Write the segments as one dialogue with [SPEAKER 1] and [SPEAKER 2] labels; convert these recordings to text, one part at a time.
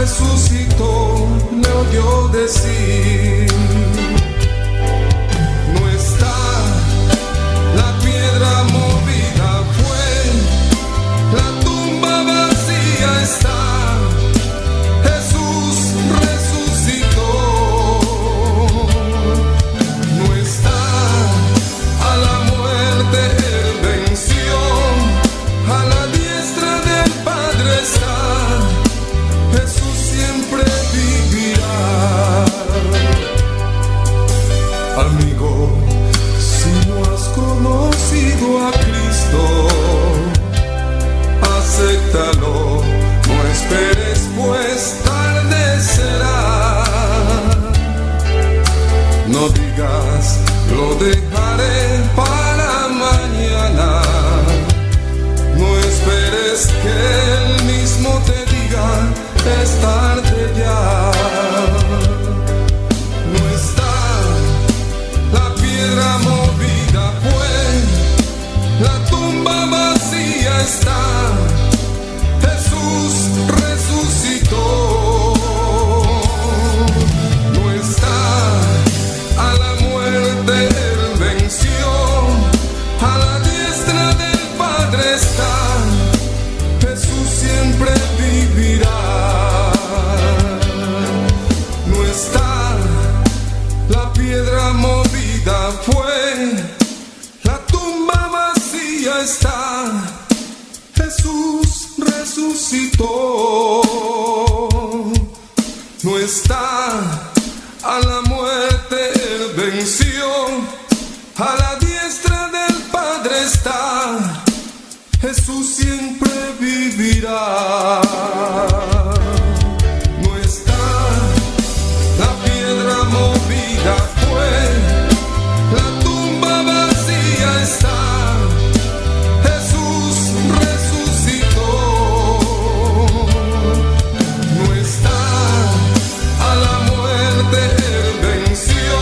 [SPEAKER 1] Resucitó, le oyó decir. No está la piedra movida fue, la tumba vacía está. Jesús resucitó. No está a la muerte él venció, a la diestra del Padre está. Jesús siempre vivirá. Amigo, si no has conocido a Cristo, acéptalo, no esperes, pues tarde será. No digas, lo dejaré para mañana. No esperes que él mismo te diga, es tarde ya. No está la piedra movida fue, la tumba vacía está. Jesús resucitó. No está a la muerte él venció, a la diestra del Padre está. Jesús siempre vivirá. No está la piedra movida fue, la tumba vacía está. Jesús resucitó. No está a la muerte él venció, a la diestra del Padre está. Jesús siempre vivirá. No está la piedra movida fue, la tumba vacía está. Jesús resucitó. No está a la muerte él venció,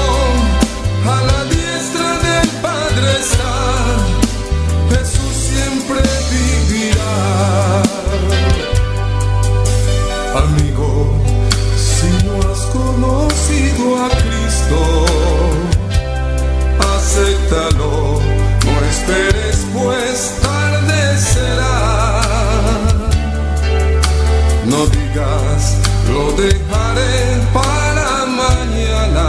[SPEAKER 1] a la diestra del Padre está. Jesús siempre vivirá. Amigo, si no has conocido a Cristo, acéptalo, no esperes, pues tarde será. No digas, lo dejaré para mañana.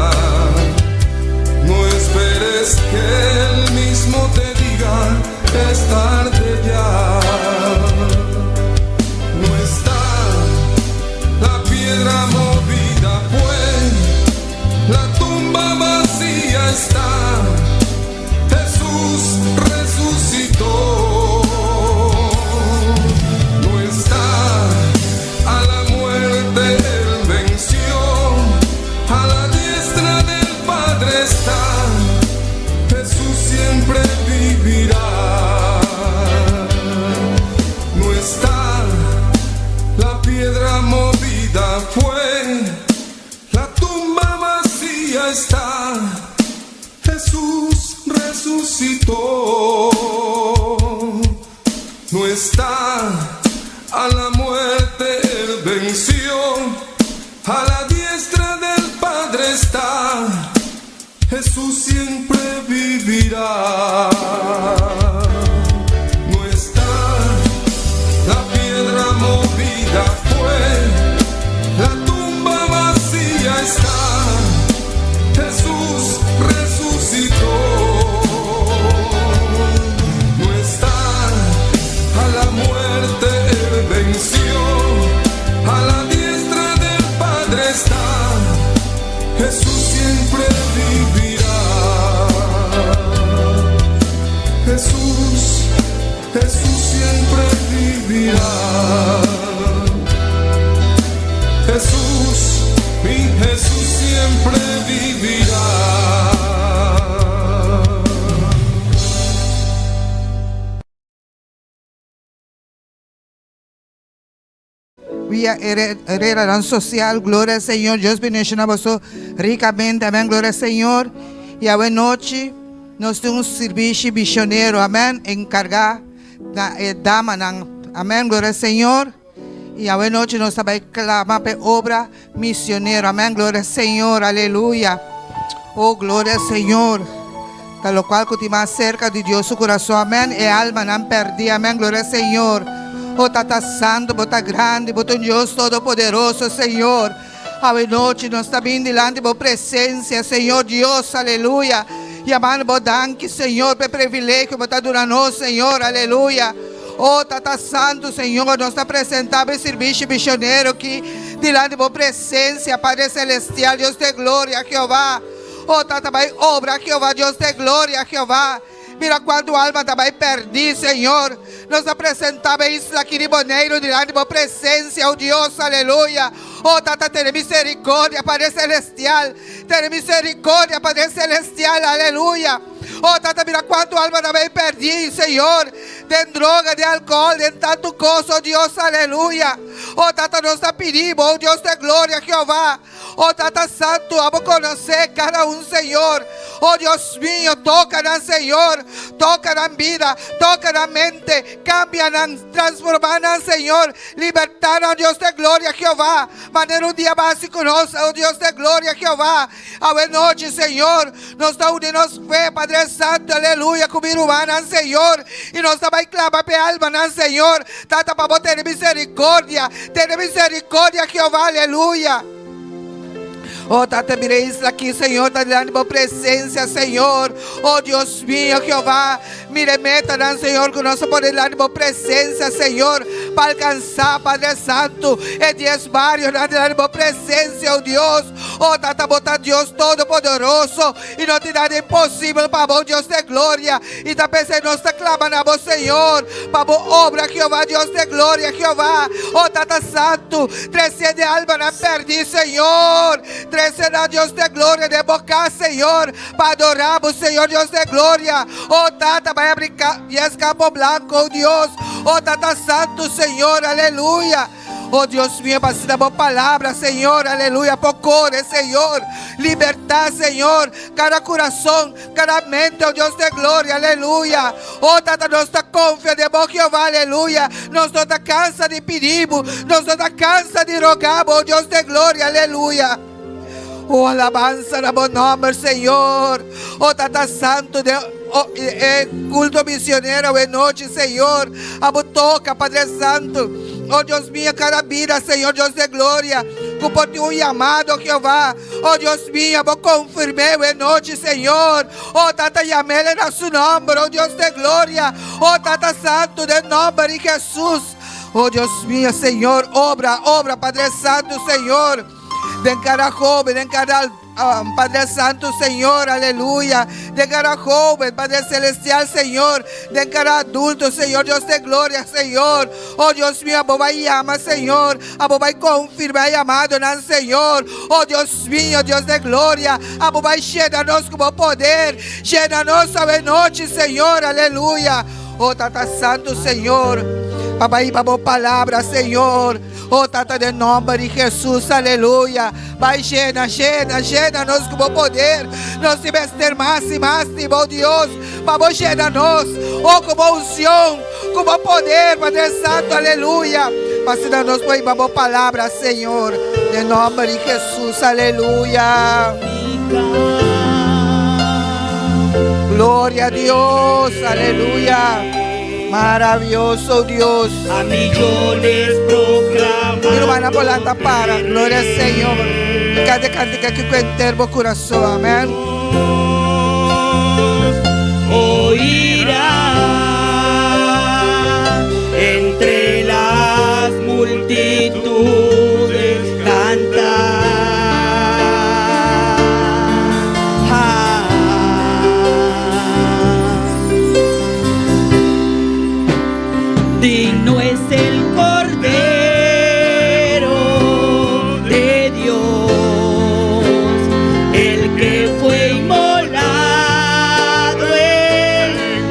[SPEAKER 1] No esperes que él mismo te diga, es tarde ya. No está la piedra movida fue, la tumba vacía está. Jesús resucitó. No está a la muerte él venció, a la diestra del Padre está. Jesús siempre vivirá. No está la piedra movida fue, la tumba vacía está. Jesús resucitó. No está a la muerte él venció, a la diestra del Padre está. Jesús siempre vivirá. No está la piedra movida fue, la tumba vacía está. Jesús resucitó. No está a la muerte él venció, a la diestra del Padre está. Jesús siempre vivirá. Jesús, Jesús siempre vivirá. Jesús, mi Jesús siempre vivirá.
[SPEAKER 2] Via Herrera Social, gloria al Señor. Dios bendiciona boso ricamente, amén, gloria al Señor. Y awe nochi nos tin un servicio misionero, amén, encarga na e damanan, amén, gloria al Señor. I awe nochi nos ta bai klama pa e obra misionero. Amèn. Gloria Señor. Aleluya. Oh, gloria Señor. Ta lokual ku tin mas serka di Dios su kurason. Amèn. E almanan pèrdí. Amèn. Gloria Señor. Oh, Tata Santu, bo ta grandi. Bo ta un Dios todopoderoso, Señor. Awe nochi nos ta bin dilanti bo presensia, Señor Dios. Aleluya. Yamando bo danki, Señor, pa e privilegio bo ta duna nos, Señor. Aleluya. Oh, Tata Santu, Señor, nos ta presentá bo e sirbishi misionero aki dilanti bo presensia, Padre Celestial, Dios de gloria, Jehová. Oh, Tata, bai obra, Jehová, Dios de gloria, Jehová. Mira kuantu alma ta bai pèrdí, Señor. Nos ta presentá bo e isla aki di Boneiru dilanti bo presensia, oh Dios, aleluya. Oh, Tata, tene misericordia, Padre Celestial. Tene misericordia, Padre Celestial, aleluya. Oh, Tata, mira kuantu alma ta bai pèrdí, Señor, den droga, den alkohòl, den tantu kos, oh Dios, aleluya. Oh, Tata, nos ta pidi bo, oh Dios de gloria, Jehová. Oh Tata Santu, abo konosé kada un, Señor. Oh Dios mio, toka nan, Señor. Toka nan bida, toka nan mente, kambia nan, transformá nan, Señor. Libertá nan, Dios de gloria, Jehová. Manera un dia bo a hasi ku nos, oh Dios de gloria, Jehová. Awe nochi, Señor, nos ta uni nos fe, Padre Santu, aleluya, ku mi rumannan, Señor. I nos ta bai klama p'e almanan, Señor. Tata, pa bo tene misericordia, tene misericordia, Jehová, aleluya. Oh, Tata, mira e isla aki, Señor, ta dilanti bo presencia, Señor. Oh, Dios mío, Jehová, mira e metanan, Señor, ku nos a pone dilanti bo presencia, Señor, pa alcansá, Padre Santo, e dies barionan dilanti bo presencia, oh Dios. Oh, Tata, bo ta Dios Todopoderoso, i no tin nada imposibel pa bo, Dios de gloria. I ta p'esei nos ta klama na bo, Señor, pa bo obra, Jehová, Dios de gloria, Jehová. O Tata Santu, trese de almanan pèrdí, Señor. Trese nan, Dios de gloria, den bo kas, Señor, pa adorá bo, Señor, Dios de gloria. O Tata, bai abri dies kampo blanko, o Dios. O Tata Santu, Señor, aleluya. Oh Dios mío, pa asina bo palabra, Señor, aleluya, por kore, Señor. Libertá, Señor, kada kurason, kada mente, oh Dios de gloria, aleluya. Oh Tata, nos ta konfia den bo, Jehová, aleluya. Nos no ta kansa di pidi bo, nos no ta kansa di roga bo, oh Dios de gloria, aleluya. Oh, alabansa na bo nomber, Señor. Oh, Tata Santo, de oh, e culto misionero awe nochi, Señor. Abo toca, Padre Santo. Oh, Dios mío, cada vida, Señor Dios de gloria. Ku por tin un llamado, Jehová. Oh, Dios mío, abo confirm'é awe nochi, Señor. Oh, Tata, llam'é na su nomber, oh Dios de gloria. Oh, Tata Santo, den nomber di Jesús. Oh, Dios mío, Señor, obra, obra, Padre Santo, Señor. Den cada joven, den cada Padre Santo, Señor, aleluya. Den cada joven, Padre Celestial, Señor. Den cada adulto, Señor, Dios de gloria, Señor. Oh Dios mío, abo bai llama, Señor. Abo bai confirma llamadonan, Señor. Oh Dios mío, Dios de gloria. Abo bai llena nos ku bo poder. Llena nos awe nochi, Señor, aleluya. Oh Tata Santo, Señor. Pa bai pa bo palabra, Señor. Oh Tata, den nomber di Jesus, aleluya. Bai llena, llena, llena nos ku bo poder. Nos tin mester mas i mas di bo, Dios. Pa bo llena nos. Oh, ku bo unción, ku bo poder, Padre Santo, aleluya. Pa asina nos por hiba bo palabra, Señor. Den nomber di Jesus, aleluya. Gloria a Dios, aleluya. Maravilloso Dios.
[SPEAKER 3] A millones proclama.
[SPEAKER 2] Mi rumannan por lanta para. Gloria al Señor. Canta e cantica aki cu henter bo curason. Amen.
[SPEAKER 3] Oirá entre las multitudes cantar. Digno es el Cordero de Dios, el que fue inmolado en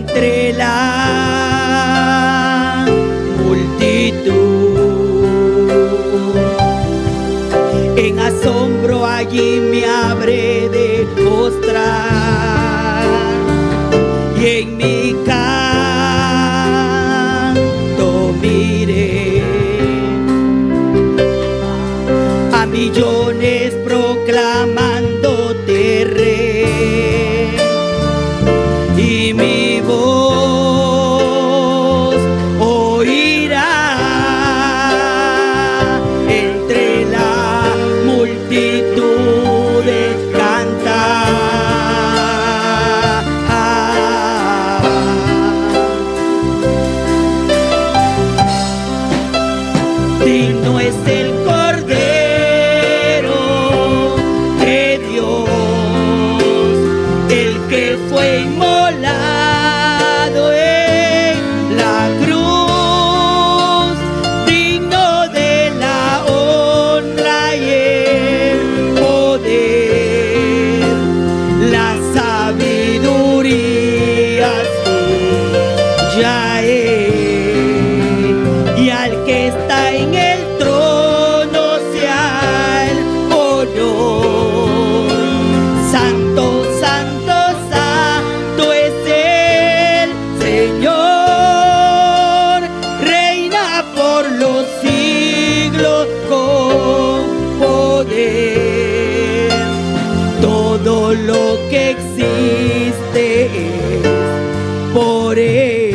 [SPEAKER 3] Entre la multitud. En asombro allí me habré de postrar y en mi canto miré a millones proclamándote rey y mi voz oirá entre la multitud de cantar. Digno es el Cordero de Dios, el que fue inmolado en la cruz, digno de la honra y el poder, la sabiduría suya es, y al que está en el trono sea el honor. Santo, santo, santo es el Señor, reina por los siglos con poder. Todo lo que existe es por Él.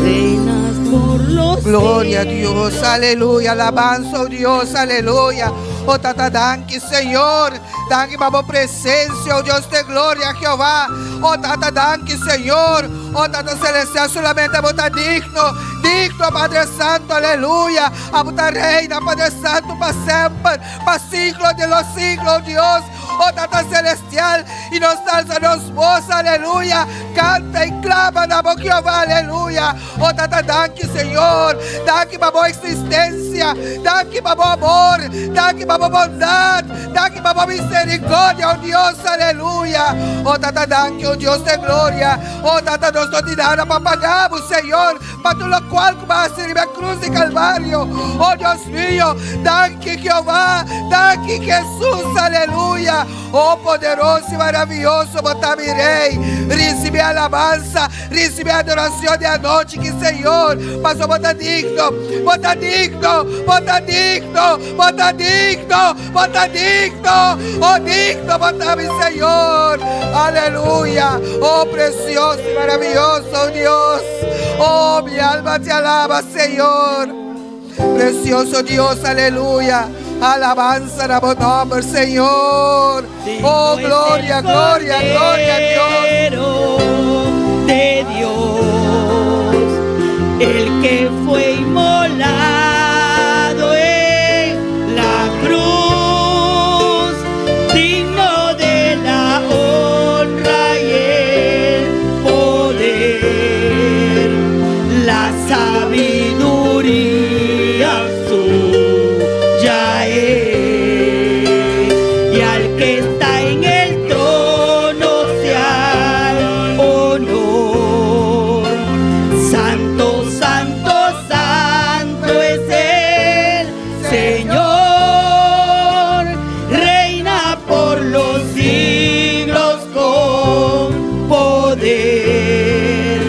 [SPEAKER 3] Reinas por los
[SPEAKER 2] Gloria a
[SPEAKER 3] siglos.
[SPEAKER 2] Dios, aleluya, alabanza, oh Dios, aleluya. Oh Tata, danki, Señor. Danki pa bo presencia, oh Dios de gloria, Jehová. Oh Tata, danki, Señor. Oh Tata Celestial, solamente Bo ta digno, digno, Padre Santo, aleluya. Abo ta reina, Padre Santo, pa semper, pa siglo di los siglos, Dios. Oh Tata Celestial, y nos ta alsa nos voz, aleluya. Canta y clama na bo Jehová, aleluya. Oh Tata, danki, Señor. Danki pa bo existencia. Danki pa bo amor. Danki pa bo bondad. Danki pa bo misericordia, oh Dios, aleluya. Oh Tata, danki, oh Dios de gloria. Oh Tata, nos no tin nada pa paga, Señor, pa tur locual cu bo a haci riba cruz di Calvario. Oh Dios mio, danki Jehová, danki Jesus, aleluya. Oh poderoso y maraviyoso, bo ta mi Rey. Recibi alabansa, recibi adoracion di e anochi aki, Señor. Paso bo ta digno, bo ta digno, bo ta digno, bo ta digno, bo ta digno, oh digno, bo ta mi Señor. Aleluya. Oh precioso y maraviyoso Dios. Oh, mi alma te alaba, Señor. Precioso Dios, aleluya. Alabanza na bo nomber, Señor. Oh, gloria, gloria, gloria a Dios.
[SPEAKER 3] Cordero de Dios, el que fue inmolado en la cruz, digno de la honra y el poder, la sabiduría suya es, y al que está en el trono sea el honor. Santo, santo, santo es el Señor, reina por los siglos con poder.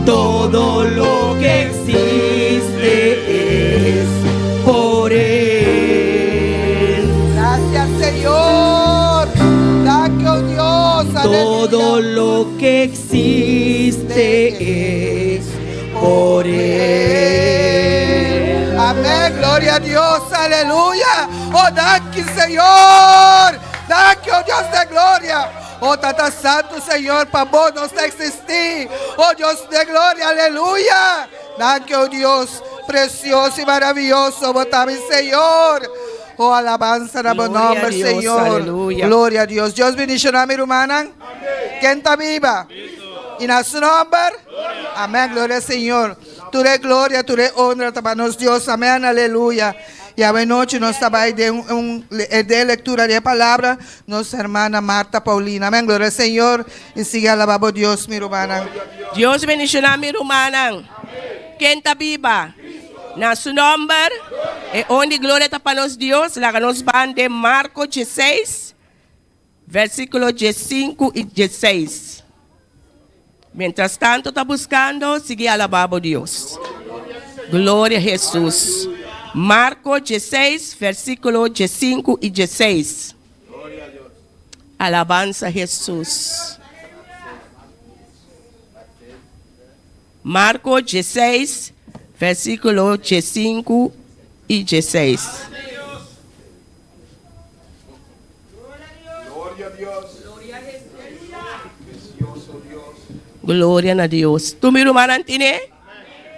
[SPEAKER 3] Todo lo que existe es por Él.
[SPEAKER 2] Gracias, Señor. Danki, oh Dios.
[SPEAKER 3] Todo
[SPEAKER 2] Aleluya.
[SPEAKER 3] lo que existe es por Él.
[SPEAKER 2] Amén. Gloria a Dios. Aleluya. Oh, danki, Señor. Danki, oh Dios de gloria. Oh, Tata Santo, Señor, pa bo nos ta existi. Oh, Dios de gloria. Aleluya. Danki, oh Dios, precioso y maraviyoso, bo ta mi Señor. Oh, alabanza na bo
[SPEAKER 3] Gloria a
[SPEAKER 2] nomber,
[SPEAKER 3] Dios,
[SPEAKER 2] Señor.
[SPEAKER 3] aleluya.
[SPEAKER 2] Gloria a Dios. Dios bendiciona mi rumannan. Ken ta biba? Y na su nomber? Amén. Gloria al Señor. Tur gloria, tur honra pa nos Dios. Amén. Aleluya. I awe nochi nos ta bai den un den lectura di e palabra nos hermana Marta Paulina. Amén. Gloria al Señor y sigui alaba bo Dios mi rumannan.
[SPEAKER 4] Dios bendiciona mi rumannan. Ken ta biba? Na su nomber. E honra y gloria ta pa nos Dios. Laga nos ban den Marco 16, versículo 15 y 16. Mientras tanto ta buscando, sigui alaba bo Dios. Gloria a Jesus. Marco 16, versículo 15 y 16. Alabanza Jesus. Marco 16, versículo 15 y 16. Gloria na Dios. Tur mi rumannan tine?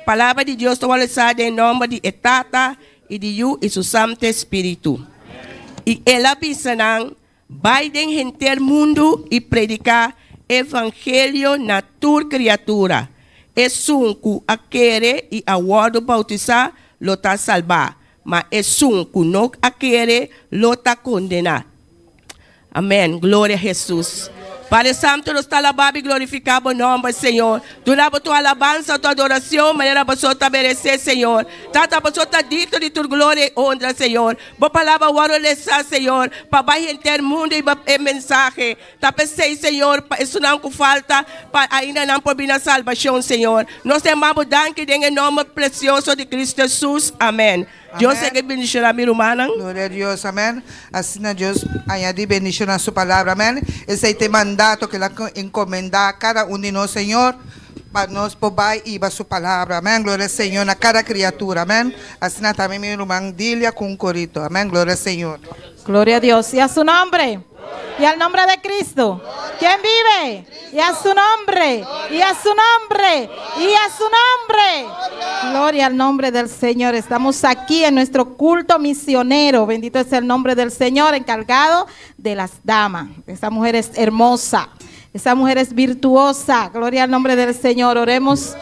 [SPEAKER 4] Palabra di Dios ta wòrdu sa den nòmber di e Tata i di Yu i su Santu Spiritu. I el a bisa nan, Bai den henter mundu i prediká evangelio na tur kriatura. Esun ku a kere i a wòrdu boutisá lo ta salbá, ma esun ku no a kere lo ta kondená. Amèn. Gloria Hesus. Padre Santo, nos ta alabá bo i glorifiká bo nòmber, Señor. Duna bo tur alabansa, tur adorashon, manera boso ta meresé, Señor. Tata, boso ta digno di tur gloria i honra, Señor. Bo palabra a wòrdu lesá, Señor, pa bai henter mundu i bo e mensahe. Ta p'esei, Señor, pa esunnan ku falta, pa ainda nan por bini na salbashon, Señor. Nos ta yama bo danki den e nòmber presioso di Cristo Hesus. Amèn. Dios
[SPEAKER 2] Amèn.
[SPEAKER 4] sigui bendishoná mi rumannan.
[SPEAKER 2] Gloria a Dios, amèn. Asina Dios añadí bendishon na su palabra, amèn. Esei ta e mandato ku el a enkomendá kada un di nos, Señor, pa nos por bai hiba su palabra, amèn. Gloria al Señor na kada kriatura, amèn. Asina tambe mi ruman Dilia ku un korito, amèn. Gloria al Señor.
[SPEAKER 5] Gloria a Dios y a su nombre. Y al nombre de Cristo. ¿Quién vive? Y a su nombre. Y a su nombre. Y a su nombre. Gloria al nombre del Señor. Estamos aquí en nuestro culto misionero. Bendito es el nombre del Señor, encargado de las damas. Esa mujer es hermosa. Esa mujer es virtuosa. Gloria al nombre del Señor. Oremos.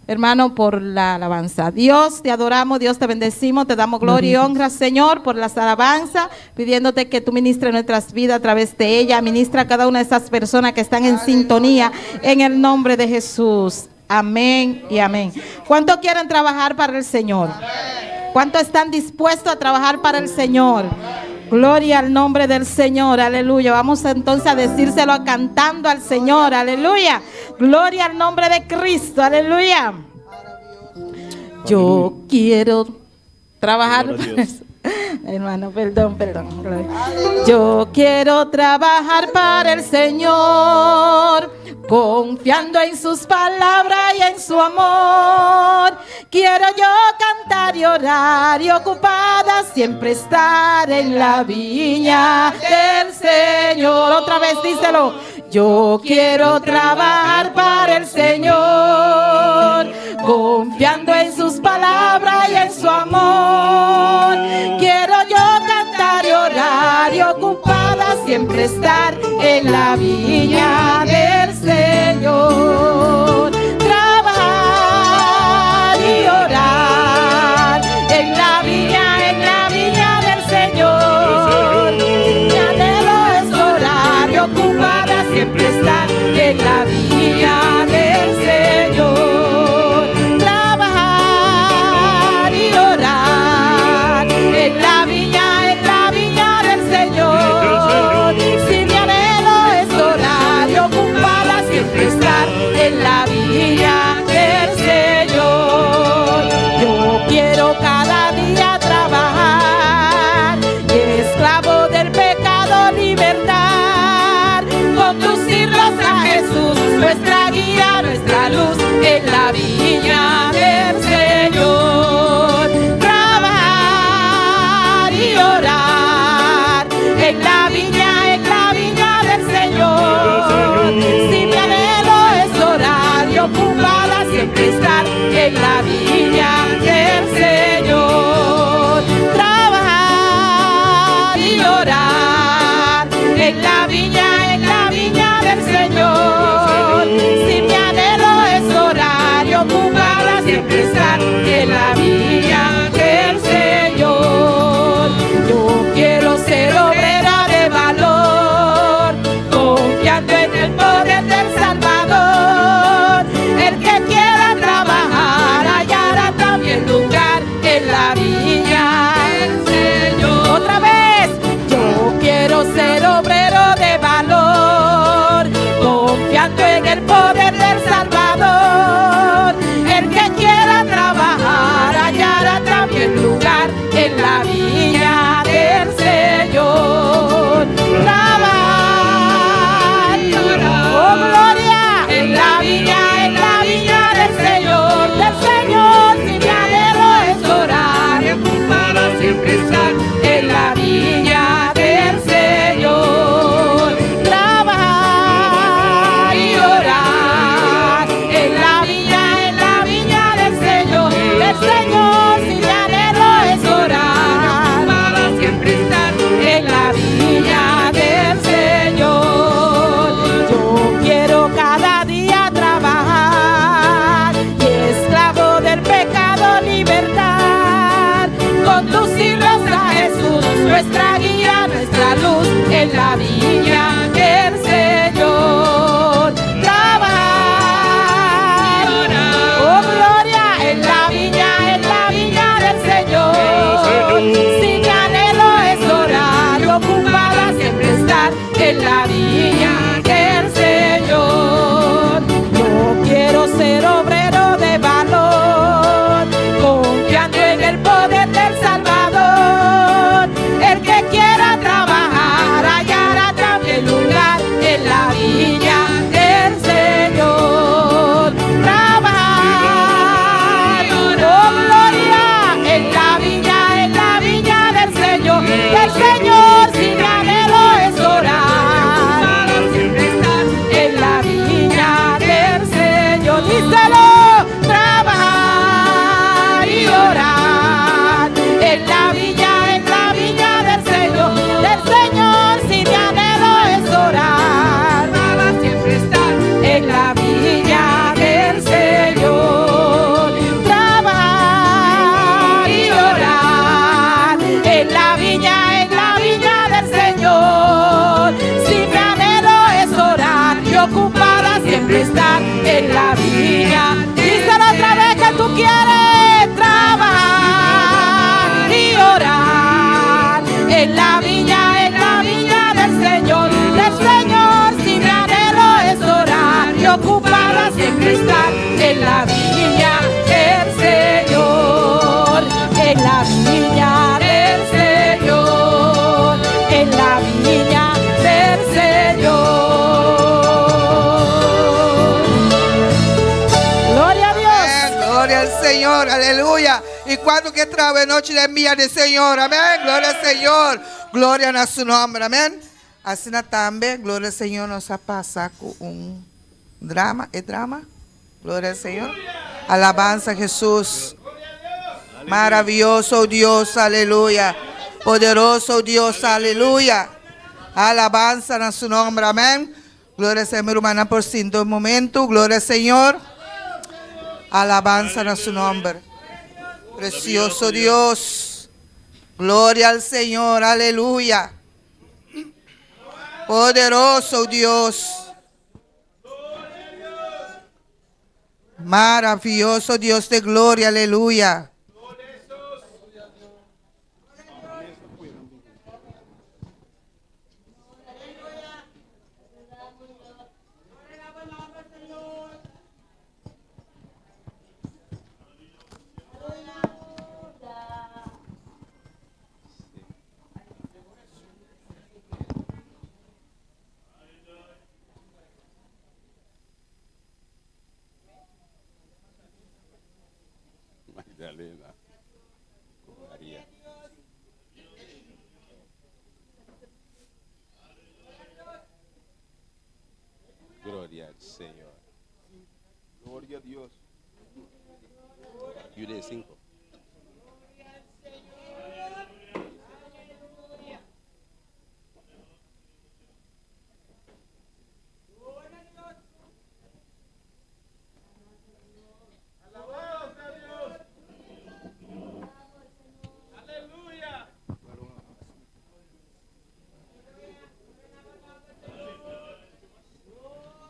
[SPEAKER 5] Hermano, por la alabanza. Dios, te adoramos, Dios, te bendecimos, te damos gloria y honra, Señor, por las alabanzas, pidiéndote que tú ministres nuestras vidas a través de ella. Ministra a cada una de esas personas que están en sintonía, en el nombre de Jesús. Amén y amén. ¿Cuántos quieren trabajar para el Señor? ¿Cuántos están dispuestos a trabajar para el Señor? Gloria al nombre del Señor, aleluya. Vamos entonces a decírselo cantando al Señor, aleluya. Gloria al nombre de Cristo, aleluya. Yo quiero trabajar. Hermano, perdón, perdón. Yo quiero trabajar para el Señor, confiando en sus palabras y en su amor. Quiero yo cantar y orar y ocupada siempre estar en la viña del Señor. Otra vez díselo. Yo quiero trabajar para el Señor, confiando en sus palabras y en su amor. Quiero yo cantar y orar y ocupada siempre estar en la viña del Señor. Trabajar y orar en la viña, en la viña del Señor. Mi anhelo es orar y ocupada siempre estar en la viña del Señor. Trabajar y orar en la viña, en la viña del Señor. Si mi anhelo es orar y ocupada siempre estar en la viña del Señor. Yo quiero cada día trabajar y esclavo del pecado libertar, conducirlos a Jesús, nuestra guía, nuestra luz en la viña del Señor. Trabajar y orar en la viña, en la viña del Señor. Si mi anhelo es orar y ocupada siempre estar en la viña del Señor. Trabajar y orar en la viña, en la viña del Señor. Si mi anhelo es orar y ocupada siempre estar en la viña del Señor. siempre estar en la viña. Díselo otra vez que tú quieres trabajar y orar en la viña, en la viña del Señor, del Señor. Si mi anhelo es orar y ocupada siempre estar en la viña del Señor, en la viña del Señor, en la viña del Señor. Gloria a Dios.
[SPEAKER 2] Amén. Gloria al Señor, aleluya. I kuantu ke traha anochi den biña di Señor, amèn. Gloria al Señor. Gloria na su nòmber, amèn. Asina tambe, gloria al Señor, nos a pasa ku un drama, e drama? Gloria al Señor. Alabansa a Jesús. Maravioso Dios, aleluya. Poderoso Dios, aleluya. Alabansa na su nòmber, amèn. Gloria al Señor, mi rumannan por sinta un momento. Gloria al Señor. Alabansa na su nòmber. Precioso Dios. Gloria al Señor, aleluya. Poderoso Dios. Maravioso Dios de gloria, aleluya.
[SPEAKER 6] Magdalena ku Maria. Gloria al Señor.
[SPEAKER 1] Gloria a Dios.
[SPEAKER 6] Yude 5.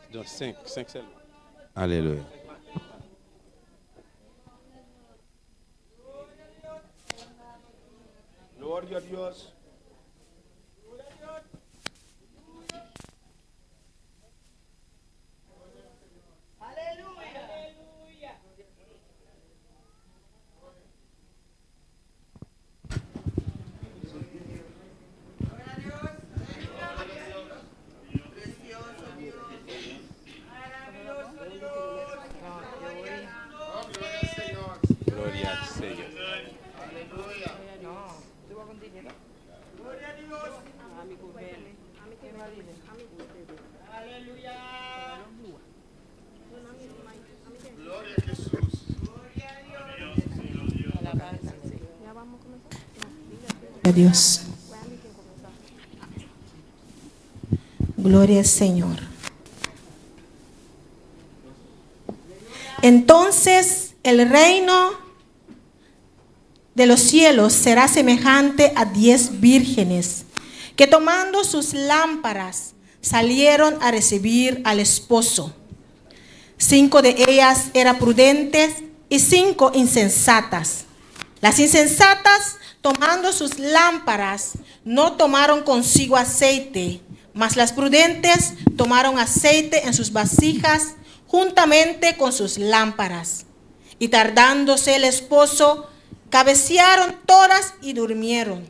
[SPEAKER 6] No, 5, 5 sèlman. Alelouya.
[SPEAKER 1] Gloria a Dios.
[SPEAKER 6] Gloria al Señor.
[SPEAKER 1] Gloria a Jesús.
[SPEAKER 7] A Dios. Gloria al Señor. Entonces el reino de los cielos será semejante a diez vírgenes que tomando sus lámparas salieron a recibir al esposo. Cinco de ellas eran prudentes y cinco insensatas. Las insensatas, tomando sus lámparas, no tomaron consigo aceite, mas las prudentes tomaron aceite en sus vasijas juntamente con sus lámparas. Y tardándose el esposo, cabecearon todas y durmieron.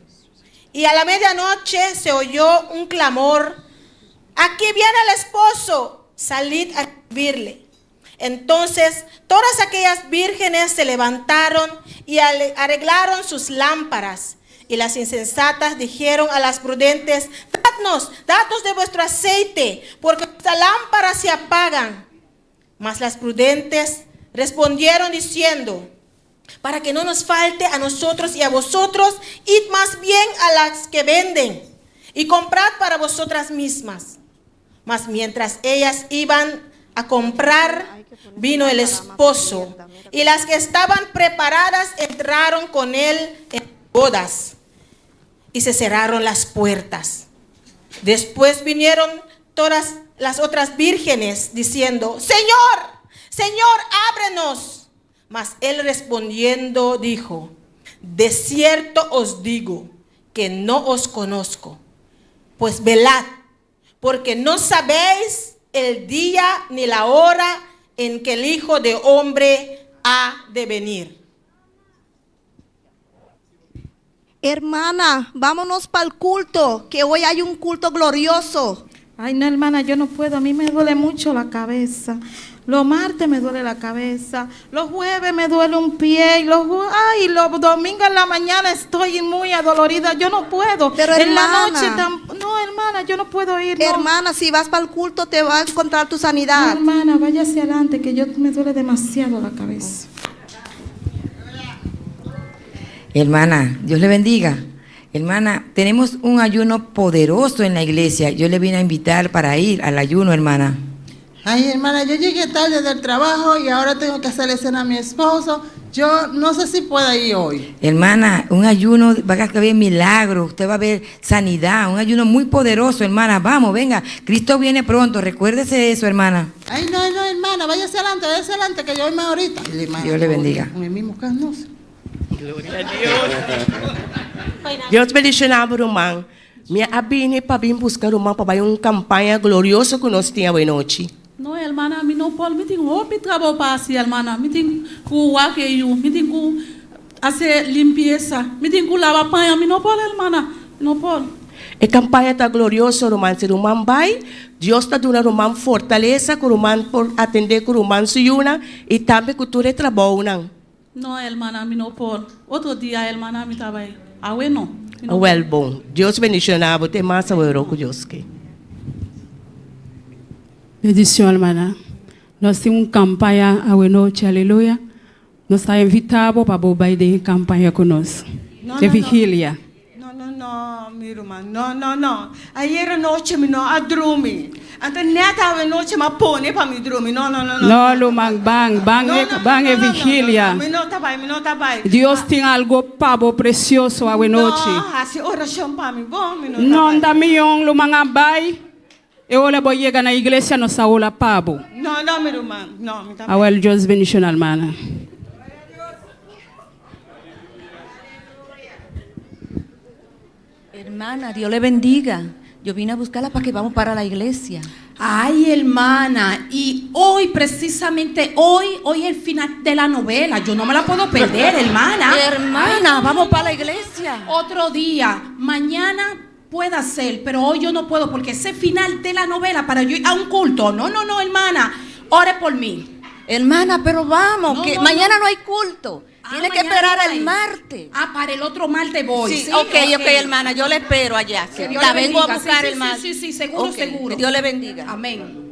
[SPEAKER 7] Y a la medianoche se oyó un clamor, aquí viene el esposo, salid a recibirle. Entonces todas aquellas vírgenes se levantaron y arreglaron sus lámparas. Y las insensatas dijeron a las prudentes, dadnos, dadnos de vuestro aceite, porque nuestras lámparas se apagan. Mas las prudentes respondieron diciendo, para que no nos falte a nosotros y a vosotros, id más bien a las que venden y comprad para vosotras mismas. Mas mientras ellas iban a comprar, vino el esposo, y las que estaban preparadas entraron con él en bodas, y se cerraron las puertas. Después vinieron todas las otras vírgenes diciendo, Señor, Señor, ábrenos. Mas él respondiendo dijo, De cierto os digo que no os conozco. Pues velad, porque no sabéis el día ni la hora en que el Hijo de Hombre ha de venir.
[SPEAKER 8] Hermana, vámonos para el culto, que hoy hay un culto glorioso.
[SPEAKER 5] Ay, no, hermana, yo no puedo. A mí me duele mucho la cabeza. Los martes me duele la cabeza. Los jueves me duele un pie. Y los, ay, los domingos en la mañana estoy muy adolorida. Yo no puedo.
[SPEAKER 8] Pero,
[SPEAKER 5] en la
[SPEAKER 8] hermana.
[SPEAKER 5] noche No, hermana, yo no puedo ir. no.
[SPEAKER 8] Hermana, si vas para el culto te va a encontrar tu
[SPEAKER 5] No,
[SPEAKER 8] sanidad.
[SPEAKER 5] hermana, vaya hacia adelante, que yo me duele demasiado la cabeza.
[SPEAKER 9] Hermana, Dios le bendiga. Hermana, tenemos un ayuno poderoso en la iglesia. Yo le vine a invitar para ir al ayuno, hermana.
[SPEAKER 10] Ay, hermana, yo llegué tarde del trabajo y ahora tengo que hacerle cena a mi esposo. Yo no sé si pueda ir hoy.
[SPEAKER 9] Hermana, un ayuno, va a ver milagro, usted va a ver sanidad, un ayuno muy poderoso, hermana. Vamos, venga, Cristo viene pronto, recuérdese de eso, hermana.
[SPEAKER 10] Ay, no, no, hermana, váyase adelante, váyase adelante, que yo voy más ahorita. Ay, hermana,
[SPEAKER 9] Dios le bendiga.
[SPEAKER 10] Con el mismo carnoso.
[SPEAKER 4] Gloria a Dios. Dios bendiciona ruman. Mi a bini pa bin busca ruman pa bay un campaña glorioso ku nos tin awe nochi.
[SPEAKER 11] No, hermana, mi no por, mi tin hopi trabou pa hasi, hermana. Mi tin ku wak e yu, mi tin ku hasi limpiesa, mi tin ku laba paña, mi no por, hermana, mi no por.
[SPEAKER 4] E campaña ta glorioso ruman, si ruman bay, Dios ta duna ruman fortalesa ku ruman por atende ku ruman su yunan y tambe ku tur e trabounan.
[SPEAKER 11] No, hermana, mi no por. Otro dia, hermana, mi ta bay. Awe no. Mi no
[SPEAKER 4] Awel bon. Dios bendiciona bo te mas awero ku Dios ke.
[SPEAKER 12] Bendicion hermana. Nos tin un campaña awe nochi, aleluya. Nos ta invita bo pa bo bay den e campaña cu nos.
[SPEAKER 13] No,
[SPEAKER 12] De
[SPEAKER 13] no, no.
[SPEAKER 12] vigilia.
[SPEAKER 13] No, no, no, mi ruman. No, no, no. Ayera nochi mi no a drumi. Anto net awe nochi m'a pone pa mi drumi. No, no, no, no.
[SPEAKER 12] No, ruman, ban, ban,
[SPEAKER 13] No,
[SPEAKER 12] e,
[SPEAKER 13] no,
[SPEAKER 12] ban
[SPEAKER 13] no,
[SPEAKER 12] e
[SPEAKER 13] no, no,
[SPEAKER 12] vigilia.
[SPEAKER 13] No, mi no ta bai, mi no ta bai.
[SPEAKER 12] Dios tin algo pa bo precioso awe nochi.
[SPEAKER 13] No, hasi orashon pa mi bon, mi no ta
[SPEAKER 12] No
[SPEAKER 13] bai.
[SPEAKER 12] ta mion, ruman a bai. E ora bo yega na iglesia nos ta ora pa bo.
[SPEAKER 13] No, no, mi ruman. No, mi ta bai.
[SPEAKER 12] Awel Dios bendiciona hermana.
[SPEAKER 14] Hermana, Dios le bendiga. Yo vine a buscarla para que vamos para la iglesia.
[SPEAKER 15] Ay, hermana, y hoy, precisamente hoy, hoy es el final de la novela. Yo no me la puedo perder, hermana.
[SPEAKER 14] Hermana,
[SPEAKER 15] Ay,
[SPEAKER 14] vamos para la iglesia.
[SPEAKER 15] Otro día, mañana pueda ser, pero hoy yo no puedo porque ese final de la novela para yo ir a un culto. No, no, no, hermana. Ore por mí.
[SPEAKER 14] Hermana, pero vamos,
[SPEAKER 15] No,
[SPEAKER 14] que
[SPEAKER 15] no,
[SPEAKER 14] mañana
[SPEAKER 15] no.
[SPEAKER 14] no hay culto.
[SPEAKER 15] Ah,
[SPEAKER 14] Tiene que
[SPEAKER 15] mañana
[SPEAKER 14] esperar
[SPEAKER 15] no
[SPEAKER 14] al
[SPEAKER 15] hay.
[SPEAKER 14] martes.
[SPEAKER 15] Ah, para el otro martes voy.
[SPEAKER 14] Sí, ok, ok, hermana, yo le espero allá.
[SPEAKER 15] Que Dios
[SPEAKER 14] La
[SPEAKER 15] le
[SPEAKER 14] vengo a
[SPEAKER 15] bendiga.
[SPEAKER 14] buscar
[SPEAKER 15] Sí,
[SPEAKER 14] el
[SPEAKER 15] sí,
[SPEAKER 14] martes.
[SPEAKER 15] Sí, sí, seguro,
[SPEAKER 14] Ok,
[SPEAKER 15] seguro.
[SPEAKER 14] Que Dios le bendiga.
[SPEAKER 15] Amén.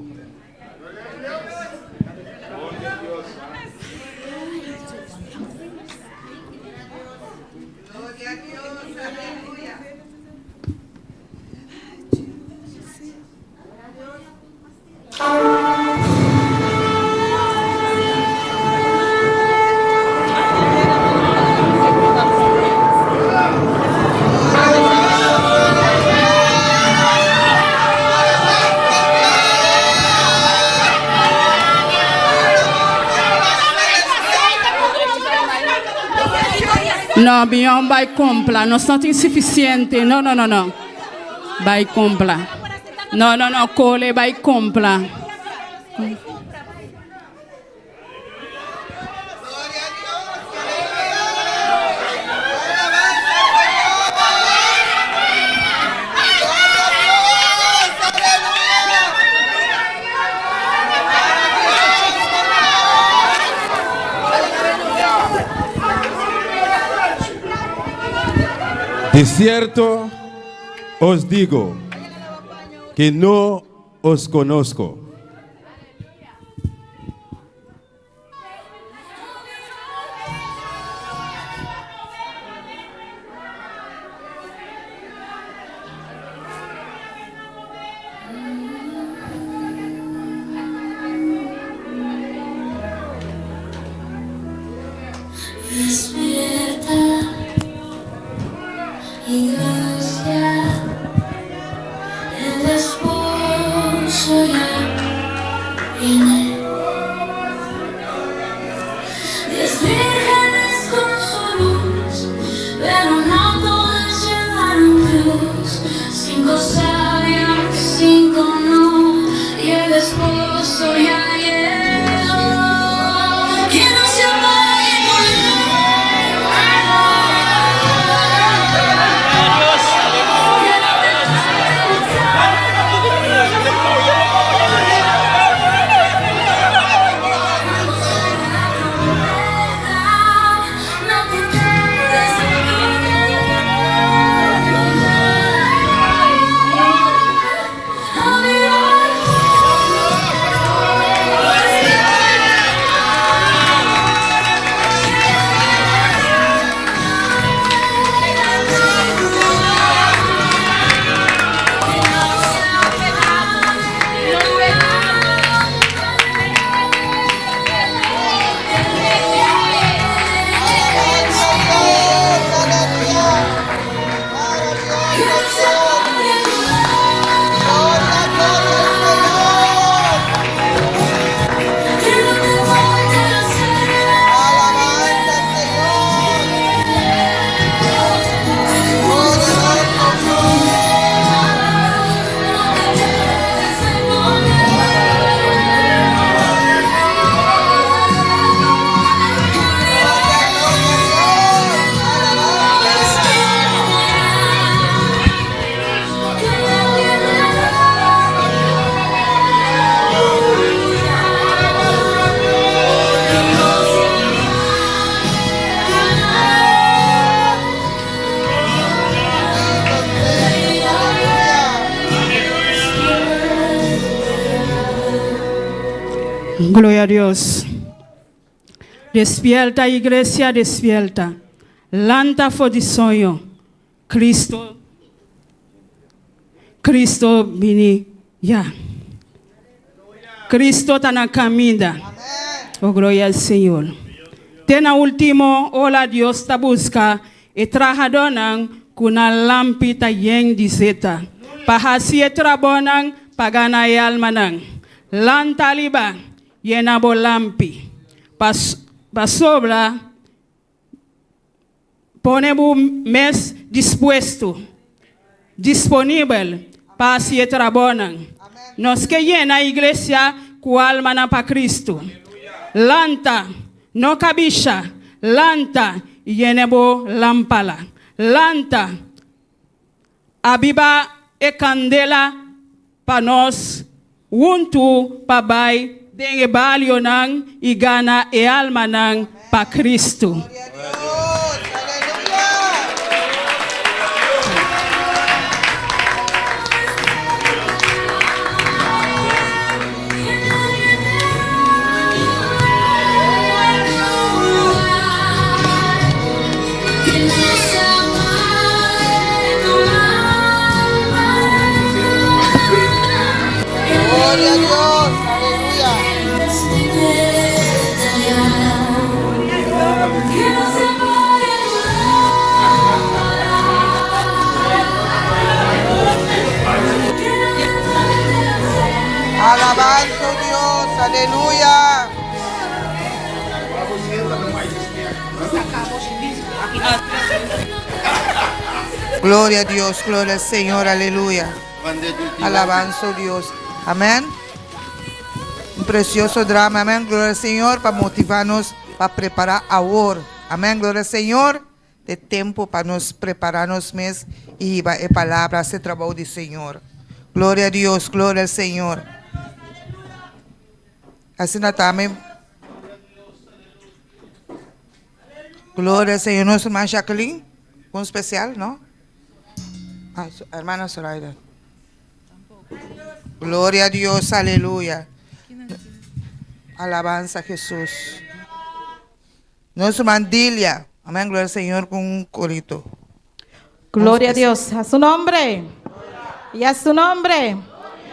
[SPEAKER 12] No, mi no bay cumpra. Nos no tin suficiente. No, no, no, no. Bay cumpra. No, no, no. Core bay cumpra.
[SPEAKER 6] De cierto os digo que no os conozco.
[SPEAKER 16] Despierta, iglesia, el esposo.
[SPEAKER 12] Gloria a Dios. Despierta iglesia despierta. Lanta for di soño. Cristo Cristo bini ya. Cristo ta na caminda. Oh gloria al Señor. Te na ultimo ola Dios ta busca e trahadornan cu nan lampi ta yen di zeta pa haci e trabonan pa gana e almanan. Lanta aliba, yena bo lampi. Pas pasobra pone bo mes dispuesto, disponibel pa hasi e trabounan. Nos ke yena iglesia ku almanan pa Kristu. Lanta, no kabisha, lanta i yena bo lampala. Lanta, Abiba e kandela pa nos huntu pa bai den e barionan i gana e almanan pa Kristu.
[SPEAKER 2] Gloria a Dios, aleluya. Alabanza Dios, aleluya. Gloria a Dios, gloria al Señor, aleluya. Alabanza Dios. Amén. Un precioso drama, amén. Gloria al Señor, para motivarnos, para preparar ahora. Amén, gloria al Señor. De tempo pa nos prepara nos mes y hiba e palabra haci trabou di Señor. Gloria a Dios, gloria al Señor. Asina tambe. Gloria al Señor. Nos hermana Jacqueline, un especial, no? Ah, hermana Zoraida. Gloria a Dios, aleluya. Alabanza a Jesús. Nos hermana Dilia. Amén, gloria al Señor con un corito.
[SPEAKER 5] Gloria a Dios. A su nombre. Y a su nombre.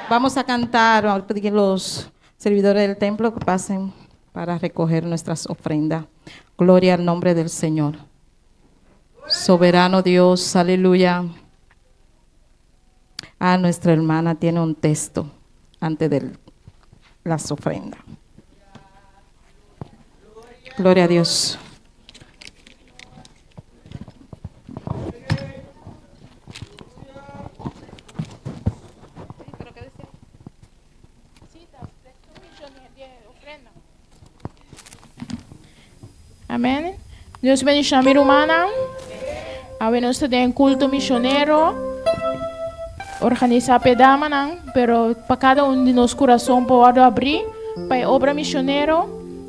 [SPEAKER 5] Vamos a cantar. Vamos a pedir que los servidores del templo que pasen para recoger nuestras ofrendas. Gloria al nombre del Señor. Soberano Dios, aleluya. Ah, nuestra hermana tiene un texto antes de las ofrendas. Gloria a Dios.
[SPEAKER 17] Amen. Dios bendiciona mi rumannan. Awe nos ta den culto misionero. Organisa p'e damanan, pero pa cada un di nos curason por wordo abri pa e obra misionero.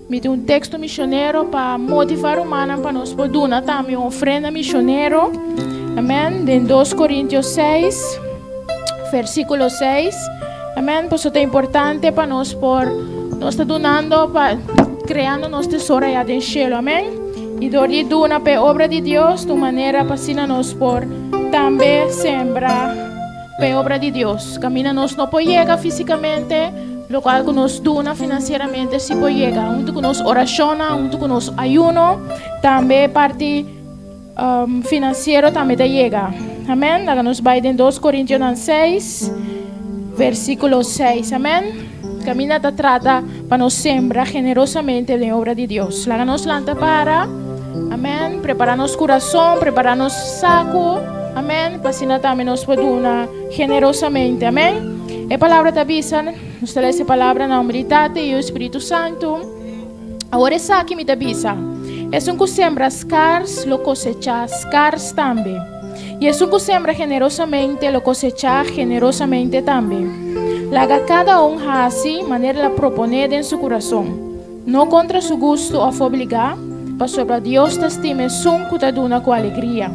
[SPEAKER 17] Mi tin un texto misionero pa motiva rumannan pa nos por duna tambe un ofrenda misionero. Amen. Den 2 Corintios 6, versículo 6. Amen. Pasobra ta importante pa nos por, nos ta dunando pa creando nos tesoro allá den cielo. Amen. Y door di duna pa e obra di Dios, ta un manera pa asina nos por tambe sembra pa e obra di Dios. Caminda nos no por yega físicamente, locual cu nos duna financieramente si por yega. Hunto cu nos oracionnan, hunto cu nos ayuno, tambe parti financiero tambe ta yega. Amen. Laga nos bai den 2 Corintionan 6, versiculo 6. Amen. Caminda ta trata pa nos sembra generosamente den obra di Dios. Laga nos lanta para. Amen. Prepara nos curason, prepara nos saco. Amen. Pa asina tambe nos por duna generosamente. Amen. E palabra ta bisa, nos ta lesa e palabra na nomber di Tata, Yiu, Spiritu Santu. Awor esaki mi ta bisa, esun ku sembra skars lo kosechá skars tambe, i esun ku sembra generosamente lo kosechá generosamente tambe. Laga kada un hasi manera el a proponé den su kurason, no kontra su gustu òf obligá, pasobra Dios ta stima esun ku ta duna ku alegria.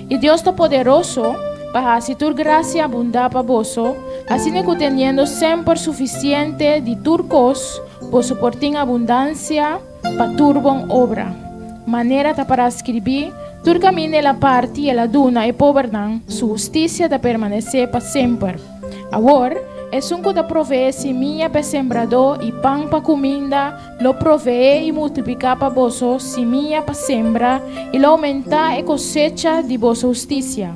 [SPEAKER 17] I Dios ta poderoso pa hasi tur grasia abundá pa boso, asina ku teniendo semper sufisiente di tur kos, Boso por tin abundansia pa tur bon obra. Manera ta pará skirbí, Tur kaminda el a parti i el a duna e pobernan, su hustisia ta permanesé pa semper. Awor, esun ku ta proveé simia pa e sembradó i pan pa kuminda, lo proveé i multipliká pa boso simia pa sembra i lo oumentá e kosecha di boso hustisia.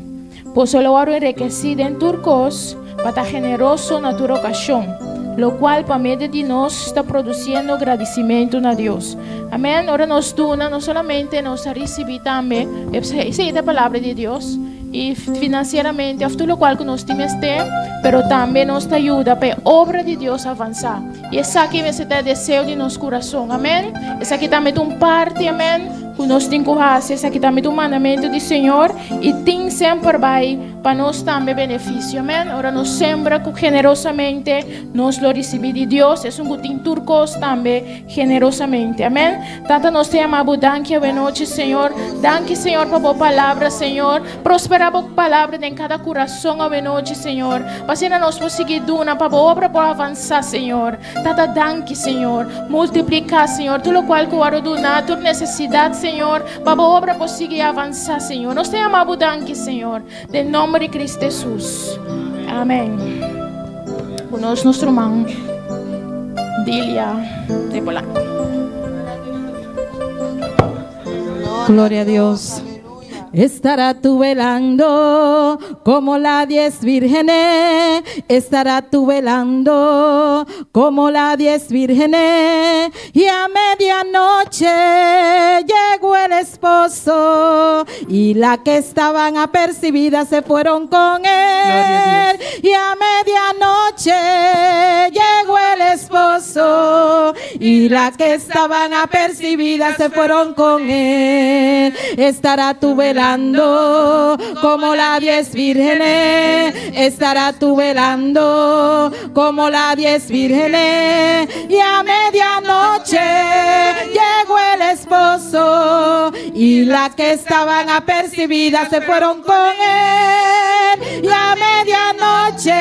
[SPEAKER 17] Boso lo wòrdu enrekesí den tur kos pa ta generoso na tur okashon, lokual pa medio di nos ta produsiendo gradisimentu na Dios. Amèn. Ora nos duna, no solamente nos ta risibí tambe, esei ta e palabra di Dios, i finansieramente òf tur lokual ku nos tin mester, pero tambe nos ta yuda pa e obra di Dios avansá. I esaki mester ta e deseo di nos kurason. Amèn. Esaki tambe ta un parti, amèn, ku nos tin ku hasi. Esaki tambe ta un mandamentu di Señor i tin semper bai pa nos tambe benefisio. Amèn. Ora nos sembra ku generosamente, nos lo risibí di Dios, esun ku tin tur kos tambe generosamente. Amèn. Tata, nos ta yama bo danki awenochi, Señor. Danki, Señor, pa bo palabra, Señor. Prosperá bo palabra den kada kurason awenochi, Señor. Pa asina nos por sigui duna pa bo obra por avansá, Señor. Tata, danki, Señor. Multipliká, Señor, tur lokual ku wòrdu duná, tur nesesidat, Señor, pa bo obra por sigui avansá, Señor. Nos ta yama bo danki, Señor, den nòmber di Cristo Hesus. Amèn. Ku nos nos ruman Dilia de Polanco.
[SPEAKER 5] Gloria a Dios. Estará tú velando como las diez vírgenes. Estará tú velando como las diez vírgenes. Y a medianoche llegó el esposo. Y las que estaban apercibidas se fueron con él. Y a medianoche llegó el esposo. Y las que estaban apercibidas se fueron con él. Estará tú velando como las diez vírgenes. Estará tú velando como las diez vírgenes. Y a medianoche llegó el esposo. Y las que estaban apercibidas se fueron con él. Y a medianoche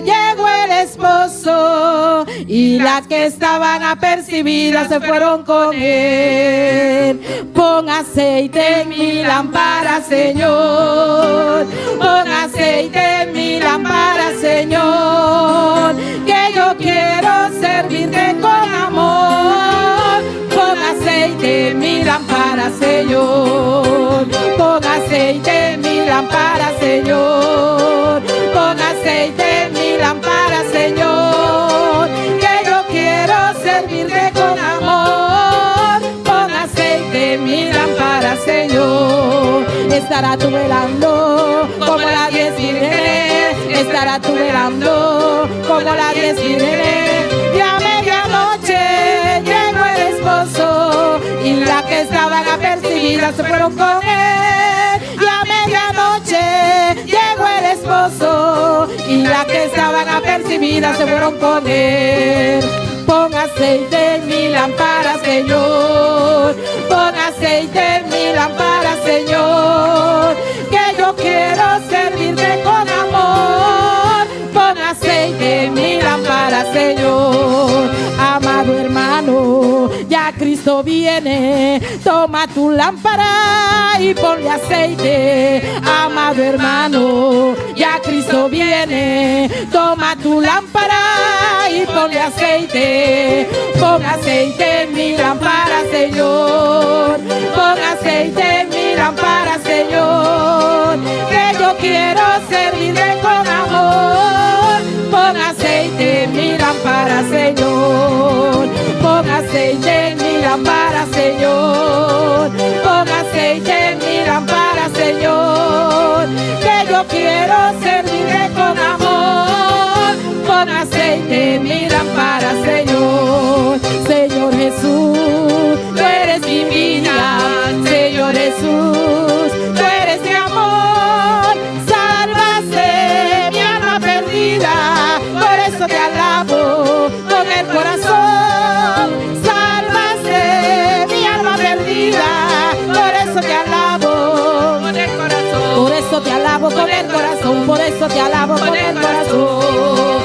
[SPEAKER 5] llegó el esposo. Y las que estaban apercibidas se fueron con él. Pon aceite en mi lámpara, Señor. Pon aceite en mi lámpara, Señor. Que yo quiero servirte con amor. Pon aceite en mi lámpara, Señor. Pon aceite en mi lámpara, Señor. Pon aceite en mi lámpara, Señor. Que yo quiero servirte con amor. Pon aceite en mi lámpara, Señor. Estará tú velando como las diez vírgenes. Estará tú velando como las diez vírgenes. Y a medianoche llegó el esposo y las que estaban apercibidas se fueron con él. Y a medianoche llegó el esposo y las que estaban apercibidas se fueron con él. Pon aceite en mi lámpara, Señor. Pon aceite en mi lámpara, Señor. Que yo quiero servirte con amor. Pon aceite en mi lámpara, Señor. Amado hermano, ya Cristo viene. Toma tu lámpara y ponle aceite. Amado hermano, ya Cristo viene. Toma tu lámpara y ponle aceite. Pon aceite en mi lámpara, Señor. Pon aceite en mi lámpara, Señor. Que yo quiero servirte con amor. Pon aceite en mi lámpara, Señor. Pon aceite en mi lámpara, Señor. Pon aceite en mi lámpara, Señor. Que yo quiero servirte con amor. Pon aceite en mi lámpara, Señor. Señor Jesús, tú eres mi vida. Señor Jesús, tú eres mi amor. Sálvase mi alma perdida. Por eso te alabo con el corazón. Sálvase mi alma perdida. Por eso te alabo
[SPEAKER 4] con el corazón.
[SPEAKER 5] Por eso te alabo con el corazón. Por eso te alabo con el corazón.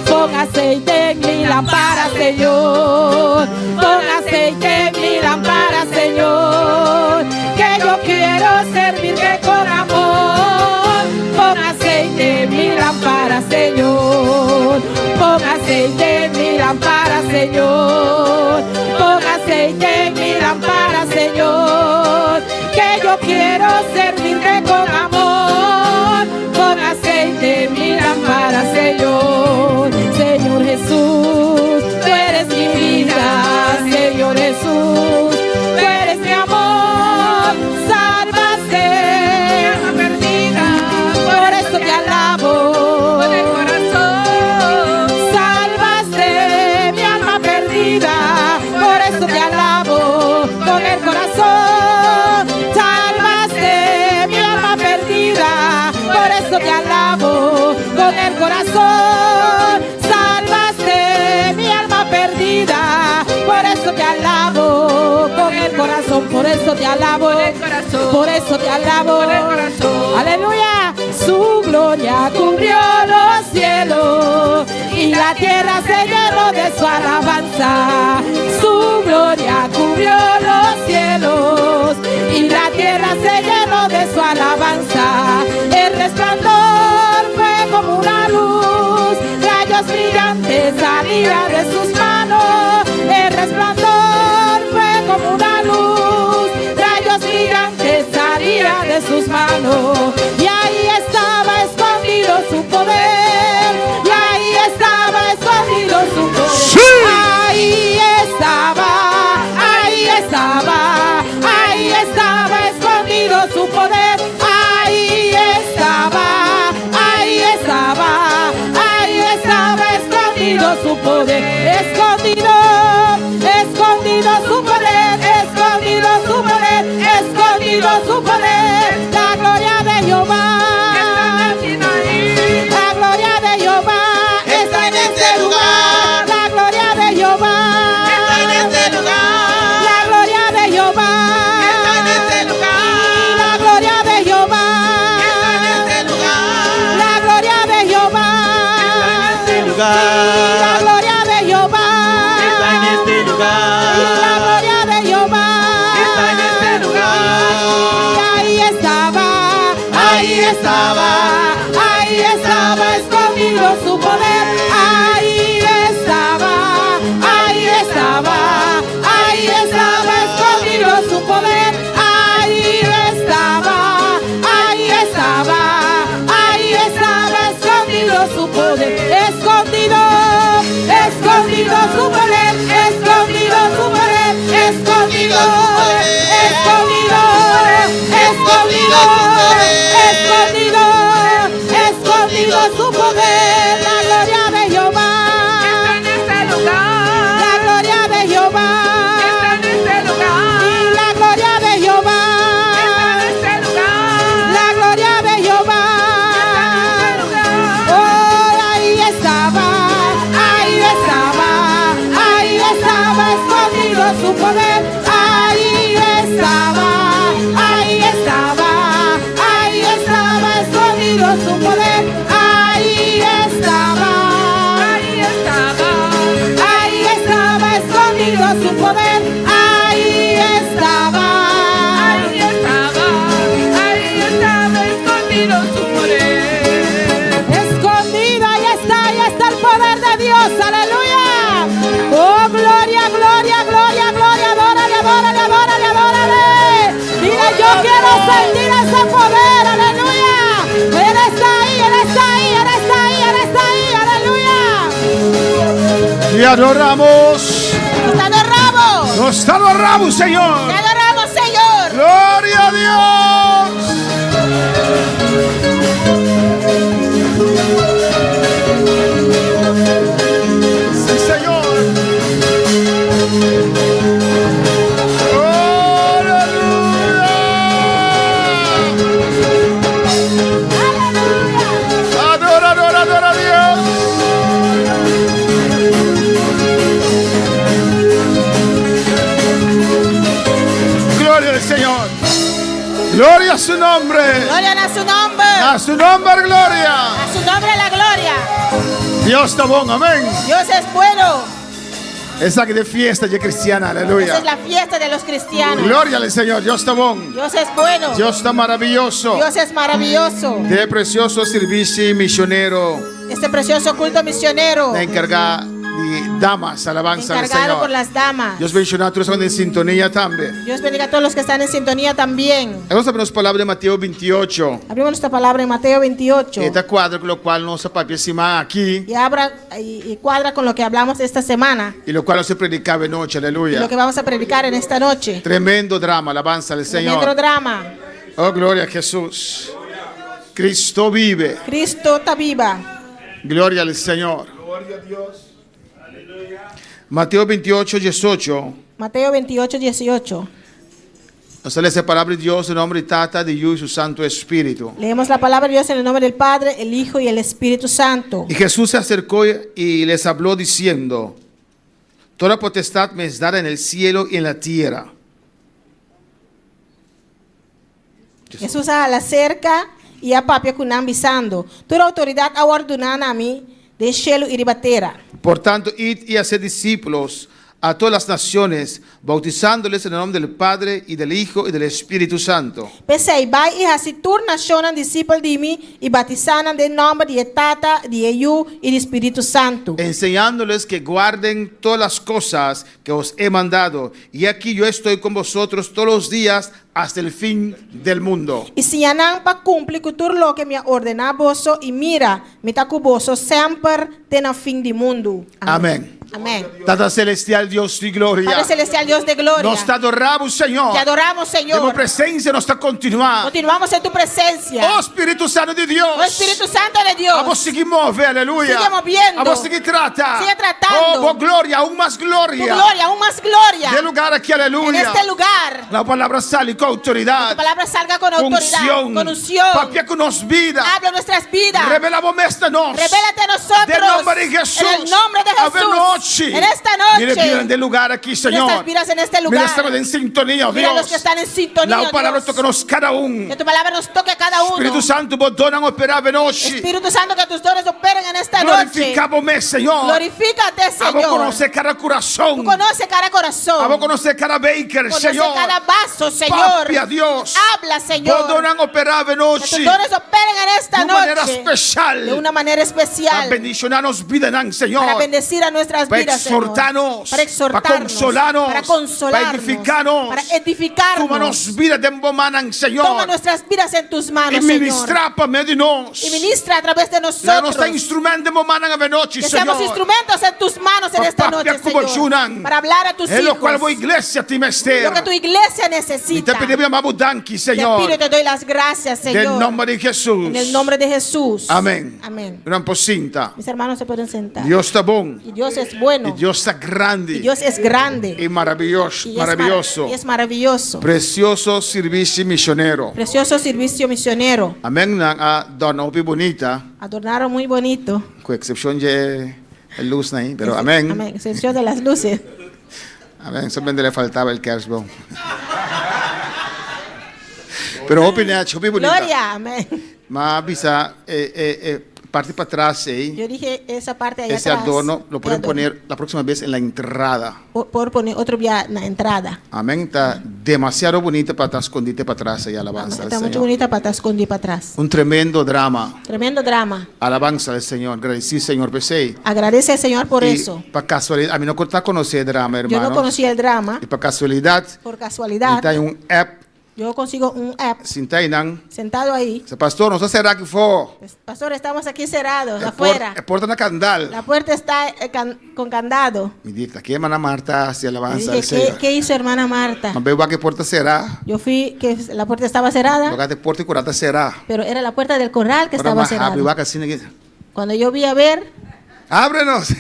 [SPEAKER 5] Pon aceite en mi lámpara. lámpara, Señor. Pon aceite en mi lámpara, Señor. Que yo quiero servirte con amor. Pon aceite en mi lámpara, Señor. Pon aceite en mi lámpara, Señor. Pon aceite en mi lámpara, Señor. Que yo quiero servirte con amor. Pon aceite en mi lámpara, Señor. Señor Jesús, tú eres mi vida, Señor Jesús. Tú eres mi amor, sálvase, alma perdida. Por eso te alabo con el corazón. Sálvase mi alma perdida, por eso te alabo con el corazón. Sálvase mi alma perdida, por eso te alabo con el corazón. Sálvase mi alma perdida, por eso te alabo con el corazón, por eso te alabo, por eso te alabo. Aleluya, su gloria cubrió los cielos y la tierra se llenó de su alabanza. Su gloria cubrió los cielos y la tierra se llenó de su alabanza. El resplandor fue como una luz, rayos brillantes salían de sus manos. El resplandor fue como una luz, rayos brillantes salían de sus manos. Y ahí estaba escondido su poder, y ahí estaba escondido su poder. Ahí estaba, ahí estaba, ahí estaba escondido su poder. Ahí estaba, ahí estaba, ahí estaba escondido su poder. Escondido, escondido su poder, escondido su poder, escondido su poder. La gloria de Jehová. La gloria de Jehová está en este lugar. La gloria de Jehová está en este lugar. La gloria de Jehová está en este lugar. La gloria de Jehová está en este lugar. La gloria de Jehová está en este
[SPEAKER 3] lugar.
[SPEAKER 5] La gloria de Jehová
[SPEAKER 3] Está en este lugar.
[SPEAKER 5] La gloria de Jehová
[SPEAKER 3] Está en este lugar.
[SPEAKER 5] Ahí estaba, ahí estaba, ahí estaba escondido su poder. Ahí estaba, ahí estaba, ahí estaba escondido su poder. Ahí estaba, ahí estaba, ahí estaba escondido su poder. Escondido, escondido su poder, escondido su poder, escondido, escondido, escondido, escondido, escondido su poder. La gloria de Jehová está en este lugar. La gloria de Jehová está en este lugar. Y la gloria de Jehová está en este lugar. La gloria de Jehová está en este lugar. Oh, ahí estaba, ahí estaba, ahí estaba escondido su poder. Ahí estaba, ahí estaba, ahí estaba escondido su poder. Ahí estaba, ahí estaba, ahí estaba escondido su poder. Ahí estaba, ahí estaba, ahí estaba escondido su poder. Escondido, ahí está, ahí está el poder de Dios, aleluya. Oh, gloria, gloria, gloria, gloria, adórale, adórale, adórale, adórale. Mira, yo quiero sentir ese poder, aleluya. Él está ahí, Él está ahí, Él está ahí, Él está ahí, aleluya.
[SPEAKER 1] Te adoramos.
[SPEAKER 7] Te adoramos.
[SPEAKER 1] Nos adoramos, Señor.
[SPEAKER 7] Te adoramos, Señor.
[SPEAKER 1] Gloria a Dios. Sí, Señor. Aleluya. Adora, adora, adora a Dios. Gloria al Señor. Gloria a su nombre.
[SPEAKER 7] Gloria na su nomber.
[SPEAKER 1] Na su nomber, gloria.
[SPEAKER 7] A su nombre la gloria.
[SPEAKER 1] Dios ta bon, amèn.
[SPEAKER 7] Dios es bueno.
[SPEAKER 1] Esaki ta fiesta di kristian,
[SPEAKER 7] Esa
[SPEAKER 1] aleluya.
[SPEAKER 7] es la fiesta de los cristianos.
[SPEAKER 1] Gloria al Señor, Dios ta bon.
[SPEAKER 7] Dios es bueno.
[SPEAKER 1] Dios ta maravioso.
[SPEAKER 7] Dios es maravilloso.
[SPEAKER 1] E presioso servisio misionero.
[SPEAKER 7] Este precioso culto misionero.
[SPEAKER 1] Enkargá di damas, alabansa al
[SPEAKER 7] Encargado
[SPEAKER 1] Señor.
[SPEAKER 7] por las damas.
[SPEAKER 1] Dios bendishoná tur esnan den sintonia tambe.
[SPEAKER 7] Dios bendiga a todos los que están en sintonía también.
[SPEAKER 1] Nos ta habri palabra di Mateo 28.
[SPEAKER 7] Abrimos nuestra palabra en Mateo 28.
[SPEAKER 1] E ta kuadra ku lokual nos a papia e siman aki.
[SPEAKER 7] Y abra y cuadra con lo que hablamos esta semana.
[SPEAKER 1] I lokual nos a prediká anochi,
[SPEAKER 7] Y
[SPEAKER 1] aleluya.
[SPEAKER 7] lo que vamos a predicar en esta noche.
[SPEAKER 1] Tremendo drama, alabansa al
[SPEAKER 7] Tremendo
[SPEAKER 1] Señor.
[SPEAKER 7] drama.
[SPEAKER 1] Oh, gloria a Jesús. Cristo vive.
[SPEAKER 7] Cristo ta biba.
[SPEAKER 1] Gloria al Señor. Mateo 28, 18.
[SPEAKER 7] Mateo 28, 18.
[SPEAKER 1] Nos ta lesa palabra di Dios den nòmber di Tata, di Yu i su Santu Spiritu.
[SPEAKER 7] Leemos la palabra de Dios en el nombre del Padre, el Hijo y el Espíritu Santo.
[SPEAKER 1] Y Jesús se acercó y les habló diciendo, Toda potestad me es dada en el cielo y en la tierra.
[SPEAKER 7] Jesús a hala serka i a papia ku nan bisando, Tur outoridat a wòrdu duná na mi den shelu i riba tera.
[SPEAKER 1] Por tanto, id y haced discípulos a todas las naciones, bautizándoles en el nombre del Padre y del Hijo y del Espíritu Santo.
[SPEAKER 7] P'esei, bai i hasi tur nashonnan disipel di mi i batisá nan den nòmber di e Tata, di e Yu i di Spiritu Santu.
[SPEAKER 1] Enseñándoles que guarden todas las cosas que os he mandado, y he aquí yo estoy con vosotros todos los días hasta el fin del mundo.
[SPEAKER 7] I siña nan pa kumpli ku tur loke mi a ordená boso, i mira, mi ta ku boso semper te na fin di mundu.
[SPEAKER 1] Amén.
[SPEAKER 7] Amén.
[SPEAKER 1] Tata Celestial, Dios di gloria.
[SPEAKER 7] Padre Celestial, Dios de gloria.
[SPEAKER 1] Nos ta adorá bo, Señor.
[SPEAKER 7] Te adoramos, Señor.
[SPEAKER 1] Den bo presensia nos ta kontinuá.
[SPEAKER 7] Continuamos en tu presencia.
[SPEAKER 1] Oh Spiritu Santu di Dios.
[SPEAKER 7] Oh Espíritu Santo de Dios.
[SPEAKER 1] Abo sigui move, aleluya.
[SPEAKER 7] Sigue moviendo.
[SPEAKER 1] Abo sigui trata.
[SPEAKER 7] Sigue tratando.
[SPEAKER 1] Oh, bo gloria, aún mas gloria.
[SPEAKER 7] Tu gloria, aún más gloria.
[SPEAKER 1] Den e lugá aki, aleluya.
[SPEAKER 7] En este lugar.
[SPEAKER 1] Laga bo palabra sali ku outoridat.
[SPEAKER 7] Tu palabra salga con autoridad.
[SPEAKER 1] Unshon.
[SPEAKER 7] Con unción.
[SPEAKER 1] Papia ku nos bida.
[SPEAKER 7] Habla nuestras vidas.
[SPEAKER 1] Revelá bo mes na nos.
[SPEAKER 7] Revélate a nosotros.
[SPEAKER 1] Den nòmber di Jesús.
[SPEAKER 7] En el nombre de
[SPEAKER 1] Awe
[SPEAKER 7] Jesús.
[SPEAKER 1] nochi.
[SPEAKER 7] En esta noche.
[SPEAKER 1] Mira bidanan den e lugá aki, Señor.
[SPEAKER 7] Nuestras vidas en este lugar.
[SPEAKER 1] Mira esnan den sintonia,
[SPEAKER 7] Mira
[SPEAKER 1] Dios.
[SPEAKER 7] los que están en sintonía.
[SPEAKER 1] Laga bo palabra
[SPEAKER 7] Dios.
[SPEAKER 1] toka nos kada un.
[SPEAKER 7] Que tu palabra nos toque a cada uno.
[SPEAKER 1] Spiritu Santu, bo donnan operá awe nochi.
[SPEAKER 7] Espíritu Santo, que tus dones operen en esta noche.
[SPEAKER 1] Glorifiká bo mes, Señor.
[SPEAKER 7] Glorifícate,
[SPEAKER 1] Abo
[SPEAKER 7] Señor.
[SPEAKER 1] konosé kada kurason.
[SPEAKER 7] Tú conoces cada corazón.
[SPEAKER 1] Abo konosé kada beker,
[SPEAKER 7] Conoce
[SPEAKER 1] Señor.
[SPEAKER 7] cada vaso, Señor.
[SPEAKER 1] Papia, Dios.
[SPEAKER 7] Habla, Señor.
[SPEAKER 1] Bo donnan operá awe
[SPEAKER 7] Que
[SPEAKER 1] nochi.
[SPEAKER 7] tus dones operen en esta
[SPEAKER 1] Di un manera
[SPEAKER 7] noche.
[SPEAKER 1] spesial.
[SPEAKER 7] De una manera especial.
[SPEAKER 1] Pa bendishoná nos bidanan, Señor.
[SPEAKER 7] Para bendecir a nuestras
[SPEAKER 1] Pa
[SPEAKER 7] vidas, Señor.
[SPEAKER 1] ekshortá nos.
[SPEAKER 7] Para exhortarnos.
[SPEAKER 1] Pa konsolá nos.
[SPEAKER 7] Para consolarnos.
[SPEAKER 1] Pa edifiká nos.
[SPEAKER 7] Para edificarnos.
[SPEAKER 1] Tuma nos bida den bo mannan, Señor.
[SPEAKER 7] Toma nuestras vidas en tus manos,
[SPEAKER 1] I ministrá
[SPEAKER 7] Señor.
[SPEAKER 1] pa medio di nos.
[SPEAKER 7] Y ministra a través de
[SPEAKER 1] Laga nos
[SPEAKER 7] nosotros.
[SPEAKER 1] ta instrumento den bo mannan awe nochi,
[SPEAKER 7] Que
[SPEAKER 1] Señor.
[SPEAKER 7] seamos instrumentos en tus manos en
[SPEAKER 1] Pa
[SPEAKER 7] esta
[SPEAKER 1] papia
[SPEAKER 7] noche,
[SPEAKER 1] ku bo
[SPEAKER 7] Señor.
[SPEAKER 1] yunan.
[SPEAKER 7] Para hablar a tus
[SPEAKER 1] E lokual bo
[SPEAKER 7] hijos.
[SPEAKER 1] iglesia tin mester.
[SPEAKER 7] Lo que tu iglesia
[SPEAKER 1] Mi
[SPEAKER 7] necesita.
[SPEAKER 1] ta pidi bo yama bo danki,
[SPEAKER 7] Te
[SPEAKER 1] Señor.
[SPEAKER 7] pido y te doy las gracias,
[SPEAKER 1] Den
[SPEAKER 7] Señor.
[SPEAKER 1] nòmber di Jesús.
[SPEAKER 7] En el nombre de Jesús.
[SPEAKER 1] Amèn.
[SPEAKER 7] Amén.
[SPEAKER 1] Ruman por sinta.
[SPEAKER 7] Mis hermanos se pueden sentar.
[SPEAKER 1] Dios ta bon.
[SPEAKER 7] Y Dios es bueno.
[SPEAKER 1] I Dios ta grandi.
[SPEAKER 7] Y Dios es grande.
[SPEAKER 1] I maravioso.
[SPEAKER 7] Y es
[SPEAKER 1] Maravioso.
[SPEAKER 7] y es maravilloso.
[SPEAKER 1] Presioso servisio misionero.
[SPEAKER 7] Precioso servicio misionero.
[SPEAKER 1] Amèn. Nan a dòrna hopi bunita.
[SPEAKER 7] Adornaron muy bonito.
[SPEAKER 1] Ku eksepshon di lusnan ei, pero amèn.
[SPEAKER 7] Amén. Excepción de las luces.
[SPEAKER 1] Amèn. Solamente le faltaba el kerstboom. Pero hopi nèchi, hopi bunita.
[SPEAKER 7] Gloria, amén.
[SPEAKER 1] M'a bisa eh, eh, eh, parti patras ei.
[SPEAKER 7] Yo dije esa parte allá
[SPEAKER 1] Ese
[SPEAKER 7] atrás.
[SPEAKER 1] adorno lo pueden
[SPEAKER 7] Adorno.
[SPEAKER 1] poner la próxima vez en la entrada.
[SPEAKER 7] Por poner otro día en la entrada.
[SPEAKER 1] Amén. Ta demasiado bunita pa ta skondí patras ei, alabansa al
[SPEAKER 7] Está mucho
[SPEAKER 1] Señor.
[SPEAKER 7] bonita para estar escondida para atrás.
[SPEAKER 1] Un tremendo drama.
[SPEAKER 7] Tremendo drama.
[SPEAKER 1] Alabansa al Señor. Gradisí Señor p'esei.
[SPEAKER 7] Agradece al Señor por
[SPEAKER 1] I
[SPEAKER 7] eso.
[SPEAKER 1] Pa kasualidat, ami no ta konosé e drama,
[SPEAKER 7] Yo
[SPEAKER 1] hermano.
[SPEAKER 7] no conocía el drama.
[SPEAKER 1] I pa kasualidat,
[SPEAKER 7] Por casualidad,
[SPEAKER 1] tin un app
[SPEAKER 7] yo consigo un app
[SPEAKER 1] sintá einan.
[SPEAKER 7] sentado ahí.
[SPEAKER 1] Bisa, Pastor, nos ta será aki afó.
[SPEAKER 7] Pastor, estamos aquí cerrados, afuera.
[SPEAKER 1] E porta na kandal.
[SPEAKER 7] La puerta está con candado.
[SPEAKER 1] Mi di, kiko ruman Marta a hasi
[SPEAKER 7] Y
[SPEAKER 1] alabansa al
[SPEAKER 7] dije, ¿qué,
[SPEAKER 1] Señor.
[SPEAKER 7] qué hizo hermana Marta?
[SPEAKER 1] M'a bai wak e porta será.
[SPEAKER 7] Yo fui, que la puerta estaba cerrada,
[SPEAKER 1] Lugar di porta di kurá ta será.
[SPEAKER 7] pero era la puerta del corral que
[SPEAKER 1] Ora
[SPEAKER 7] estaba
[SPEAKER 1] m'a habri
[SPEAKER 7] cerrada.
[SPEAKER 1] wak asina aki.
[SPEAKER 7] Cuando yo vi a ver,
[SPEAKER 1] Ábrenos.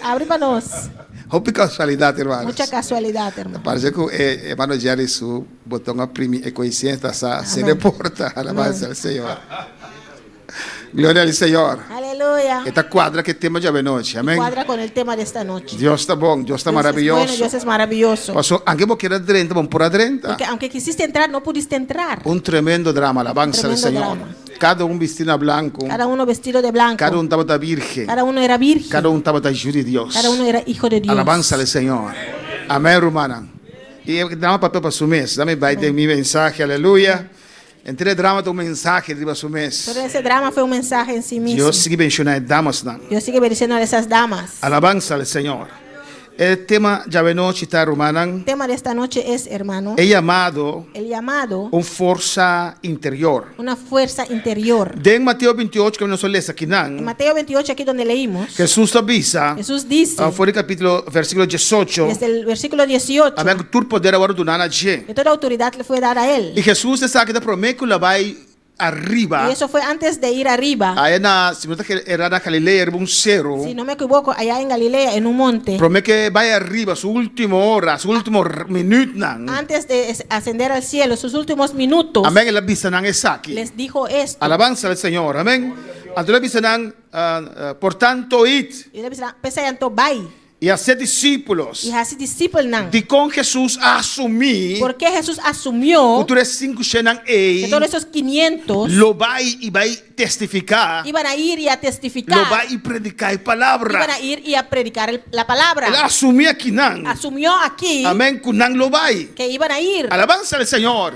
[SPEAKER 7] abrí pa nos.
[SPEAKER 1] Hopi kasualidat, ruman.
[SPEAKER 7] Mucha casualidad, hermano.
[SPEAKER 1] Parse ku eh, hermano Jerry su boton a primi e koinsidensia sa sera porta. Alabansa al Señor. Gloria al Señor.
[SPEAKER 7] Aleluya. Aleluya.
[SPEAKER 1] E ta kuadra ku e tema djawe nochi. Amèn.
[SPEAKER 7] Cuadra con el tema de esta noche.
[SPEAKER 1] Dios ta bon, Dios ta
[SPEAKER 7] Dios es
[SPEAKER 1] maraviyoso.
[SPEAKER 7] bueno, Dios es maravilloso.
[SPEAKER 1] Paso, anke bo kier a drenta, bo no por a drenta.
[SPEAKER 7] Porque aunque quisiste entrar, no pudiste entrar.
[SPEAKER 1] Un tremendo drama, alabansa al
[SPEAKER 7] Tremendo
[SPEAKER 1] Señor.
[SPEAKER 7] drama.
[SPEAKER 1] Kada un bistí na blanku.
[SPEAKER 7] Cada uno vestido de blanco.
[SPEAKER 1] Kada un tabata virgen.
[SPEAKER 7] Cada uno era virgen.
[SPEAKER 1] Kada un tabata yu di Dios.
[SPEAKER 7] Cada uno era hijo de Dios.
[SPEAKER 1] Alabansa al Señor. Amèn, rumannan. I e drama papia pa su mes. Dame bai den mi mensahe, aleluya. Entre e drama ta un mensahe riba su mes.
[SPEAKER 7] Todo ese drama fue un mensaje en sí mismo.
[SPEAKER 1] Dios sigui benshoná e damasnan.
[SPEAKER 7] Dios sigue bendiciendo a esas damas.
[SPEAKER 1] Alabansa al Señor. E tema djawe nochi ta, rumannan.
[SPEAKER 7] El tema de esta noche es, hermano,
[SPEAKER 1] E yamado
[SPEAKER 7] el llamado,
[SPEAKER 1] un forsa interior.
[SPEAKER 7] una fuerza interior.
[SPEAKER 1] Den Mateo 28 ku nos a lesa akinan.
[SPEAKER 7] En Mateo 28, aquí donde leímos,
[SPEAKER 1] Hesus ta bisa.
[SPEAKER 7] Jesús dice,
[SPEAKER 1] For di kapítulo versíkulo 18.
[SPEAKER 7] desde el versículo 18,
[SPEAKER 1] Amèn, tur poder a wòrdu duná na dje.
[SPEAKER 7] que toda autoridad le fue dada a él.
[SPEAKER 1] I Hesus esaki ta promé ku el a bai ariba.
[SPEAKER 7] Y eso fue antes de ir arriba.
[SPEAKER 1] Aya na, si mi no ta erá na Galilea, riba un sero.
[SPEAKER 7] Si no me equivoco, allá en Galilea, en un monte.
[SPEAKER 1] Promé ku e bai ariba, su último ora, su último minütnan.
[SPEAKER 7] Antes de ascender al cielo, sus últimos minutos.
[SPEAKER 1] Amèn, el a bisa nan esaki.
[SPEAKER 7] Les dijo esto.
[SPEAKER 1] Alabansa al Señor. Amèn. Anto el a bisa nan, Por tanto, id.
[SPEAKER 7] I el a bisa nan, P'esei anto bai.
[SPEAKER 1] I hasi disípulos.
[SPEAKER 7] I hasi disipelnan.
[SPEAKER 1] Dikon Hesus a asumí.
[SPEAKER 7] Por ke Hesus asumió.
[SPEAKER 1] Ku tur e sinku shennan ei.
[SPEAKER 7] Que todos esos quinientos.
[SPEAKER 1] Lo bai i bai testifiká.
[SPEAKER 7] Iban a ir y a testificar.
[SPEAKER 1] Lo bai i prediká e palabra.
[SPEAKER 7] Iban a ir y a predicar el, la palabra.
[SPEAKER 1] El a asumí akinan.
[SPEAKER 7] Asumió aquí.
[SPEAKER 1] Amèn, ku nan lo bai.
[SPEAKER 7] Que iban a ir.
[SPEAKER 1] Alabansa al Señor.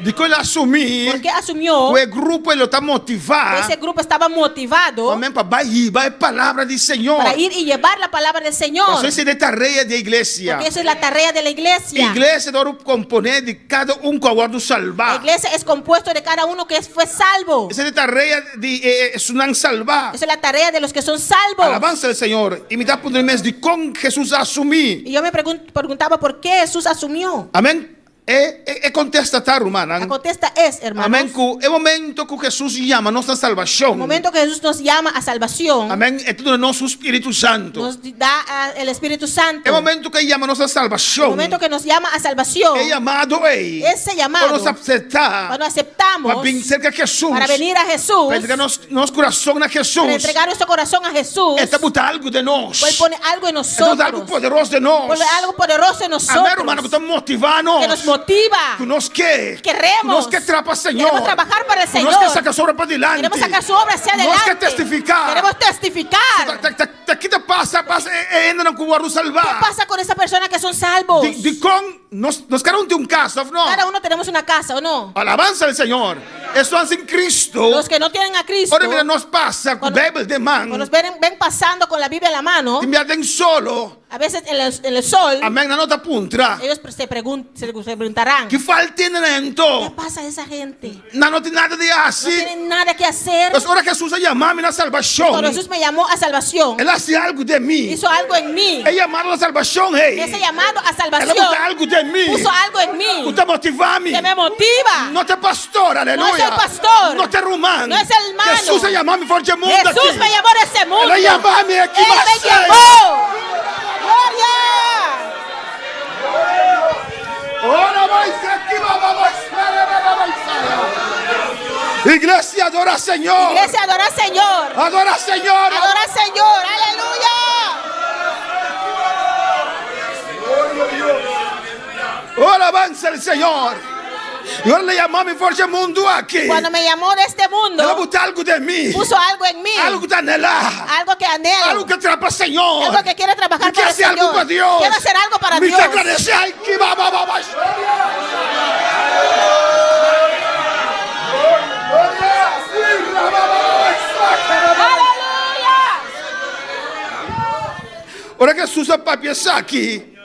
[SPEAKER 1] Dikon el a asumí.
[SPEAKER 7] Por ke asumió.
[SPEAKER 1] Ku e grupo ei lo ta motivá.
[SPEAKER 7] Que ese grupo estaba motivado.
[SPEAKER 1] Amèn, pa bai hiba e palabra di Señor.
[SPEAKER 7] Para ir y llevar la palabra del Señor.
[SPEAKER 1] Pasobra esei ta e tarea di e iglesia.
[SPEAKER 7] Porque eso es la tarea de la iglesia.
[SPEAKER 1] Iglesia ta wòrdu komponé di kada un ku a wòrdu salbá.
[SPEAKER 7] La iglesia es compuesto de cada uno que fue salvo.
[SPEAKER 1] Esei ta e tarea di e esunnan salbá.
[SPEAKER 7] Esa es la tarea de los que son salvos.
[SPEAKER 1] Alabansa al Señor. I mi ta puntra mi mes dikon Hesus a asumí.
[SPEAKER 7] Y yo me preguntaba por qué Jesús asumió.
[SPEAKER 1] Amèn. E e kontesta ta, rumannan.
[SPEAKER 7] La contesta es, hermanos.
[SPEAKER 1] Amèn, ku e momento ku Hesus yama nos na salbashon.
[SPEAKER 7] El momento que Jesús nos llama a salvación.
[SPEAKER 1] Amèn, e ta duna nos su Spiritu Santu.
[SPEAKER 7] Nos da el Espíritu Santo.
[SPEAKER 1] E momento ku e yama nos na salbashon.
[SPEAKER 7] El momento que nos llama a salvación.
[SPEAKER 1] E yamado ei.
[SPEAKER 7] Ese llamado.
[SPEAKER 1] Ora nos aseptá.
[SPEAKER 7] Cuando aceptamos.
[SPEAKER 1] Pa bin serka Hesus.
[SPEAKER 7] Para venir a Jesús.
[SPEAKER 1] Pa entrega nos nos kurason na Hesus.
[SPEAKER 7] Para entregar nuestro corazón a Jesús.
[SPEAKER 1] E ta buta algu den nos.
[SPEAKER 7] Él pone algo en
[SPEAKER 1] E ta buta algu
[SPEAKER 7] nosotros.
[SPEAKER 1] poderoso den nos.
[SPEAKER 7] Pone algo poderoso en nosotros.
[SPEAKER 1] Amén, rumannan, ku ta motivá nos.
[SPEAKER 7] Que nos motiva.
[SPEAKER 1] Ku nos ke.
[SPEAKER 7] Queremos.
[SPEAKER 1] Ku nos ke traha pa Señor.
[SPEAKER 7] Queremos trabajar para el
[SPEAKER 1] Ku nos
[SPEAKER 7] Señor.
[SPEAKER 1] ke saka su obra padilanti.
[SPEAKER 7] Queremos sacar su obra hacia
[SPEAKER 1] Nos ke
[SPEAKER 7] adelante.
[SPEAKER 1] testifiká.
[SPEAKER 7] Queremos testificar.
[SPEAKER 1] Ta, ta, ta, ta, ki ta pasa pa e hendenan ku wòrdu salvá?
[SPEAKER 7] ¿Qué pasa con esa persona que son salvos?
[SPEAKER 1] Di, dikon nos, nos kada un tin un kas, òf no?
[SPEAKER 7] Cada uno tenemos una casa, ¿o no?
[SPEAKER 1] Alabansa al Señor. Esnan sin Cristo.
[SPEAKER 7] Los que no tienen a Cristo.
[SPEAKER 1] Ora mira nos pasa ku Beibel den man.
[SPEAKER 7] Cuando nos ven, ven pasando con la Biblia en la mano.
[SPEAKER 1] Tin bia den solo.
[SPEAKER 7] A veces en el, en el sol.
[SPEAKER 1] Amèn, nan lo ta puntra.
[SPEAKER 7] Ellos se, pregun se preguntarán.
[SPEAKER 1] Ki falta nan anto?
[SPEAKER 7] ¿Qué pasa a esa gente?
[SPEAKER 1] Nan no tin nada di hasi.
[SPEAKER 7] No tienen nada que hacer.
[SPEAKER 1] Pues ora Hesus a yama mi na salbashon.
[SPEAKER 7] Cuando Jesús me llamó a salvación.
[SPEAKER 1] El a hasi algu den mi.
[SPEAKER 7] Hizo algo en mí.
[SPEAKER 1] E yamado na salbashon, hey.
[SPEAKER 7] Ese llamado a salvación.
[SPEAKER 1] El a buta algu den mi.
[SPEAKER 7] Puso algo en mí.
[SPEAKER 1] Ku ta motivá mi.
[SPEAKER 7] Que me motiva.
[SPEAKER 1] No ta pastor, aleluya.
[SPEAKER 7] No es el pastor.
[SPEAKER 1] No ta ruman.
[SPEAKER 7] No es el hermano.
[SPEAKER 1] Hesus a yama mi for di e mundu aki.
[SPEAKER 7] Jesús me llamó de ese mundo.
[SPEAKER 1] El a yama mi aki
[SPEAKER 7] Él me llamó. Gloria.
[SPEAKER 1] Iglesia, adora Señor.
[SPEAKER 7] Iglesia, adora Señor.
[SPEAKER 1] Adora Señor.
[SPEAKER 7] Adora Señor. Aleluya.
[SPEAKER 1] Oh, alabanza al Señor. I ora el a yama mi for di e mundu aki.
[SPEAKER 7] Cuando me llamó de este mundo.
[SPEAKER 1] El a buta algu den mi.
[SPEAKER 7] Puso algo en mí.
[SPEAKER 1] Algu ku ta anhelá.
[SPEAKER 7] Algo que anhelo.
[SPEAKER 1] Algu ku ke traha pa Señor.
[SPEAKER 7] Algo que quiere trabajar
[SPEAKER 1] Mi ke
[SPEAKER 7] para el
[SPEAKER 1] hasi algu
[SPEAKER 7] Señor.
[SPEAKER 1] pa Dios.
[SPEAKER 7] Quiero hacer algo para
[SPEAKER 1] Mi
[SPEAKER 7] Dios.
[SPEAKER 1] ta agradesé. Ay, ki ba ba ba ba. Ora Hesus a papia esaki,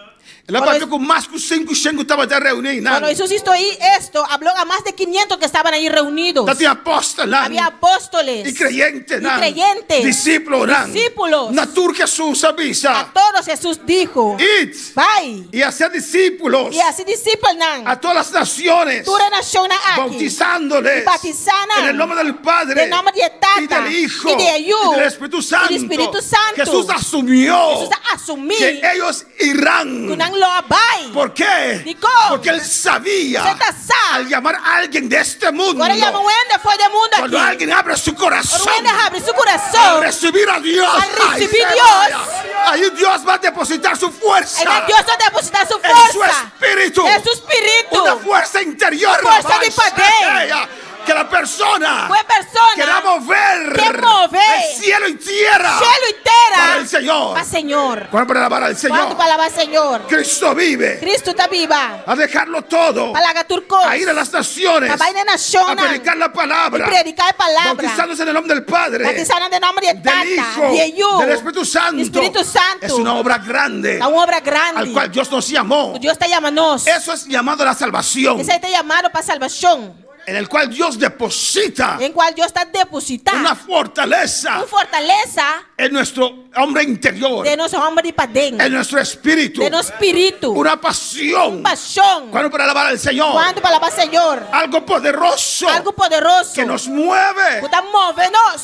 [SPEAKER 1] El a papia ku mas ku sinku shen ku tabata reuní einan.
[SPEAKER 7] Cuando Jesús hizo ahí esto, habló a más de 500 que estaban ahí reunidos.
[SPEAKER 1] Tatin apòstelnan.
[SPEAKER 7] Había apóstoles.
[SPEAKER 1] I kreyentenan.
[SPEAKER 7] Y creyentes.
[SPEAKER 1] Disiplonan.
[SPEAKER 7] Discípulos.
[SPEAKER 1] Na tur Hesus a bisa.
[SPEAKER 7] A todos Jesús dijo.
[SPEAKER 1] Id.
[SPEAKER 7] Bai.
[SPEAKER 1] I hasi disípulos.
[SPEAKER 7] I hasi disipelnan.
[SPEAKER 1] A todas las naciones.
[SPEAKER 7] Tur e nashonnan aki.
[SPEAKER 1] Bautizándoles.
[SPEAKER 7] I batisá nan.
[SPEAKER 1] En el nombre del Padre.
[SPEAKER 7] Den nòmber di e Tata.
[SPEAKER 1] Y del Hijo.
[SPEAKER 7] I di e Yu.
[SPEAKER 1] Y del Espíritu Santo.
[SPEAKER 7] I di Spiritu Santu.
[SPEAKER 1] Jesús asumió.
[SPEAKER 7] Jesús a asumí.
[SPEAKER 1] Que ellos irán.
[SPEAKER 7] Ku nan
[SPEAKER 5] Nan lo a bai.
[SPEAKER 1] ¿Por qué?
[SPEAKER 5] Dikon?
[SPEAKER 1] Porque él sabía.
[SPEAKER 5] E tabata sa.
[SPEAKER 1] Al llamar a alguien de este mundo.
[SPEAKER 5] Ora e yama un hende for di e mundu
[SPEAKER 1] Cuando
[SPEAKER 5] aki.
[SPEAKER 1] alguien abre su corazón.
[SPEAKER 5] Ora un hende habri su kurason.
[SPEAKER 1] Al recibir a Dios.
[SPEAKER 5] Al risibí
[SPEAKER 1] Ay, se
[SPEAKER 5] Dios.
[SPEAKER 1] vaya. Ahí Dios va a depositar su fuerza.
[SPEAKER 5] Einan Dios ta depositá su
[SPEAKER 1] En su
[SPEAKER 5] forsa.
[SPEAKER 1] espíritu.
[SPEAKER 5] Den su spiritu.
[SPEAKER 1] Una fuerza interior.
[SPEAKER 5] Forsa di
[SPEAKER 1] Ay,
[SPEAKER 5] paden.
[SPEAKER 1] Que la persona.
[SPEAKER 5] Ku e persona.
[SPEAKER 1] Que va a mover.
[SPEAKER 5] Ke move.
[SPEAKER 1] El cielo y tierra.
[SPEAKER 5] Shelu i tera.
[SPEAKER 1] Para el Señor.
[SPEAKER 5] Pa Señor.
[SPEAKER 1] ¿Cuánto para alabar al Señor?
[SPEAKER 5] Kuantu pa alabá Señor?
[SPEAKER 1] Cristo vive.
[SPEAKER 5] Kristu ta biba.
[SPEAKER 1] A dejarlo todo.
[SPEAKER 5] Pa laga tur kos.
[SPEAKER 1] A ir a las naciones.
[SPEAKER 5] Pa bai na
[SPEAKER 1] A
[SPEAKER 5] nashonnan.
[SPEAKER 1] predicar la palabra.
[SPEAKER 5] I prediká e palabra.
[SPEAKER 1] Bautizándose en el nombre del Padre.
[SPEAKER 5] Batisá den nòmber di
[SPEAKER 1] Del
[SPEAKER 5] Tata,
[SPEAKER 1] Hijo.
[SPEAKER 5] di Yu,
[SPEAKER 1] Del Espíritu Santo.
[SPEAKER 5] Spiritu Santu.
[SPEAKER 1] Es una obra grande.
[SPEAKER 5] Ta un obra grandi.
[SPEAKER 1] Al cual Dios nos llamó.
[SPEAKER 5] Dios ta yama nos.
[SPEAKER 1] Eso es llamado a la salvación.
[SPEAKER 5] Esei ta yamado pa salbashon.
[SPEAKER 1] En el cual Dios deposita
[SPEAKER 5] Den kual Dios ta depositá.
[SPEAKER 1] una fortaleza
[SPEAKER 5] Un fortalesa
[SPEAKER 1] en nuestro hombre interior.
[SPEAKER 5] den nos hòmber di paden.
[SPEAKER 1] En nuestro espíritu.
[SPEAKER 5] Den nos spiritu.
[SPEAKER 1] Una pasión.
[SPEAKER 5] Un pashon.
[SPEAKER 1] ¿Cuánto para alabar al Señor?
[SPEAKER 5] Kuantu pa alabá Señor?
[SPEAKER 1] Algo poderoso.
[SPEAKER 5] Algu poderoso.
[SPEAKER 1] Que nos mueve.
[SPEAKER 5] Ku ta move nos.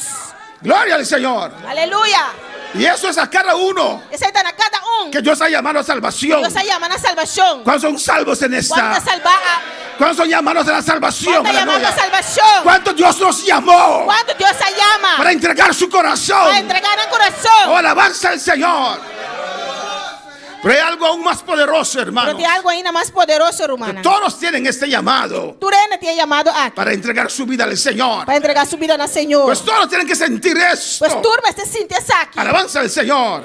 [SPEAKER 1] Gloria al Señor.
[SPEAKER 5] Aleluya.
[SPEAKER 1] Y eso es a cada uno
[SPEAKER 5] Esei ta na kada un.
[SPEAKER 1] que Dios ha llamado a salvación.
[SPEAKER 5] Dios a yama na salbashon.
[SPEAKER 1] ¿Cuántos son salvos en esta?
[SPEAKER 5] Kuantu ta salbá?
[SPEAKER 1] ¿Cuántos son llamados a la salvación?
[SPEAKER 5] Kuantu ta yamá
[SPEAKER 1] Aleluya.
[SPEAKER 5] pa salbashon?
[SPEAKER 1] ¿Cuánto Dios nos llamó
[SPEAKER 5] Kuantu Dios a yama?
[SPEAKER 1] para entregar su corazón?
[SPEAKER 5] Pa entregá nan kurason.
[SPEAKER 1] Oh, alabanza al Señor. Pero hay algo aún más poderoso, hermano.
[SPEAKER 5] Pero tin algu ainda mas poderoso, ruman.
[SPEAKER 1] Que todos tienen este llamado
[SPEAKER 5] Tur hende tin e yamado aki.
[SPEAKER 1] para entregar su vida al Señor.
[SPEAKER 5] Pa entregá su bida na Señor.
[SPEAKER 1] Pues todos tienen que sentir esto.
[SPEAKER 5] Pues tur mester sinti esaki.
[SPEAKER 1] Alabanza al Señor.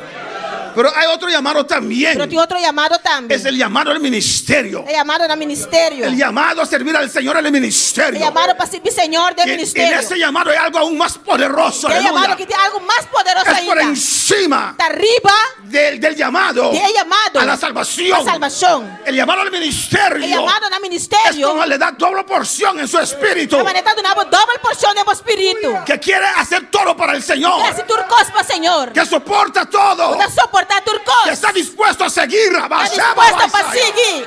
[SPEAKER 1] Pero hay otro llamado también.
[SPEAKER 5] Pero tin otro llamado tambe.
[SPEAKER 1] Es el llamado al ministerio.
[SPEAKER 5] E llamado na ministerio.
[SPEAKER 1] El llamado a servir al Señor en el ministerio.
[SPEAKER 5] E llamado pa sirbi Señor den
[SPEAKER 1] Y en
[SPEAKER 5] ministerio.
[SPEAKER 1] ese llamado hay algo aún más poderoso.
[SPEAKER 5] E
[SPEAKER 1] Aleluya.
[SPEAKER 5] llamado aki tin algu mas poderoso
[SPEAKER 1] Es por
[SPEAKER 5] ainda.
[SPEAKER 1] encima
[SPEAKER 5] Ta riba
[SPEAKER 1] del, del llamado
[SPEAKER 5] di e llamado
[SPEAKER 1] a la salvación.
[SPEAKER 5] Pa salbashon.
[SPEAKER 1] El llamado al ministerio.
[SPEAKER 5] E llamado na ministerio.
[SPEAKER 1] Es como le da doble porción en su espíritu.
[SPEAKER 5] Ta manera ta duna dòbel porshon den bo spiritu.
[SPEAKER 1] Que quiere hacer todo para el Señor.
[SPEAKER 5] Ke hasi tur kos pa Señor.
[SPEAKER 1] Que soporta todo.
[SPEAKER 5] Ku ta soportá tur kos.
[SPEAKER 1] Que está dispuesto a seguir.
[SPEAKER 5] Ta dispuesto pa sigui.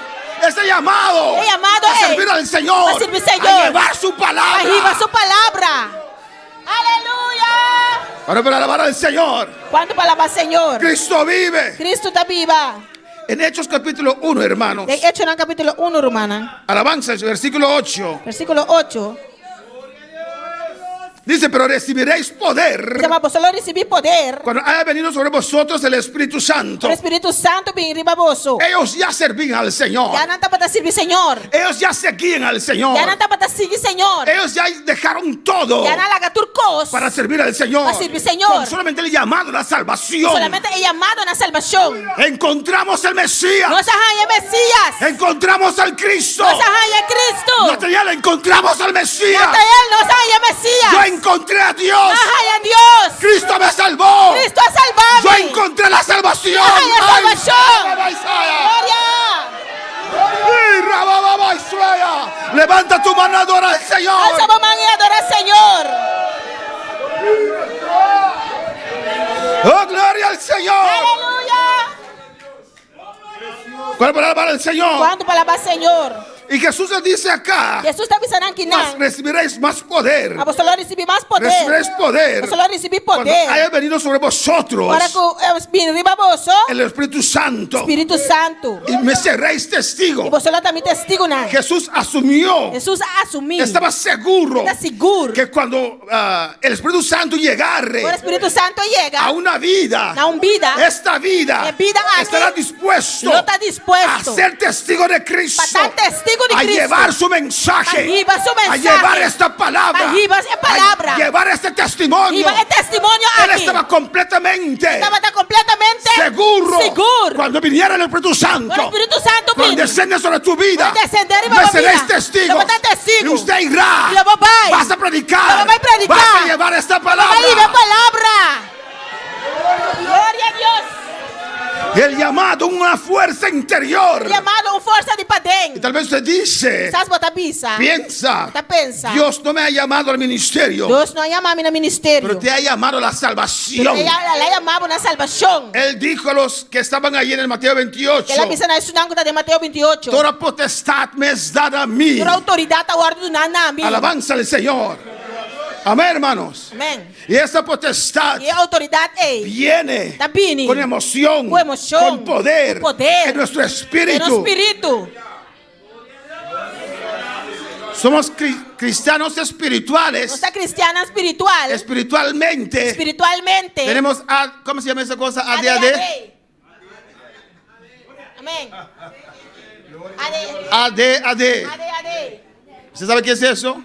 [SPEAKER 1] Ese llamado.
[SPEAKER 5] E llamado
[SPEAKER 1] a
[SPEAKER 5] ei.
[SPEAKER 1] servir al Señor.
[SPEAKER 5] Pa sirbi Señor.
[SPEAKER 1] A llevar su palabra.
[SPEAKER 5] Pa hiba su palabra. Aleluya.
[SPEAKER 1] Ahora para alabar al Señor.
[SPEAKER 5] Kuantu pa alabá Señor?
[SPEAKER 1] Cristo vive.
[SPEAKER 5] Kristu ta biba.
[SPEAKER 1] En Hechos capítulo 1, hermanos.
[SPEAKER 5] Den Echonan kapítulo 1, rumannan.
[SPEAKER 1] Alabanza, versículo 8.
[SPEAKER 5] Versíkulo 8.
[SPEAKER 1] Dice, pero recibiréis poder.
[SPEAKER 5] Dice, ma boso lo risibí poder.
[SPEAKER 1] Cuando haya venido sobre vosotros el Espíritu Santo.
[SPEAKER 5] Ora Spiritu Santu bin riba boso.
[SPEAKER 1] Ellos ya servían al Señor.
[SPEAKER 5] Ya nan tabata sirbi Señor.
[SPEAKER 1] Ellos ya seguían al Señor.
[SPEAKER 5] Ya nan tabata sigui Señor.
[SPEAKER 1] Ellos ya dejaron todo.
[SPEAKER 5] Ya nan a laga tur kos.
[SPEAKER 1] Para servir al Señor.
[SPEAKER 5] Pa sirbi Señor.
[SPEAKER 1] Con solamente el llamado a la salvación.
[SPEAKER 5] Solamente e llamado na salbashon.
[SPEAKER 1] Encontramos el Mesías.
[SPEAKER 5] Nos a haña e Mesías.
[SPEAKER 1] Encontramos al Cristo.
[SPEAKER 5] Nos a haña e Cristo.
[SPEAKER 1] Nataniel, encontramos al Mesías.
[SPEAKER 5] Nataniel, nos a haña e Mesías.
[SPEAKER 1] Yo encontré a Dios.
[SPEAKER 5] M'a haña Dios.
[SPEAKER 1] Cristo me salvó.
[SPEAKER 5] Cristo a salba mi.
[SPEAKER 1] Yo encontré la salvación.
[SPEAKER 5] M'a haña
[SPEAKER 1] Ay,
[SPEAKER 5] salbashon.
[SPEAKER 1] Gloria. Levanta tu mano, adora al Señor.
[SPEAKER 5] Alsa bo man i adorá Señor.
[SPEAKER 1] Oh, gloria al Señor.
[SPEAKER 5] Aleluya.
[SPEAKER 1] ¿Cuál para alabar al Señor?
[SPEAKER 5] Kuantu pa alabá Señor?
[SPEAKER 1] Y Jesús les dice acá,
[SPEAKER 5] Jesús ta bisa nan akinan.
[SPEAKER 1] Mas recibiréis más poder.
[SPEAKER 5] Ma boso lo risibí mas poder.
[SPEAKER 1] Recibiréis poder.
[SPEAKER 5] Boso lo risibí
[SPEAKER 1] Cuando
[SPEAKER 5] poder.
[SPEAKER 1] haya venido sobre vosotros
[SPEAKER 5] Ora ku bin riba boso.
[SPEAKER 1] el Espíritu Santo.
[SPEAKER 5] Spiritu Santu.
[SPEAKER 1] Y me seréis testigo.
[SPEAKER 5] I boso lo ta mi testigunan.
[SPEAKER 1] Jesús asumió.
[SPEAKER 5] Jesús a asumí.
[SPEAKER 1] Estaba seguro.
[SPEAKER 5] E ta sigur.
[SPEAKER 1] Que cuando el Espíritu Santo llegare
[SPEAKER 5] Ora Spiritu Santu yega.
[SPEAKER 1] a una vida,
[SPEAKER 5] Na un bida.
[SPEAKER 1] esta vida,
[SPEAKER 5] E bida aki.
[SPEAKER 1] estará dispuesto
[SPEAKER 5] Lo ta dispuesto.
[SPEAKER 1] a ser testigo de Cristo,
[SPEAKER 5] Pa ta testigu di
[SPEAKER 1] a
[SPEAKER 5] Cristo.
[SPEAKER 1] llevar su mensaje,
[SPEAKER 5] Pa hiba su
[SPEAKER 1] a
[SPEAKER 5] mensahe.
[SPEAKER 1] llevar esta palabra,
[SPEAKER 5] Pa hiba e palabra.
[SPEAKER 1] a llevar este testimonio.
[SPEAKER 5] Hiba e testimonio
[SPEAKER 1] Él
[SPEAKER 5] aki.
[SPEAKER 1] estaba completamente
[SPEAKER 5] Tabata kompletamente
[SPEAKER 1] seguro,
[SPEAKER 5] sigur.
[SPEAKER 1] cuando viniera el Espíritu Santo,
[SPEAKER 5] Ora Spiritu Santu
[SPEAKER 1] cuando
[SPEAKER 5] bin.
[SPEAKER 1] descienda sobre tu vida,
[SPEAKER 5] Ora desendé riba
[SPEAKER 1] me
[SPEAKER 5] bo
[SPEAKER 1] seréis
[SPEAKER 5] bida.
[SPEAKER 1] testigos.
[SPEAKER 5] Lo bo ta testigu.
[SPEAKER 1] Y usted irá,
[SPEAKER 5] I lo bo bai.
[SPEAKER 1] vas a predicar,
[SPEAKER 5] Lo bo bai prediká.
[SPEAKER 1] vas a llevar esta palabra.
[SPEAKER 5] Bai hiba e palabra. Gloria a Dios.
[SPEAKER 1] El llamado, una fuerza interior.
[SPEAKER 5] Llamado un forsa di paden.
[SPEAKER 1] Y tal vez usted dice,
[SPEAKER 5] Kisas bo ta bisa.
[SPEAKER 1] piensa,
[SPEAKER 5] Bo ta pensa.
[SPEAKER 1] Dios no me ha llamado al ministerio,
[SPEAKER 5] Dios no a yama mi na ministerio.
[SPEAKER 1] pero te ha llamado a la salvación.
[SPEAKER 5] Pero el a yama bo na salbashon.
[SPEAKER 1] Él dijo a los que estaban allí en el Mateo 28,
[SPEAKER 5] El a bisa na esunnan ku ta den Mateo 28.
[SPEAKER 1] Toda potestad me es dada a mí.
[SPEAKER 5] Tur outoridat a wòrdu duná na mi.
[SPEAKER 1] Alabanza al Señor. Amén, hermanos.
[SPEAKER 7] Amèn.
[SPEAKER 1] Y esa potestad
[SPEAKER 7] I e outoridat ei
[SPEAKER 1] viene
[SPEAKER 7] ta bini
[SPEAKER 1] con emoción,
[SPEAKER 7] ku emoshon,
[SPEAKER 1] con poder,
[SPEAKER 7] ku poder
[SPEAKER 1] en nuestro
[SPEAKER 7] den nos
[SPEAKER 1] espíritu.
[SPEAKER 7] spiritu.
[SPEAKER 1] Somos cristianos espirituales.
[SPEAKER 7] Nos ta kristiannan spiritual.
[SPEAKER 1] Espiritualmente.
[SPEAKER 7] Spiritualmente.
[SPEAKER 1] Tenemos, A, ¿cómo se llama esa cosa? ADAD.
[SPEAKER 7] Amèn.
[SPEAKER 1] ADAD.
[SPEAKER 7] ADAD.
[SPEAKER 1] ¿Usted sabe qué es eso?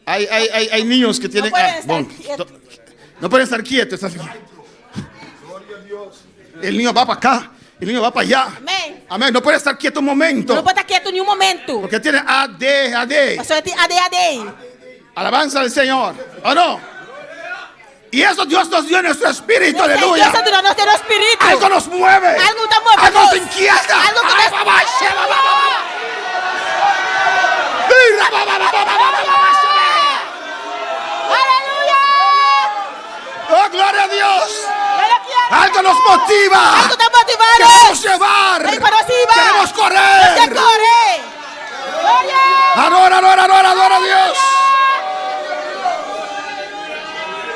[SPEAKER 1] Hay, hay, hay, hay niños que tienen.
[SPEAKER 7] No pueden
[SPEAKER 1] ah,
[SPEAKER 7] estar
[SPEAKER 1] bueno,
[SPEAKER 7] quietos.
[SPEAKER 1] No pueden estar quietos. Están- El niño va para acá, el niño va para allá.
[SPEAKER 7] Amèn.
[SPEAKER 1] Amén. No puede estar quieto un momento.
[SPEAKER 7] No por ta ketu ni un momento.
[SPEAKER 1] Porque tiene ADAD.
[SPEAKER 7] Pasobra e tin ADAD.
[SPEAKER 1] Alabanza al Señor. ¿O no? Y eso Dios nos dio en nuestro espíritu. Aleluya.
[SPEAKER 7] Dios a duna nos den nos spiritu.
[SPEAKER 1] Algo nos mueve.
[SPEAKER 7] Algu ta move
[SPEAKER 1] Algo nos
[SPEAKER 7] nos.
[SPEAKER 1] inquieta.
[SPEAKER 7] Algu ku
[SPEAKER 1] Ay,
[SPEAKER 7] nos-
[SPEAKER 1] babá, she, babá, babá. Mira, babá, babá, babá, babá, she.
[SPEAKER 7] Aleluya.
[SPEAKER 1] Oh, gloria a Dios.
[SPEAKER 7] Yo lo quiero.
[SPEAKER 1] Algo nos motiva.
[SPEAKER 7] Algu ta motivá nos.
[SPEAKER 1] Queremos llevar.
[SPEAKER 7] Ei, pa nos hiba.
[SPEAKER 1] Queremos correr.
[SPEAKER 7] Nos ke kore. Gloria.
[SPEAKER 1] Adora, adora, adora, adora a Dios.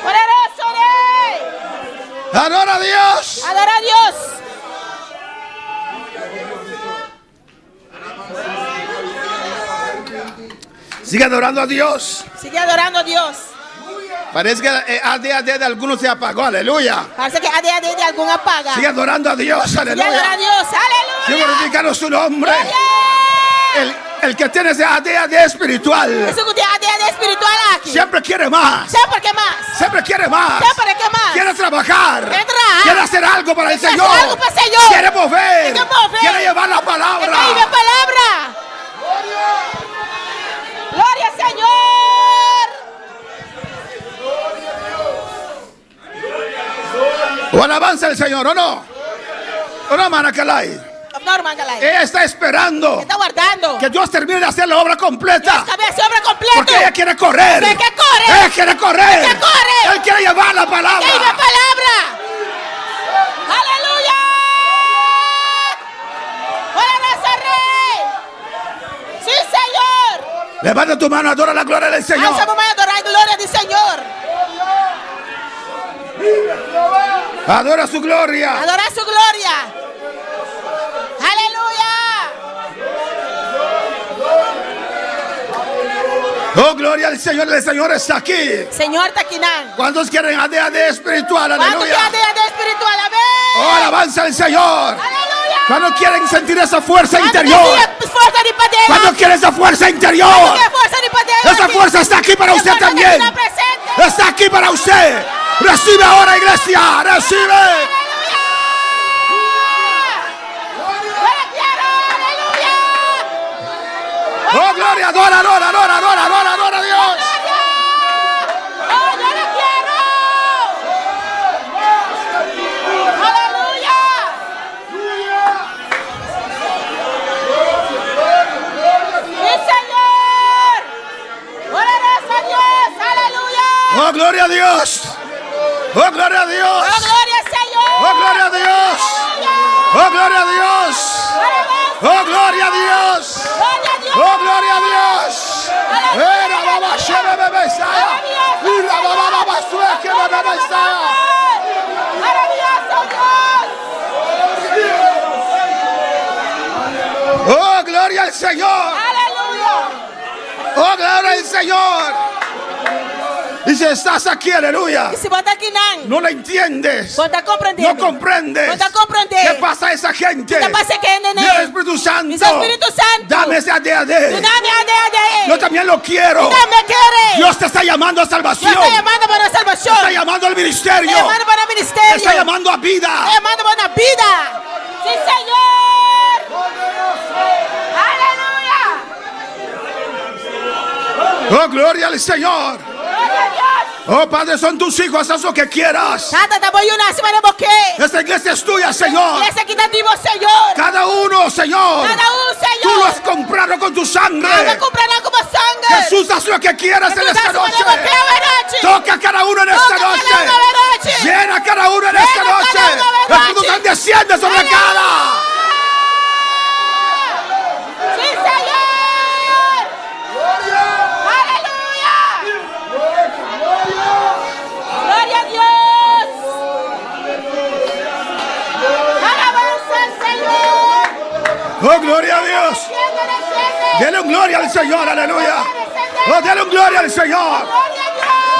[SPEAKER 7] Poderoso Rei.
[SPEAKER 1] Adora a Dios.
[SPEAKER 7] Adora Dios.
[SPEAKER 1] Sigue adorando a Dios.
[SPEAKER 7] Sigui adorando Dios.
[SPEAKER 1] Parece que el ADAD de algunos se apagó. Aleluya.
[SPEAKER 7] Parse ku ADAD di algun a paga.
[SPEAKER 1] Sigue adorando a Dios.
[SPEAKER 7] Sigui
[SPEAKER 1] Aleluya.
[SPEAKER 7] adorando Dios. Aleluya.
[SPEAKER 1] Sigue glorificando su nombre. El, el que tiene ese ADAD espiritual
[SPEAKER 7] Esun ku tin ADAD spiritual aki.
[SPEAKER 1] siempre quiere más.
[SPEAKER 7] Semper ke mas.
[SPEAKER 1] Siempre quiere más.
[SPEAKER 7] Semper ke mas.
[SPEAKER 1] Quiere trabajar.
[SPEAKER 7] Quiere trabajar.
[SPEAKER 1] Quiere hacer algo para el
[SPEAKER 7] Quiere
[SPEAKER 1] Señor.
[SPEAKER 7] hacer algo para el Señor.
[SPEAKER 1] Quiere mover.
[SPEAKER 7] Quiere mover.
[SPEAKER 1] Quiere llevar la palabra.
[SPEAKER 7] Quiere hiba palabra. Gloria al Señor.
[SPEAKER 1] O alabanza al Señor, ¿o no? ¿O no, Manacalay?
[SPEAKER 7] No, ruman Calay.
[SPEAKER 1] Ella está esperando
[SPEAKER 7] E ta wardando.
[SPEAKER 1] que Dios termine de hacer la obra completa.
[SPEAKER 7] Dios kaba hasi obra kompleto.
[SPEAKER 1] Porque ella quiere correr.
[SPEAKER 7] E ke kore.
[SPEAKER 1] Ella quiere correr.
[SPEAKER 7] E ke kore.
[SPEAKER 1] Él quiere llevar la palabra.
[SPEAKER 7] Quiere hiba palabra. Aleluya. Poderoso Rei. Sí, Señor.
[SPEAKER 1] Levanta tu mano, adora la gloria del Señor.
[SPEAKER 7] Alsa bo man adorá gloria di Señor.
[SPEAKER 1] Adora su gloria.
[SPEAKER 7] Adorá su gloria. Aleluya.
[SPEAKER 1] Oh, gloria al Señor. El Señor está aquí.
[SPEAKER 7] Señor ta akinan.
[SPEAKER 1] ¿Cuántos quieren ADAD espiritual?
[SPEAKER 7] ¿Kuantu
[SPEAKER 1] Aleluya.
[SPEAKER 7] ke ADAD spiritual? Amèn.
[SPEAKER 1] Oh, alabanza al Señor.
[SPEAKER 7] Aleluya.
[SPEAKER 1] ¿Cuántos quieren sentir esa fuerza
[SPEAKER 7] ¿Kuantu
[SPEAKER 1] interior?
[SPEAKER 7] ke forsa di paden?
[SPEAKER 1] ¿Cuántos quieren esa fuerza interior?
[SPEAKER 7] ¿Kuantu ke forsa di paden?
[SPEAKER 1] Esa fuerza está aquí para
[SPEAKER 7] Esa
[SPEAKER 1] usted
[SPEAKER 7] fuerza
[SPEAKER 1] también.
[SPEAKER 7] está presente.
[SPEAKER 1] Está aquí para usted. Recibe ahora, iglesia. Recibe.
[SPEAKER 7] Yo la quiero. Aleluya.
[SPEAKER 1] Oh, gloria. Adora, adora, adora, adora, adora, adora a Dios.
[SPEAKER 7] Oh, yo la quiero. Aleluya. Sí, Señor. Poderoso Dios. Aleluya.
[SPEAKER 1] Oh, gloria a Dios. Oh, gloria a Dios.
[SPEAKER 7] Oh, gloria al Señor.
[SPEAKER 1] Oh, gloria a Dios. Oh, gloria a Dios. Oh, gloria a Dios. Oh, gloria a Dios. Era baba shebe bebe saya. Ira baba baba sueke bebe bebe saya.
[SPEAKER 7] Maravilloso Dios.
[SPEAKER 1] Oh, gloria al Señor.
[SPEAKER 7] Aleluya.
[SPEAKER 1] Oh, gloria al Señor. Y si estás aquí, aleluya.
[SPEAKER 7] I si bo ta akinan.
[SPEAKER 1] No lo entiendes.
[SPEAKER 7] Bo no ta komprondé.
[SPEAKER 1] No comprendes.
[SPEAKER 7] Bo no ta komprondé.
[SPEAKER 1] ¿Qué pasa a esa gente?
[SPEAKER 7] Kiko ta pasa ku e hendenan?
[SPEAKER 1] Mira, Espíritu Santo.
[SPEAKER 7] Bisa Spiritu Santu.
[SPEAKER 1] Dame ese ADAD.
[SPEAKER 7] Duna mi ADAD.
[SPEAKER 1] Yo también lo quiero.
[SPEAKER 7] Mi tambe ke.
[SPEAKER 1] Dios te está llamando a salvación.
[SPEAKER 7] Dios ta yamando pa salvashon.
[SPEAKER 1] Te está llamando al ministerio.
[SPEAKER 7] Ta yamando pa ministerio.
[SPEAKER 1] Te está llamando a vida.
[SPEAKER 7] Ta yamando pa bida. Sí, Señor. Aleluya.
[SPEAKER 1] Oh, gloria al Señor.
[SPEAKER 7] Gloria a Dios.
[SPEAKER 1] Oh, Padre, son tus hijos, haz lo que quieras.
[SPEAKER 7] Tata, ta bo yunan, hasi manera bo ke.
[SPEAKER 1] Esta iglesia es tuya, Señor.
[SPEAKER 7] Iglesia aki ta di bo, Señor.
[SPEAKER 1] Cada uno, Señor.
[SPEAKER 7] Kada un, Señor.
[SPEAKER 1] Tú lo has comprado con tu sangre.
[SPEAKER 7] Abo a kumpra nan ku bo sanger.
[SPEAKER 1] Jesús, haz lo que quieras en
[SPEAKER 7] Jesús,
[SPEAKER 1] esta
[SPEAKER 7] hasi manera
[SPEAKER 1] noche.
[SPEAKER 7] bo ke awe nochi.
[SPEAKER 1] Toca a cada uno en esta
[SPEAKER 7] Toka kada
[SPEAKER 1] noche.
[SPEAKER 7] un awe nochi.
[SPEAKER 1] Llena a cada uno en esta
[SPEAKER 7] Llena
[SPEAKER 1] noche.
[SPEAKER 7] cada uno awe
[SPEAKER 1] El Espíritu
[SPEAKER 7] nochi.
[SPEAKER 1] Santo desciende sobre cada.
[SPEAKER 7] Sí, Señor. Aleluya.
[SPEAKER 1] Dele un gloria al Señor, aleluya. Oh, dele un gloria al Señor.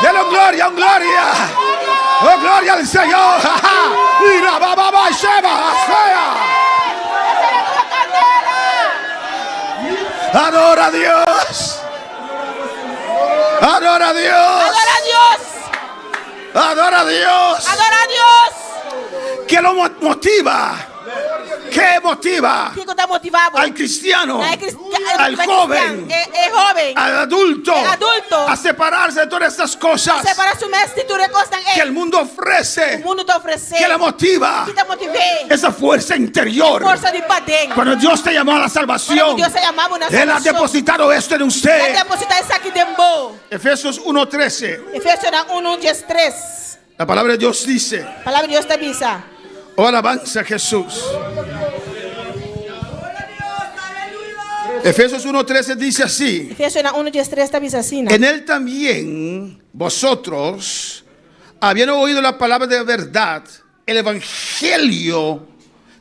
[SPEAKER 1] Dele un gloria, un gloria. Oh, gloria al Señor. Ira, ba, ba, ba, sheba, sea. Adora a Dios. Adora a Dios.
[SPEAKER 4] Adora a Dios.
[SPEAKER 1] Adora a Dios.
[SPEAKER 4] Adora a Dios.
[SPEAKER 1] ¿Qué lo motiva? ¿Qué motiva
[SPEAKER 4] Kiko ta motivá bo?
[SPEAKER 1] al cristiano,
[SPEAKER 4] Na e cris-
[SPEAKER 1] al
[SPEAKER 4] e
[SPEAKER 1] joven,
[SPEAKER 4] E, e hóben,
[SPEAKER 1] al adulto,
[SPEAKER 4] E adulto.
[SPEAKER 1] a separarse de todas estas cosas
[SPEAKER 4] separá su mes di tur e kosnan
[SPEAKER 1] que el mundo ofrece?
[SPEAKER 4] Mundu ta ofresé.
[SPEAKER 1] Que la motiva
[SPEAKER 4] Ki ta motiv'é.
[SPEAKER 1] esa fuerza interior.
[SPEAKER 4] Forsa di paden.
[SPEAKER 1] Cuando Dios te llamó a la salvación,
[SPEAKER 4] Cuando Dios te llamó a una
[SPEAKER 1] Él ha
[SPEAKER 4] salvación.
[SPEAKER 1] depositado esto en
[SPEAKER 4] El a
[SPEAKER 1] usted.
[SPEAKER 4] depositá esaki den bo.
[SPEAKER 1] Efesios 1:13.
[SPEAKER 7] Efesionan 1, 13.
[SPEAKER 1] La palabra de Dios dice:
[SPEAKER 7] Palabra di Dios ta bisa.
[SPEAKER 1] Oh, alabanza a Jesús. Efesios 1:13 dice así:
[SPEAKER 7] Efesionan 1, 13 ta bisa asina.
[SPEAKER 1] En él también vosotros, habiendo oído la palabra de verdad, el evangelio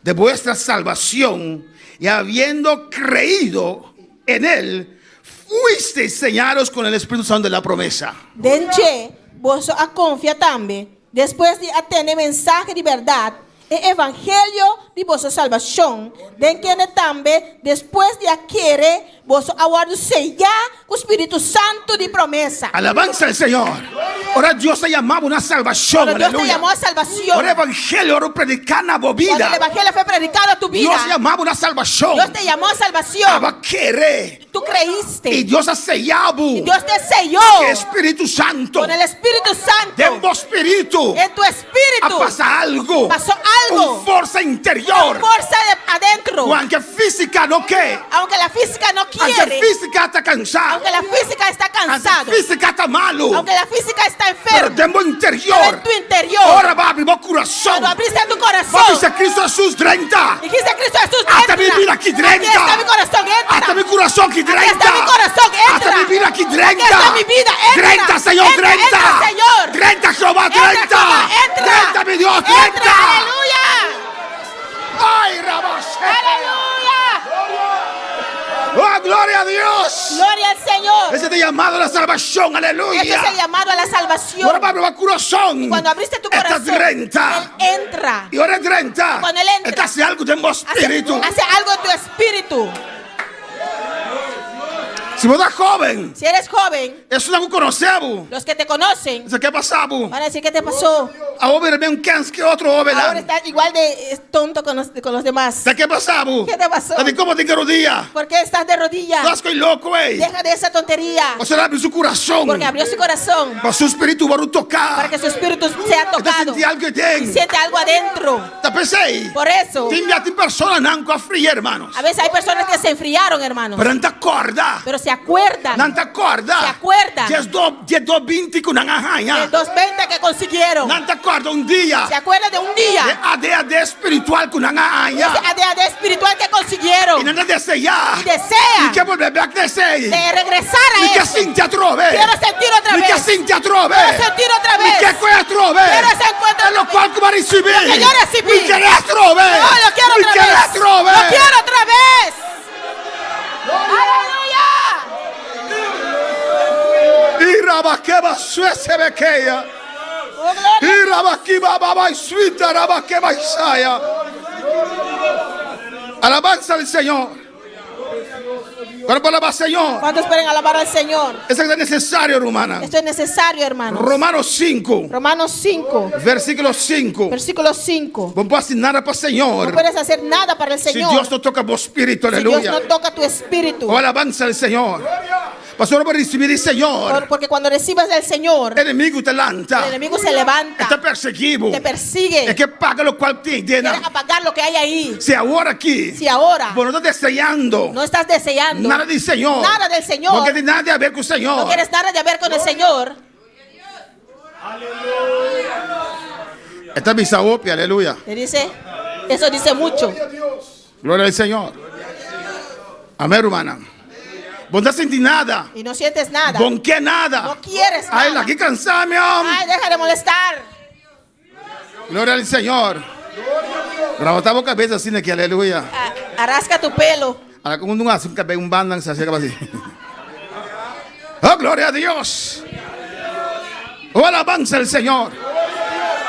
[SPEAKER 1] de vuestra salvación, y habiendo creído en él, fuisteis sellados con el Espíritu Santo de la promesa.
[SPEAKER 7] Den dje, boso a konfia tambe, despues di a tende mensahe di bèrdat, e evangelio di boso salbashon, den kende tambe, despues di a kere, boso a wòrdu seyá ku Spiritu Santu di promesa.
[SPEAKER 1] Alabanza al Señor. Ora Dios ta yama bo na salvacion.
[SPEAKER 7] Cuando Dios te
[SPEAKER 1] Aleluya.
[SPEAKER 7] llamó a salvación.
[SPEAKER 1] Ora evangelio a predica na bo
[SPEAKER 7] Cuando
[SPEAKER 1] bida.
[SPEAKER 7] el evangelio fue predicado a tu vida.
[SPEAKER 1] Dios yama bo na salvacion.
[SPEAKER 7] Dios te llamó a salvación.
[SPEAKER 1] Abo a kere.
[SPEAKER 7] Tú creíste.
[SPEAKER 1] Y Dios a seya bo.
[SPEAKER 7] Y Dios te selló.
[SPEAKER 1] Spiritu Santu.
[SPEAKER 7] Con el Espíritu Santo.
[SPEAKER 1] Den bo spiritu.
[SPEAKER 7] En tu espíritu.
[SPEAKER 1] A pasa algu.
[SPEAKER 7] Pasó algo.
[SPEAKER 1] Un forsa interior.
[SPEAKER 7] Una fuerza de adentro.
[SPEAKER 1] Aunke físika no ke.
[SPEAKER 7] Aunque la física no
[SPEAKER 1] Aunke
[SPEAKER 7] quiere.
[SPEAKER 1] físika ta kansá.
[SPEAKER 7] Aunque la física está cansado.
[SPEAKER 1] Aunke físika ta malu.
[SPEAKER 7] Aunque la física está
[SPEAKER 1] Pero
[SPEAKER 7] enferma.
[SPEAKER 1] den bo interior.
[SPEAKER 7] Pero en tu interior.
[SPEAKER 1] Ora bo a habri bo kurason.
[SPEAKER 7] Cuando abriste tu corazón.
[SPEAKER 1] Bo a bisa Cristo Jesús drenta.
[SPEAKER 7] Dijiste Cristo Jesús
[SPEAKER 1] Ata mi
[SPEAKER 7] entra.
[SPEAKER 1] bida aki
[SPEAKER 7] Aquí
[SPEAKER 1] drenta.
[SPEAKER 7] está mi corazón, entra.
[SPEAKER 1] Ata mi kurason aki
[SPEAKER 7] Aquí
[SPEAKER 1] drenta.
[SPEAKER 7] está mi corazón, entra.
[SPEAKER 1] Ata mi bida aki drenta.
[SPEAKER 7] Aquí está mi vida, entra.
[SPEAKER 1] Drenta, Señor,
[SPEAKER 7] Entra,
[SPEAKER 1] drenta.
[SPEAKER 7] entra, Señor.
[SPEAKER 1] Drenta, Jehová,
[SPEAKER 7] Entra,
[SPEAKER 1] drenta.
[SPEAKER 7] Jehová, entra.
[SPEAKER 1] Drenta, mi Dios,
[SPEAKER 7] Entra,
[SPEAKER 1] drenta.
[SPEAKER 7] aleluya.
[SPEAKER 1] Ay, Rabas.
[SPEAKER 7] Aleluya.
[SPEAKER 1] Oh, gloria a Dios.
[SPEAKER 7] Gloria al Señor.
[SPEAKER 1] Ese es el llamado a la salvación, aleluya.
[SPEAKER 7] Ese es el llamado a la salvación.
[SPEAKER 1] Ora bo a habri bo kurason.
[SPEAKER 7] Y cuando abriste tu
[SPEAKER 1] Esta
[SPEAKER 7] corazón,
[SPEAKER 1] drenta.
[SPEAKER 7] Él entra.
[SPEAKER 1] Y ora e drenta.
[SPEAKER 7] Cuando Él entra,
[SPEAKER 1] E ta hasi algu den bo
[SPEAKER 7] hace,
[SPEAKER 1] espíritu.
[SPEAKER 7] hace algo en tu espíritu.
[SPEAKER 1] Si bo ta hóben,
[SPEAKER 7] Si eres joven,
[SPEAKER 1] esnan ku konosé bo.
[SPEAKER 7] los que te conocen
[SPEAKER 1] Kiko a pasa bo?
[SPEAKER 7] van a decir, ¿qué te pasó?
[SPEAKER 1] Awor bo a bira mes kens ku otro hóben.
[SPEAKER 7] Ahora estás igual de tonto con los demás.
[SPEAKER 1] Kiko a pasa bo?
[SPEAKER 7] ¿Qué te pasó?
[SPEAKER 1] Dikon bo tin rudia?
[SPEAKER 7] ¿Por qué estás de rodillas?
[SPEAKER 1] Laga e loko, ei.
[SPEAKER 7] Deja de esa tontería.
[SPEAKER 1] Pasobra el a habri su kurason.
[SPEAKER 7] Porque abrió su corazón
[SPEAKER 1] Pa su spiritu wòrdu toká.
[SPEAKER 7] para que su espíritu sea
[SPEAKER 1] E ta
[SPEAKER 7] tocado.
[SPEAKER 1] sinti algu aden.
[SPEAKER 7] Y siente algo adentro.
[SPEAKER 1] Ta p'esei.
[SPEAKER 7] Por eso.
[SPEAKER 1] Tin ya tin personanan ku a fria, hermanos.
[SPEAKER 7] A veces hay personas que se enfriaron, hermanos.
[SPEAKER 1] Pero nan ta kòrda.
[SPEAKER 7] Pero se acuerdan.
[SPEAKER 1] Nan ta kòrda.
[SPEAKER 7] Se acuerdan.
[SPEAKER 1] 12 20 ku nan a haña.
[SPEAKER 7] De 2.20 que consiguieron.
[SPEAKER 1] Nan ta kòrda un dia.
[SPEAKER 7] Se acuerdan de un día.
[SPEAKER 1] E ADHD espiritual ku nan a haña.
[SPEAKER 7] Ese ADHD espiritual que consiguieron.
[SPEAKER 1] I nan ta deseá.
[SPEAKER 7] Y desea.
[SPEAKER 1] Mi ke bolbe bèk na esei.
[SPEAKER 7] De regresar a
[SPEAKER 1] Mi ke
[SPEAKER 7] eso.
[SPEAKER 1] sinti atrobe.
[SPEAKER 7] Quiero sentir otra
[SPEAKER 1] Mi
[SPEAKER 7] vez.
[SPEAKER 1] ke sinti atrobe.
[SPEAKER 7] Quiero sentir otra vez.
[SPEAKER 1] Mi ke kue atrobe.
[SPEAKER 7] Quiero ese encuentro.
[SPEAKER 1] E lokual ku m'a risibí.
[SPEAKER 7] Lo que yo recibí.
[SPEAKER 1] Mi ke atrobe.
[SPEAKER 7] No, lo quiero
[SPEAKER 1] Mi
[SPEAKER 7] otra
[SPEAKER 1] ke
[SPEAKER 7] vez.
[SPEAKER 1] atrobe.
[SPEAKER 7] Lo quiero otra vez. Aleluya.
[SPEAKER 1] Irabakeba suesebekeya. Irabakiba baba suita rabakeba Isaya. Alabanza al Señor. ¿Cuántos por alabar al Señor?
[SPEAKER 7] ¿Cuántos pueden alabar al Señor?
[SPEAKER 1] Eso es necesario, hermana.
[SPEAKER 7] Esto es necesario, hermano.
[SPEAKER 1] Romanos 5.
[SPEAKER 7] Romanos 5.
[SPEAKER 1] Versíkulo 5.
[SPEAKER 7] Versículo 5.
[SPEAKER 1] No por hasi nada pa Señor.
[SPEAKER 7] No puedes hacer nada para el Señor.
[SPEAKER 1] Si Dios no toka bo spiritu,
[SPEAKER 7] Si
[SPEAKER 1] aleluya.
[SPEAKER 7] Dios no toca tu espíritu.
[SPEAKER 1] Oh, alabanza al Señor. Pasobra bo risibí di Señor.
[SPEAKER 7] Porque cuando recibas del Señor,
[SPEAKER 1] Enemigu ta lanta.
[SPEAKER 7] El enemigo se levanta.
[SPEAKER 1] E ta persiguí bo.
[SPEAKER 7] Te persigue.
[SPEAKER 1] E ke paga lokual tin.
[SPEAKER 7] Quiere apagar lo que hay ahí.
[SPEAKER 1] Si awor aki.
[SPEAKER 7] Si ahora.
[SPEAKER 1] Bo no ta deseando.
[SPEAKER 7] No estás deseando.
[SPEAKER 1] Nada di Señor.
[SPEAKER 7] Nada del Señor.
[SPEAKER 1] No ke nada di aber ku Señor.
[SPEAKER 7] No quieres nada de ver con el Señor.
[SPEAKER 1] E ta bisa hopi, aleluya.
[SPEAKER 7] Te dice, eso dice mucho.
[SPEAKER 1] Gloria al Señor. Amèn, rumannan. Bo no ta sinti nada.
[SPEAKER 7] Y no sientes nada.
[SPEAKER 1] Bo n' ke nada.
[SPEAKER 7] No quieres nada.
[SPEAKER 1] Ai, lag'i kansa mi.
[SPEAKER 7] Ay, deja de molestar.
[SPEAKER 1] Gloria al Señor. Rabotá bo kabes asina aki, aleluya.
[SPEAKER 7] Arrasca tu pelo.
[SPEAKER 1] Ahora, como un hace un café, un bandan, se hace así. Oh, gloria a Dios. Oh, alabanza al Señor.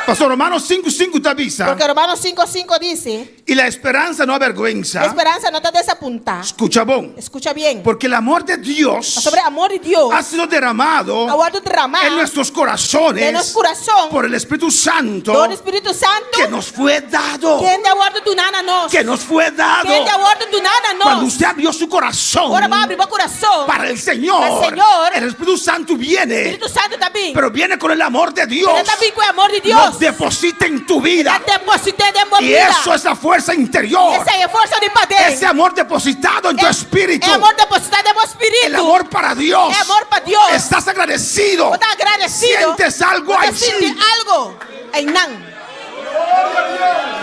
[SPEAKER 1] Pastor Romanos 5:5 te avisa.
[SPEAKER 7] Porque Romanos 5.5 dice,
[SPEAKER 1] Y la esperanza no avergüenza.
[SPEAKER 7] esperanza no ta desapuntá.
[SPEAKER 1] Skucha bon.
[SPEAKER 7] Escucha bien.
[SPEAKER 1] Porque el amor de Dios
[SPEAKER 7] Pasobra amor di Dios
[SPEAKER 1] ha sido derramado
[SPEAKER 7] a wòrdu dramá
[SPEAKER 1] en nuestros corazones
[SPEAKER 7] den nos kurason
[SPEAKER 1] por el Espíritu Santo
[SPEAKER 7] dor di Spiritu Santu
[SPEAKER 1] que nos fue dado.
[SPEAKER 7] kende a wòrdu duná na nos.
[SPEAKER 1] Que nos fue dado.
[SPEAKER 7] Kende a wòrdu duná na nos.
[SPEAKER 1] Cuando usted abrió su corazón
[SPEAKER 7] Ora bo a habri bo kurason
[SPEAKER 1] para el Señor,
[SPEAKER 7] pa Señor,
[SPEAKER 1] el Espíritu Santo viene,
[SPEAKER 7] Spiritu Santu ta bin.
[SPEAKER 1] pero viene con el amor de Dios.
[SPEAKER 7] Pero ta bin ku e amor di Dios.
[SPEAKER 1] Lo deposita en tu vida.
[SPEAKER 7] E ta deposit'é den bo
[SPEAKER 1] Y
[SPEAKER 7] bida.
[SPEAKER 1] eso es la fuerza interior.
[SPEAKER 7] Esei e forsa di paden.
[SPEAKER 1] Ese amor depositado en tu espíritu.
[SPEAKER 7] E amor depositá den bo spiritu.
[SPEAKER 1] El amor para Dios.
[SPEAKER 7] E amor pa Dios.
[SPEAKER 1] Estás agradecido.
[SPEAKER 7] Bo ta agradesido.
[SPEAKER 1] Sientes algo
[SPEAKER 7] Bo ta
[SPEAKER 1] allí.
[SPEAKER 7] sinti algu einan.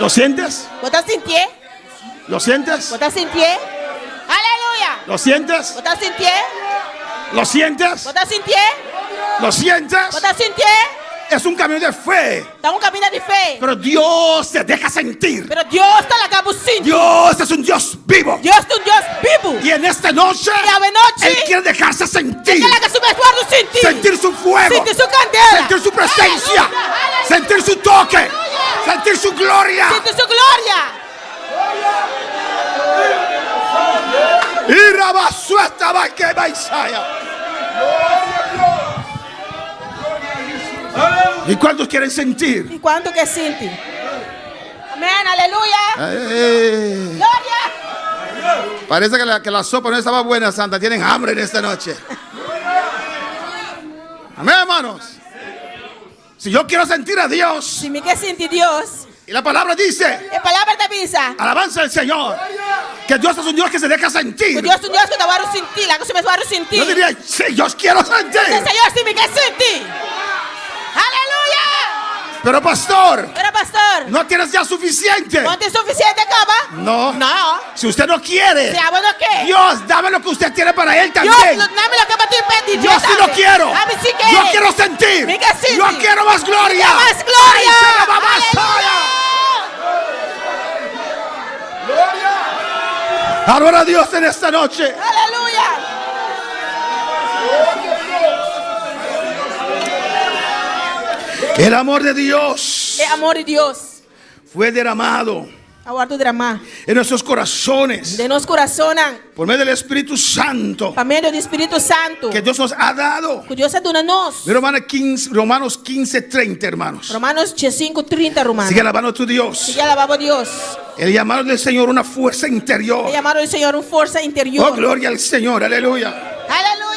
[SPEAKER 1] ¿Lo sientes?
[SPEAKER 7] Bo ta sintié?
[SPEAKER 1] ¿Lo sientes?
[SPEAKER 7] Bo ta sintié? Aleluya.
[SPEAKER 1] ¿Lo sientes?
[SPEAKER 7] Bo ta sintié?
[SPEAKER 1] ¿Lo sientes?
[SPEAKER 7] Bo ta sintié?
[SPEAKER 1] ¿Lo sientes?
[SPEAKER 7] Bo ta sintié?
[SPEAKER 1] Es un camino de fe.
[SPEAKER 7] Ta un kaminda di fe.
[SPEAKER 1] Pero Dios te deja sentir.
[SPEAKER 7] Pero Dios ta laga bo sinti.
[SPEAKER 1] Dios es un Dios vivo.
[SPEAKER 7] Dios ta un Dios bibu.
[SPEAKER 1] Y en esta noche,
[SPEAKER 7] I awe nochi,
[SPEAKER 1] Él quiere dejarse sentir.
[SPEAKER 7] E ke laga su mes wòrdu sinti.
[SPEAKER 1] Sentir su fuego.
[SPEAKER 7] Sinti su kandela.
[SPEAKER 1] Sentir su presencia. Sentir su toque. Sentir su gloria.
[SPEAKER 7] Sinti su gloria.
[SPEAKER 1] Y rabasuesta va que va Isaiah. ¿Y cuántos quieren sentir?
[SPEAKER 7] I kuantu ke sinti? Amèn, aleluya.
[SPEAKER 1] Eh,
[SPEAKER 7] Gloria.
[SPEAKER 1] Parece que la, que la sopa no estaba buena, Santa. Tienen hambre en esta noche. Amén, hermanos. Si yo quiero sentir a Dios.
[SPEAKER 7] Si mi ke sinti Dios.
[SPEAKER 1] Y la palabra dice,
[SPEAKER 7] E palabra ta bisa.
[SPEAKER 1] alabanza al Señor. Que Dios es un Dios que se deja sentir.
[SPEAKER 7] Dios ta un Dios ku ta wòrdu sinti, laga su mes wòrdu sinti.
[SPEAKER 1] Yo diría, sí, yo quiero sentir.
[SPEAKER 7] Señor, si mi ke sinti. Aleluya.
[SPEAKER 1] Pero pastor,
[SPEAKER 7] Pero pastor,
[SPEAKER 1] no tienes ya suficiente.
[SPEAKER 7] No tin sufisiente kaba?
[SPEAKER 1] No.
[SPEAKER 7] No.
[SPEAKER 1] Si usted no quiere,
[SPEAKER 7] Si abo no ke.
[SPEAKER 1] Dios, dame lo que usted tiene para él
[SPEAKER 7] Dios,
[SPEAKER 1] también.
[SPEAKER 7] duna mi loke bo tin pa Dios
[SPEAKER 1] Yo sí lo
[SPEAKER 7] tambe.
[SPEAKER 1] quiero.
[SPEAKER 7] Ami sí ke.
[SPEAKER 1] Yo quiero sentir.
[SPEAKER 7] Mi ke sinti.
[SPEAKER 1] Yo quiero más gloria.
[SPEAKER 7] Mi ke mas gloria.
[SPEAKER 1] Ay, se la va más allá. Adora a Dios en esta noche.
[SPEAKER 7] Aleluya.
[SPEAKER 1] El amor de Dios
[SPEAKER 7] E amor di Dios.
[SPEAKER 1] fue derramado
[SPEAKER 7] A wòrdu dramá.
[SPEAKER 1] en nuestros corazones
[SPEAKER 7] Den nos kurasonnan.
[SPEAKER 1] por medio del Espíritu Santo
[SPEAKER 7] Pa medio di Spiritu Santu.
[SPEAKER 1] que Dios nos ha dado.
[SPEAKER 7] Ku Dios a duna nos.
[SPEAKER 1] Romanos 15, Romanos 15, 30, hermanos.
[SPEAKER 7] Romanonan 15, 30, ruman.
[SPEAKER 1] Sigue alabando a tu Dios.
[SPEAKER 7] Sigui alabá Dios.
[SPEAKER 1] El llamado del Señor una fuerza interior.
[SPEAKER 7] E yamado di Señor un forsa interior.
[SPEAKER 1] Oh, gloria al Señor, aleluya.
[SPEAKER 7] Aleluya.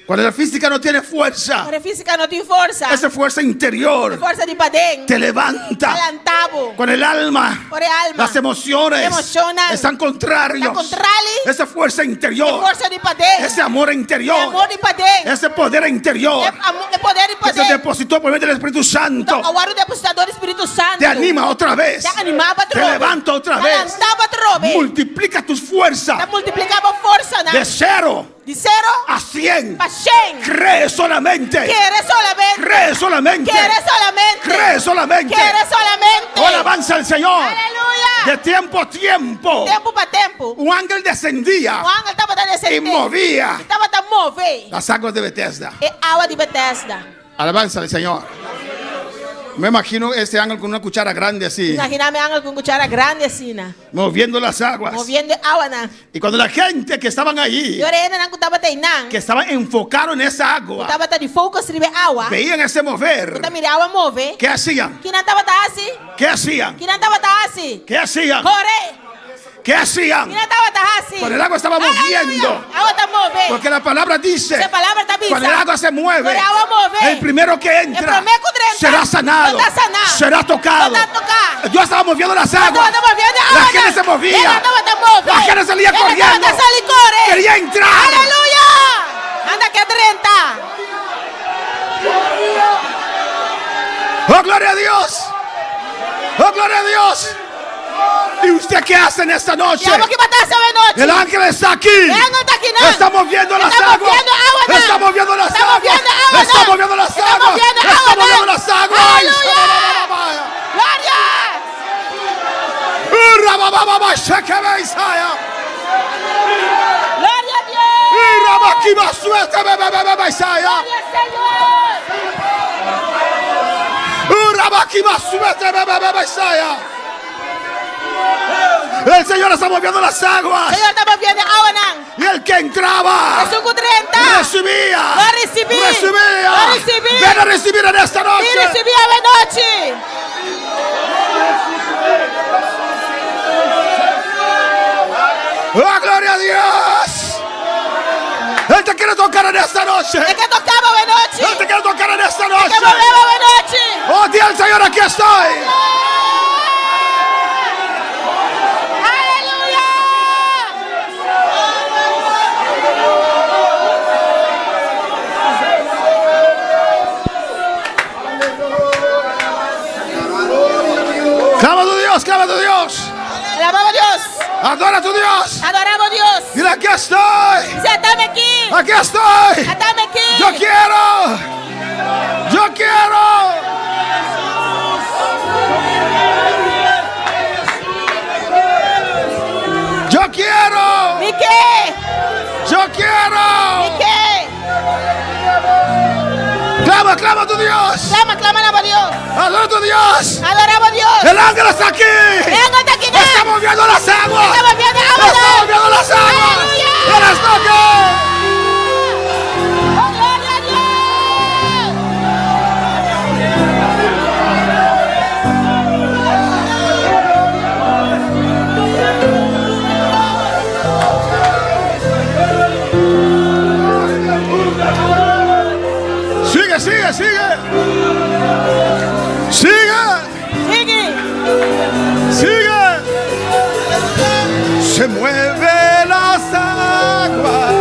[SPEAKER 1] Cuando la física no tiene fuerza,
[SPEAKER 7] Ora físika no tin forsa.
[SPEAKER 1] esa fuerza interior
[SPEAKER 7] Forsa di paden.
[SPEAKER 1] te levanta.
[SPEAKER 7] Ta lanta bo.
[SPEAKER 1] Con el alma,
[SPEAKER 7] Ora e alma.
[SPEAKER 1] las emociones
[SPEAKER 7] Emoshonnan.
[SPEAKER 1] están contrarios.
[SPEAKER 7] Ta kontrali.
[SPEAKER 1] Esa fuerza interior,
[SPEAKER 7] Forsa di paden.
[SPEAKER 1] ese amor interior,
[SPEAKER 7] E amor di paden.
[SPEAKER 1] ese poder interior
[SPEAKER 7] E, amo- e poder di
[SPEAKER 1] que se
[SPEAKER 7] paden.
[SPEAKER 1] depositó por medio del Espíritu Santo,
[SPEAKER 7] A wòrdu depositá dor di Spiritu Santu.
[SPEAKER 1] te anima otra vez,
[SPEAKER 7] Ta animá bo
[SPEAKER 1] te levanta otra
[SPEAKER 7] Ta
[SPEAKER 1] vez,
[SPEAKER 7] lanta bo atrobe.
[SPEAKER 1] multiplica tus fuerzas
[SPEAKER 7] Ta multipliká bo forsanan.
[SPEAKER 1] de cero
[SPEAKER 7] Di sero
[SPEAKER 1] a 100.
[SPEAKER 7] pa 100.
[SPEAKER 1] Cree solamente.
[SPEAKER 7] Kere solamente.
[SPEAKER 1] Cree solamente.
[SPEAKER 7] Kere solamente.
[SPEAKER 1] Cree solamente.
[SPEAKER 7] Kere solamente.
[SPEAKER 1] Oh, alabanza al Señor.
[SPEAKER 7] Aleluya.
[SPEAKER 1] De tiempo a tiempo.
[SPEAKER 7] Tempu pa tempu.
[SPEAKER 1] Un ángel descendía
[SPEAKER 7] Un angel tabata desendé.
[SPEAKER 1] y movía
[SPEAKER 7] I tabata move.
[SPEAKER 1] las aguas de Bethesda.
[SPEAKER 7] E awa di Bethesda.
[SPEAKER 1] Alabanza al Señor. Me imagino ese ángel con una cuchara grande así,
[SPEAKER 7] Imaginá mi angel ku kuchara grandi asina.
[SPEAKER 1] moviendo las aguas.
[SPEAKER 7] Moviendo e awanan.
[SPEAKER 1] Y cuando la gente que estaban allí,
[SPEAKER 7] I ora e hendenan ku tabata einan.
[SPEAKER 1] que estaban enfocados en esa agua,
[SPEAKER 7] Tabata di focus riba e awa.
[SPEAKER 1] veían ese mover,
[SPEAKER 7] Ta mira awa move.
[SPEAKER 1] ¿qué hacían?
[SPEAKER 7] Ki nan tabata hasi?
[SPEAKER 1] ¿Qué hacían?
[SPEAKER 7] Ki nan tabata hasi?
[SPEAKER 1] ¿Qué hacían?
[SPEAKER 7] Kore.
[SPEAKER 1] ¿Qué hacían?
[SPEAKER 7] Ki nan tabata hasi?
[SPEAKER 1] Cuando el agua estaba moviendo.
[SPEAKER 7] Awa ta move.
[SPEAKER 1] Porque la palabra dice,
[SPEAKER 7] E palabra ta bisa.
[SPEAKER 1] cuando el agua se mueve,
[SPEAKER 7] Cuando el agua move,
[SPEAKER 1] el primero que entra
[SPEAKER 7] El promé ku drenta,
[SPEAKER 1] será sanado,
[SPEAKER 7] lo ta saná.
[SPEAKER 1] será tocado.
[SPEAKER 7] Lo ta toká.
[SPEAKER 1] Dios estaba moviendo las aguas.
[SPEAKER 7] Tabata moviendo
[SPEAKER 1] La
[SPEAKER 7] awa.
[SPEAKER 1] gente se movía.
[SPEAKER 7] Hende tabata move.
[SPEAKER 1] La gente salía
[SPEAKER 7] Hende
[SPEAKER 1] corriendo.
[SPEAKER 7] tabata sali kore.
[SPEAKER 1] Quería entrar.
[SPEAKER 7] Aleluya. Nan ke drenta.
[SPEAKER 1] Oh, gloria a Dios. Oh, gloria a Dios. ¿Y usted qué hace en esta noche?
[SPEAKER 7] I abo ki bo ta hasi awe nochi?
[SPEAKER 1] El ángel está aquí.
[SPEAKER 7] E angel ta akinan.
[SPEAKER 1] Está moviendo las
[SPEAKER 7] Está
[SPEAKER 1] aguas.
[SPEAKER 7] moviendo awa nan.
[SPEAKER 1] Está moviendo las
[SPEAKER 7] Está
[SPEAKER 1] aguas.
[SPEAKER 7] moviendo awa
[SPEAKER 1] Está
[SPEAKER 7] nan.
[SPEAKER 1] moviendo las
[SPEAKER 7] Está
[SPEAKER 1] aguas.
[SPEAKER 7] moviendo
[SPEAKER 1] Está
[SPEAKER 7] awa
[SPEAKER 1] moviendo
[SPEAKER 7] nan.
[SPEAKER 1] las aguas.
[SPEAKER 7] Aleluya. Gloria.
[SPEAKER 1] Urabababa, shekebe, Isaiah. El Señor está moviendo las aguas.
[SPEAKER 7] Señor ta moviendo awanan.
[SPEAKER 1] Y el que entraba
[SPEAKER 7] Esun ku drenta.
[SPEAKER 1] recibía.
[SPEAKER 7] Lo risibí.
[SPEAKER 1] Recibía.
[SPEAKER 7] Lo risibí.
[SPEAKER 1] Ven a recibir en esta noche.
[SPEAKER 7] Bin risibí awe nochi.
[SPEAKER 1] ¡Oh, gloria a Dios! Él te quiere tocar en esta noche.
[SPEAKER 7] E ke toka bo awe nochi.
[SPEAKER 1] Él te quiere tocar en esta noche.
[SPEAKER 7] E ke move bo awe nochi.
[SPEAKER 1] Oh, di al Señor, aquí estoy.
[SPEAKER 7] Aleluya.
[SPEAKER 1] Clama a tu Dios, clama a tu Dios.
[SPEAKER 7] Alabamos Dios.
[SPEAKER 1] Adora a tu Dios.
[SPEAKER 7] Adoramos Dios.
[SPEAKER 1] Dile, aquí estoy.
[SPEAKER 7] Bisa at'ami aki.
[SPEAKER 1] Aquí estoy.
[SPEAKER 7] At'ami aki.
[SPEAKER 1] Yo quiero. Yo quiero. Yo quiero.
[SPEAKER 7] Mi ke.
[SPEAKER 1] Yo quiero.
[SPEAKER 7] Mi ke.
[SPEAKER 1] Clama, clama a tu Dios.
[SPEAKER 7] Clama, clama na Dios.
[SPEAKER 1] Adora a tu Dios.
[SPEAKER 7] Adoramos Dios.
[SPEAKER 1] El ángel está aquí.
[SPEAKER 7] El ángel está aquí.
[SPEAKER 1] Está moviendo las aguas.
[SPEAKER 7] Está moviendo aguas.
[SPEAKER 1] Está moviendo las aguas.
[SPEAKER 7] Aleluya.
[SPEAKER 1] Él está aquí.
[SPEAKER 7] Oh, gloria a Dios.
[SPEAKER 1] Sigue, sigue, sigue. Sigue.
[SPEAKER 7] Sigue.
[SPEAKER 1] Sigue. Se mueve las aguas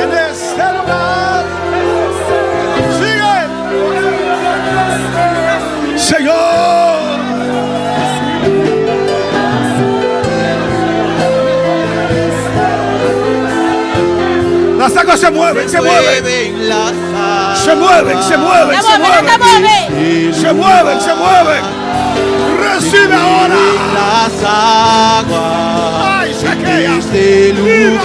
[SPEAKER 1] en este lugar. Sigue. Señor. Las aguas se mueven, se mueven. Se mueven, se mueven, se mueven. Se mueven, se mueven. Recibe ahora.
[SPEAKER 3] Las aguas
[SPEAKER 1] Ay, se
[SPEAKER 3] en este lugar.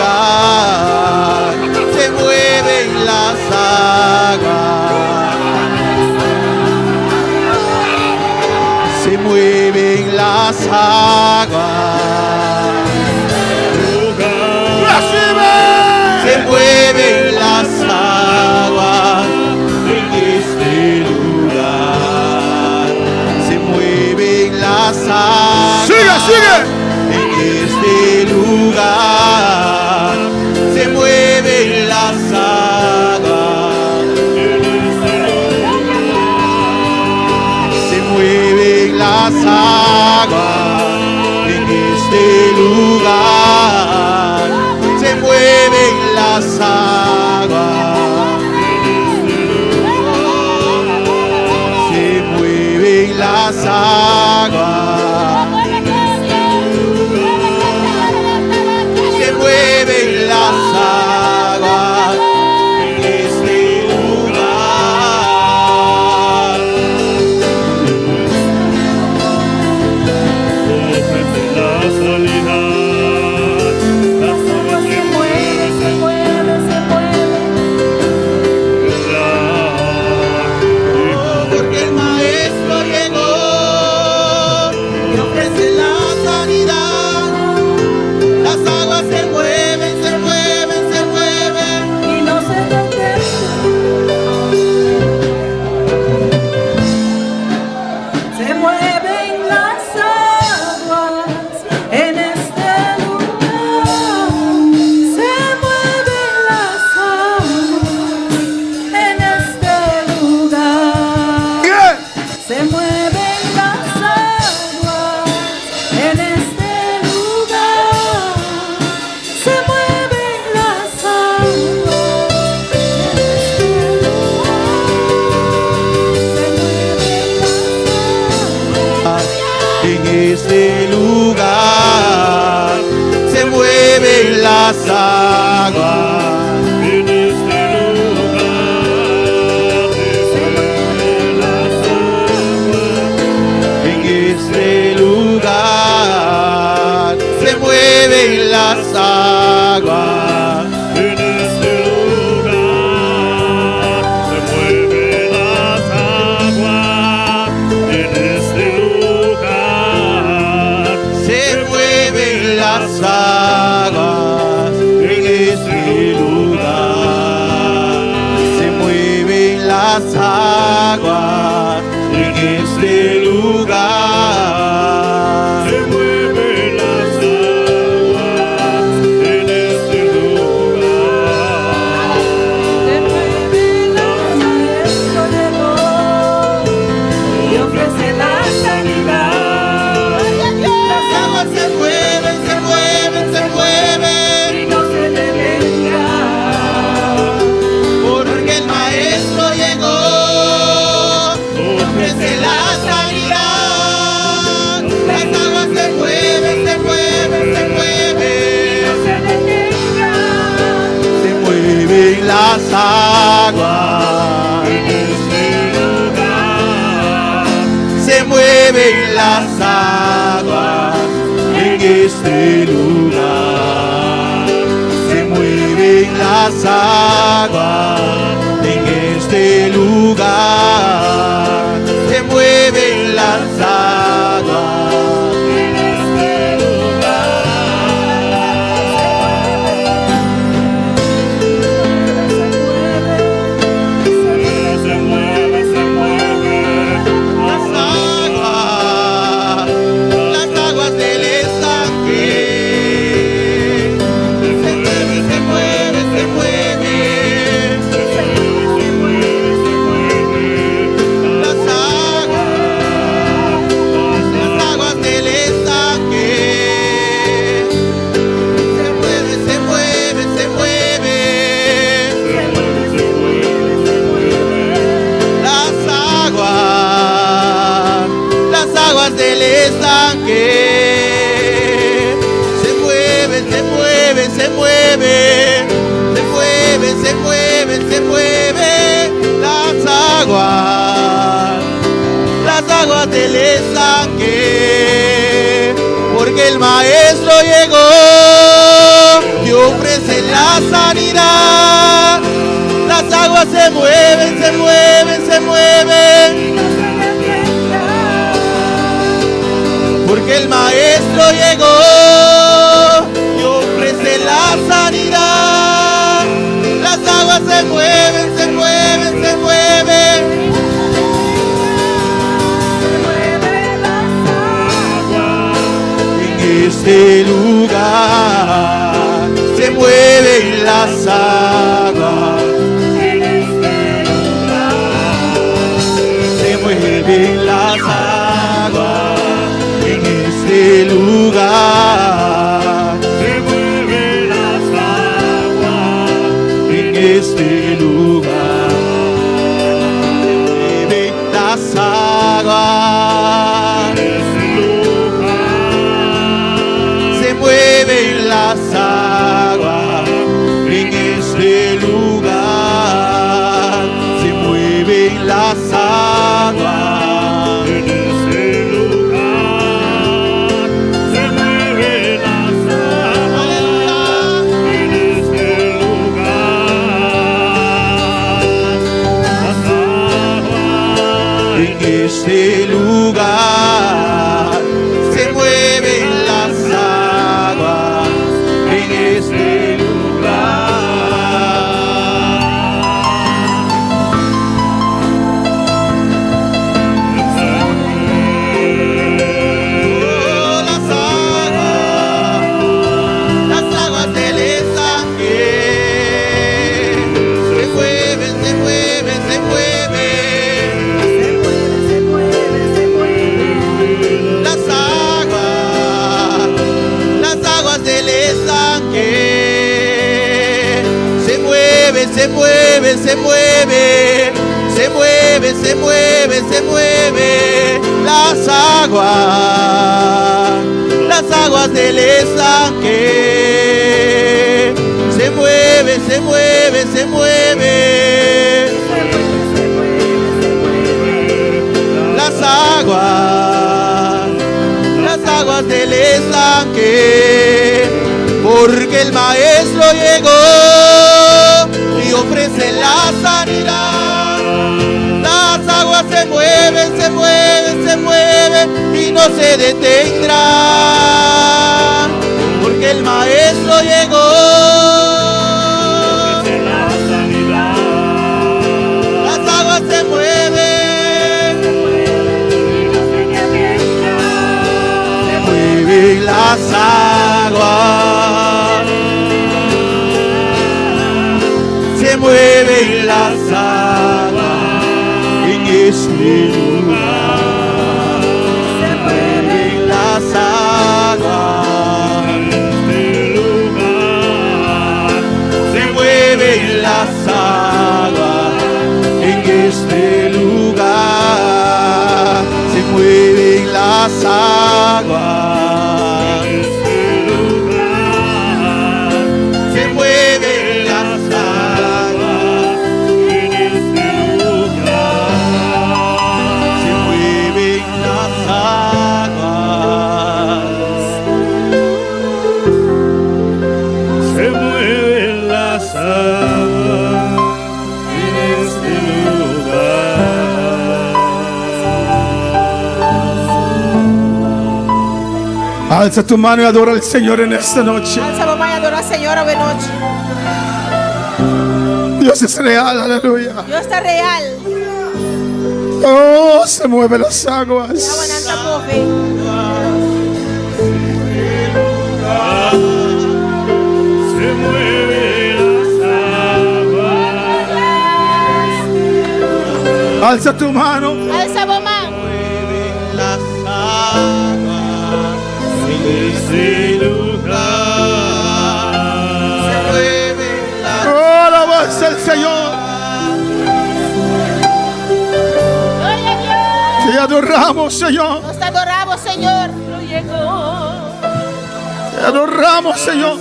[SPEAKER 3] Se mueven las aguas. Se mueven las aguas.
[SPEAKER 1] Recibe.
[SPEAKER 3] Se mueven las aguas en este lugar. Se mueven las aguas.
[SPEAKER 1] Sigue, sigue.
[SPEAKER 3] En este lugar. Se mueven las aguas. Se mueven las aguas en este lugar. Se mueven las aguas. Se mueven las aguas. Se mueven las aguas en este lugar.
[SPEAKER 16] Ofrece la sanidad. Las aguas se mueven, se mueven, se mueven.
[SPEAKER 3] Porque el maestro llegó y ofrece la sanidad. Las aguas se mueven, se mueven, se mueven.
[SPEAKER 16] Y no se detienen. Se mueven las aguas en este lugar. Se mueven las aguas en este lugar. Se mueven las aguas en este lugar. Se mueven las aguas en este lugar. Se
[SPEAKER 3] En este lugar se mueven las aguas.
[SPEAKER 16] En este lugar se mueven las aguas.
[SPEAKER 3] En este lugar se mueven las aguas.
[SPEAKER 16] En este lugar
[SPEAKER 3] las aguas en este lugar.
[SPEAKER 16] Se mueven las aguas en este lugar.
[SPEAKER 14] Se mueven las Maestro llegó y ofrece la sanidad.
[SPEAKER 3] Las aguas se mueven, se mueven, se mueven.
[SPEAKER 14] Y no se detendrá.
[SPEAKER 3] Porque el maestro llegó y ofrece la sanidad. Las aguas se mueven, se mueven, se mueven.
[SPEAKER 14] Se detendrá.
[SPEAKER 3] Se mueven las aguas.
[SPEAKER 16] En este lugar.
[SPEAKER 3] Se mueven las aguas en este lugar. Se mueven las aguas en este lugar. Se mueven las aguas
[SPEAKER 16] En este lugar. Se mueve, se mueve.
[SPEAKER 3] Las aguas, las aguas del estanque. Se mueve, se mueve, se mueve.
[SPEAKER 16] Se mueve, se mueve.
[SPEAKER 3] Las aguas, las aguas del estanque. Se mueve, se mueve, se mueve.
[SPEAKER 16] Se mueve, se mueve, se mueve.
[SPEAKER 3] Las aguas, las aguas del estanque. Se mueven, se mueven, se mueven. Se mueven, se mueven, se mueven. Las aguas, las aguas del estanque. Porque el maestro llegó y ofrece la sanidad. Las aguas se mueven, se mueven, se mueven. Porque el maestro llegó y ofrece la sanidad. Las aguas se mueven, se mueven, se mueven. En este lugar se mueven las aguas.
[SPEAKER 16] En este lugar.
[SPEAKER 3] Se mueven las aguas en este lugar.
[SPEAKER 16] Se mueven las aguas
[SPEAKER 3] En este lugar. Se mueven las aguas.
[SPEAKER 16] En este lugar.
[SPEAKER 3] Se mueven las aguas en este lugar. Se mueven las aguas.
[SPEAKER 16] En este lugar. Se mueven las aguas en este lugar. Las aguas
[SPEAKER 3] En este lugar se mueven las aguas. En este lugar. Oh, las aguas, las aguas del estanque se mueven, se mueven, se mueven.
[SPEAKER 14] Se mueve, se mueve, se mueve.
[SPEAKER 3] Las aguas, las aguas del estanque se mueven, se mueven, se mueven, se mueve, se mueve, se mueve. Las aguas, las aguas del estanque se mueve, se mueve, se mueve.
[SPEAKER 14] Se mueve, se mueve,
[SPEAKER 3] Las aguas, las aguas del estanque, porque el maestro llegó y ofrece la sanidad. Las aguas se mueven, se mueven, se mueven y no se detendrán, porque el maestro llegó.
[SPEAKER 16] Ofrece la sanidad.
[SPEAKER 3] Las aguas las aguas en este lugar. Se mueven las aguas en este lugar. Se mueven las aguas en este lugar. Se mueven las aguas en este lugar. Se mueven las aguas en este lugar. Se mueven las aguas.
[SPEAKER 16] Se mueven las aguas en este lugar.
[SPEAKER 1] Alza tu mano y adora al Señor en esta noche.
[SPEAKER 7] Alsa bo man i adorá Señor awe nochi.
[SPEAKER 1] Dios es real, aleluya.
[SPEAKER 7] Dios ta real.
[SPEAKER 1] Oh, se mueven las aguas.
[SPEAKER 7] Awanan ta move.
[SPEAKER 16] Se mueven las aguas.
[SPEAKER 1] Alza tu mano.
[SPEAKER 7] Alsa bo man.
[SPEAKER 3] Las aguas
[SPEAKER 16] En este lugar.
[SPEAKER 3] se mueven las
[SPEAKER 1] Oh, alabanza al Señor.
[SPEAKER 7] Gloria a Dios.
[SPEAKER 1] Te adoramos, Señor.
[SPEAKER 7] Nos adoramos, Señor.
[SPEAKER 1] Te adoramos, Señor.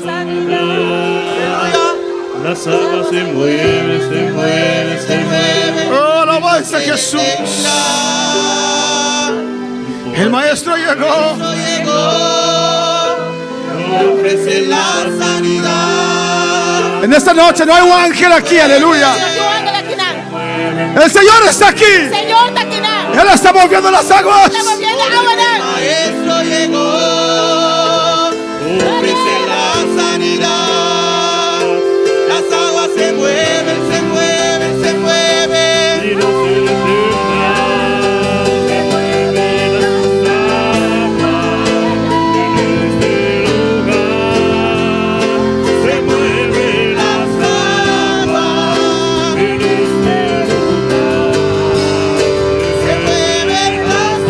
[SPEAKER 16] Las aguas se mueven, se mueven, se mueven.
[SPEAKER 1] Oh, alabanza a Jesús. El maestro llegó.
[SPEAKER 3] llegó, ofrece la sanidad.
[SPEAKER 1] En esta noche no hay un ángel aquí, aleluya.
[SPEAKER 7] No tin angel akinan.
[SPEAKER 1] El Señor está aquí.
[SPEAKER 7] Señor ta akinan.
[SPEAKER 1] Él está moviendo las aguas.
[SPEAKER 7] Ta moviendo awanan.
[SPEAKER 3] Maestro llegó, ofrece la sanidad. Las aguas se mueven, se mueven, se mueven.
[SPEAKER 16] Y no se detendrán. Se mueven las aguas en este lugar. Se mueven las aguas en este lugar.
[SPEAKER 3] Se mueven las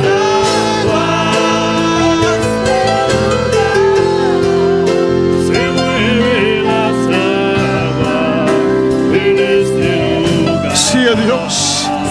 [SPEAKER 3] aguas.
[SPEAKER 16] Se mueven las aguas en este lugar.
[SPEAKER 1] Sí, oh Dios.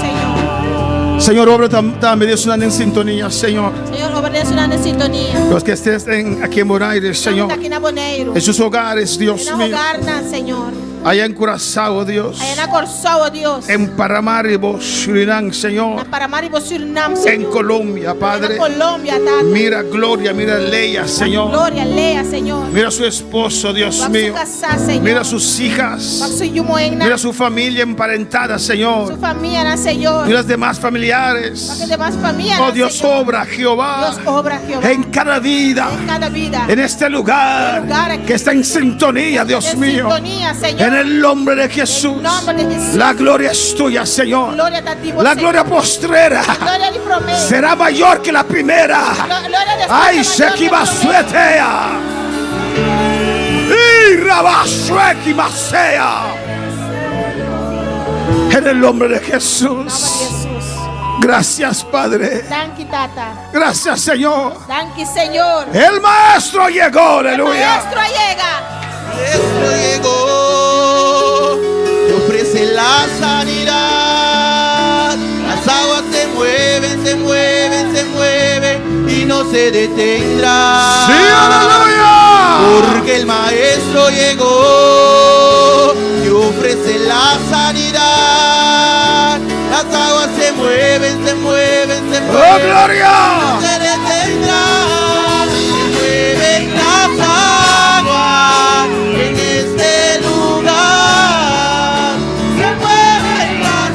[SPEAKER 7] Señor.
[SPEAKER 1] Señor, obra también es una en sintonía, Señor.
[SPEAKER 7] Señor, obra den sintonia.
[SPEAKER 1] Los que estén aquí en Bonaire, Señor.
[SPEAKER 7] Aki na Boneiru.
[SPEAKER 1] En sus hogares, Dios
[SPEAKER 7] Den
[SPEAKER 1] mío.
[SPEAKER 7] hogarnan, Señor.
[SPEAKER 1] Allá en Curazao, Dios.
[SPEAKER 7] Aya na Kòrsou, Dios.
[SPEAKER 1] En Paramaribo, Surinam, Señor.
[SPEAKER 7] Na Paramaribo, Surinam,
[SPEAKER 1] En
[SPEAKER 7] Señor.
[SPEAKER 1] Colombia, Padre.
[SPEAKER 7] Na Colombia, Tata.
[SPEAKER 1] Mira Gloria, mira Leia, Señor.
[SPEAKER 7] Gloria, Lea, Señor.
[SPEAKER 1] Mira a su esposo, Dios
[SPEAKER 7] Wak
[SPEAKER 1] mío.
[SPEAKER 7] su kasá, Señor.
[SPEAKER 1] Mira a sus hijas.
[SPEAKER 7] Wak su yu muhénan.
[SPEAKER 1] Mira a su familia emparentada,
[SPEAKER 7] Su
[SPEAKER 1] Señor.
[SPEAKER 7] famianan, Señor.
[SPEAKER 1] Mira las demás familiares.
[SPEAKER 7] Wak demas famia,
[SPEAKER 1] Oh Dios,
[SPEAKER 7] Señor.
[SPEAKER 1] obra, Jehová.
[SPEAKER 7] Dios obra, Jehová.
[SPEAKER 1] En cada vida.
[SPEAKER 7] En cada vida.
[SPEAKER 1] En este lugar.
[SPEAKER 7] lugar aquí.
[SPEAKER 1] Que está en sintonía, Dios
[SPEAKER 7] En
[SPEAKER 1] mío.
[SPEAKER 7] sintonia, Señor.
[SPEAKER 1] En el nombre de Jesús.
[SPEAKER 7] En nombre de Jesús.
[SPEAKER 1] La gloria es tuya, Señor.
[SPEAKER 7] Gloria ta di bo,
[SPEAKER 1] La
[SPEAKER 7] Señor.
[SPEAKER 1] gloria postrera
[SPEAKER 7] Gloria di promé.
[SPEAKER 1] será mayor que la primera.
[SPEAKER 7] Gloria despues
[SPEAKER 1] Ay,
[SPEAKER 7] mayor que
[SPEAKER 1] Shekiba
[SPEAKER 7] promé.
[SPEAKER 1] suetea. Y Rabasueki Masea. En el nombre de Jesús.
[SPEAKER 7] Jesús.
[SPEAKER 1] Gracias, Padre.
[SPEAKER 7] Danki, Tata.
[SPEAKER 1] Gracias, Señor.
[SPEAKER 7] Danki, Señor.
[SPEAKER 1] El maestro llegó,
[SPEAKER 7] El
[SPEAKER 1] aleluya.
[SPEAKER 7] maestro llega.
[SPEAKER 3] Maestro llegó, te ofrece la sanidad. Las aguas se mueven, se mueven, se mueven y no se detendrá.
[SPEAKER 1] Sí, aleluya.
[SPEAKER 3] Porque el maestro llegó y ofrece la sanidad. Las aguas se mueven, se mueven, se mueven.
[SPEAKER 1] ¡Oh, gloria!
[SPEAKER 3] No se detendrá. Se mueven las aguas en este lugar. Se mueven las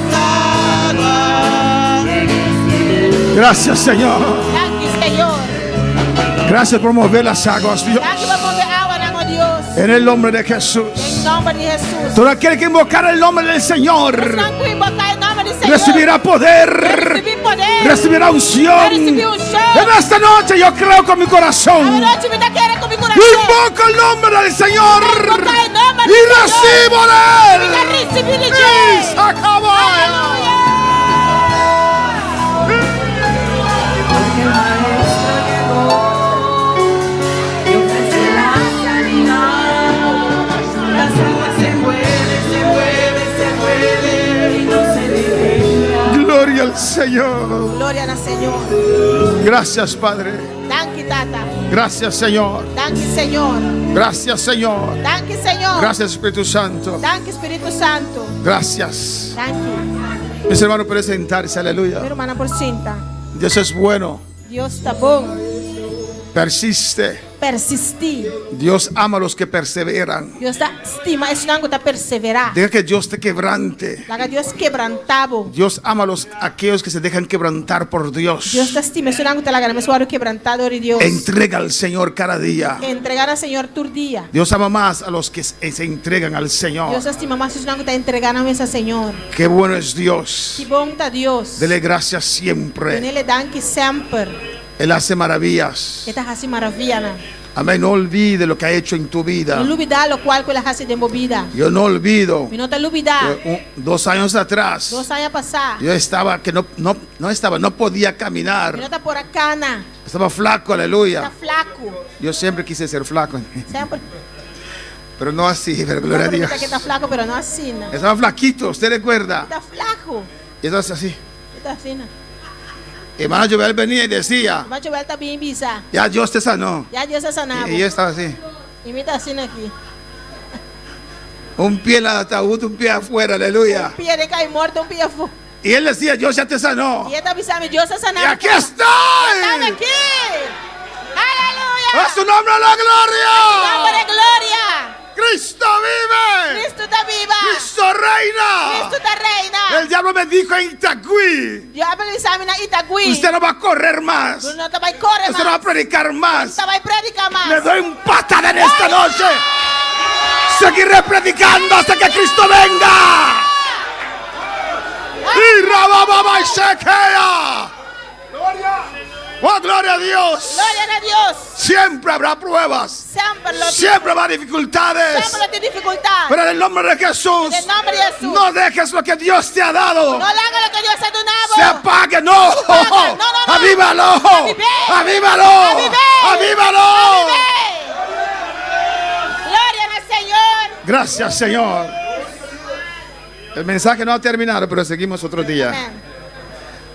[SPEAKER 3] aguas.
[SPEAKER 1] Gracias, Señor.
[SPEAKER 7] Danki, Señor.
[SPEAKER 1] Gracias por mover las aguas, Dios.
[SPEAKER 7] Danki pa move awanan, oh Dios.
[SPEAKER 1] En el nombre de Jesús.
[SPEAKER 7] Den nòmber di Jesús.
[SPEAKER 1] Todo aquel que invocar el nombre del Señor
[SPEAKER 7] Esun ku invoká e nòmber di Señor.
[SPEAKER 1] recibirá poder,
[SPEAKER 7] Risibí poder.
[SPEAKER 1] recibirá unción.
[SPEAKER 7] Risibí unshon.
[SPEAKER 1] En esta noche yo creo con mi corazón.
[SPEAKER 7] Anochi mi ta kere ku mi kurason.
[SPEAKER 1] Invoco el nombre del Señor
[SPEAKER 7] Invoká e nòmber
[SPEAKER 1] y
[SPEAKER 7] di Señor.
[SPEAKER 1] recibo de
[SPEAKER 7] Mi ta
[SPEAKER 1] él.
[SPEAKER 7] risibí di
[SPEAKER 1] Y
[SPEAKER 7] dje.
[SPEAKER 1] se acabó. Gloria al Señor.
[SPEAKER 7] Gloria na Señor.
[SPEAKER 1] Gracias, Padre.
[SPEAKER 7] Danki, Tata.
[SPEAKER 1] Gracias, Señor.
[SPEAKER 7] Danki, Señor.
[SPEAKER 1] Gracias, Señor.
[SPEAKER 7] Danki, Señor.
[SPEAKER 1] Gracias, Espíritu Santo.
[SPEAKER 7] Danki, Spiritu Santu.
[SPEAKER 1] Gracias.
[SPEAKER 7] Danki.
[SPEAKER 1] Mis hermanos, pueden sentarse. Aleluya.
[SPEAKER 7] Mi rumannan por sinta.
[SPEAKER 1] Dios es bueno.
[SPEAKER 7] Dios ta bon.
[SPEAKER 1] Persiste.
[SPEAKER 7] Persistí.
[SPEAKER 1] Dios ama a los que perseveran.
[SPEAKER 7] Dios ta stima esnan ku ta perseverá.
[SPEAKER 1] Deja que Dios te quebrante.
[SPEAKER 7] Laga Dios kebrantá bo.
[SPEAKER 1] Dios ama a los aquellos que se dejan quebrantar por Dios.
[SPEAKER 7] Dios ta stima esnan ku ta laga nan mes wòrdu kebrantá dor di Dios.
[SPEAKER 1] Entrega al Señor cada día.
[SPEAKER 7] Entregá na Señor tur dia.
[SPEAKER 1] Dios ama más a los que se entregan al Señor.
[SPEAKER 7] Dios ta stima mas esnan ku ta entregá nan mes na Señor.
[SPEAKER 1] Qué bueno es Dios.
[SPEAKER 7] Ki bon ta Dios.
[SPEAKER 1] Dele gracias siempre.
[SPEAKER 7] Dun'El danki semper.
[SPEAKER 1] Él hace maravillas.
[SPEAKER 7] E ta hasi maravianan.
[SPEAKER 1] Amén. No olvide lo que ha hecho en tu vida.
[SPEAKER 7] No lubidá lokual ku El a hasi den bo bida.
[SPEAKER 1] Yo no olvido.
[SPEAKER 7] Mi no ta lubidá.
[SPEAKER 1] Que dos años atrás.
[SPEAKER 7] Dos aña pasá.
[SPEAKER 1] Yo estaba que no, no, no estaba, no podía caminar.
[SPEAKER 7] Mi no ta por a kana.
[SPEAKER 1] Estaba flaco, aleluya.
[SPEAKER 7] Ta flaku.
[SPEAKER 1] Yo siempre quise ser flaco.
[SPEAKER 7] Semper.
[SPEAKER 1] Pero no así, pero gloria a
[SPEAKER 7] Semper mi
[SPEAKER 1] Dios.
[SPEAKER 7] ta ke ta flaku, pero no asina.
[SPEAKER 1] Estaba flaquito, ¿usted recuerda?
[SPEAKER 7] Mi ta flaku.
[SPEAKER 1] Y entonces así.
[SPEAKER 7] Mi ta asina.
[SPEAKER 1] Hermano Joel venía y decía,
[SPEAKER 7] Hermano Joel ta bin bisa.
[SPEAKER 1] Ya Dios te sanó.
[SPEAKER 7] Ya Dios a sana bo.
[SPEAKER 1] Y yo estaba así.
[SPEAKER 7] I mi ta asina aki.
[SPEAKER 1] Un pie en el ataúd, un pie afuera, aleluya.
[SPEAKER 7] Un pia den ka'i morto, un pia afó.
[SPEAKER 1] Y él decía, Dios ya te sanó.
[SPEAKER 7] I e ta bisa mi, Dios a sana
[SPEAKER 1] Y
[SPEAKER 7] bo.
[SPEAKER 1] aquí estoy.
[SPEAKER 7] Ata mi aki. Aleluya.
[SPEAKER 1] A su nombre la gloria.
[SPEAKER 7] A su nombre gloria.
[SPEAKER 1] Cristo vive.
[SPEAKER 7] Cristo ta biba.
[SPEAKER 1] Cristo reina.
[SPEAKER 7] Cristo ta reina.
[SPEAKER 1] El diablo me dijo en Itagüí.
[SPEAKER 7] Diabel a bisa mi na Itagüí.
[SPEAKER 1] Usted no va a correr más.
[SPEAKER 7] Bo no ta bai kore mas.
[SPEAKER 1] Usted no va a predicar más.
[SPEAKER 7] No ta bai prediká mas.
[SPEAKER 1] Le doy un patada en esta noche. Seguiré predicando hasta que Cristo venga. Y rabababa y sequea. Oh, gloria a Dios.
[SPEAKER 7] Gloria a Dios.
[SPEAKER 1] Siempre habrá pruebas.
[SPEAKER 7] Siempre lo
[SPEAKER 1] Siempre habrá dificultades.
[SPEAKER 7] Siempre lo dificultad.
[SPEAKER 1] Pero en el nombre de Jesús,
[SPEAKER 7] En el nombre de Jesús.
[SPEAKER 1] no dejes lo que Dios te ha dado.
[SPEAKER 7] No laga loke Dios a duna bo.
[SPEAKER 1] Se apague, no.
[SPEAKER 7] Apaga. No, no, no.
[SPEAKER 1] Avívalo.
[SPEAKER 7] Aviv'é.
[SPEAKER 1] Avívalo.
[SPEAKER 7] Aviv'é.
[SPEAKER 1] Avívalo.
[SPEAKER 7] Aviv'é. Gloria al Señor.
[SPEAKER 1] Gracias, Señor. El mensaje no ha terminado, pero seguimos otro día.
[SPEAKER 7] Amén.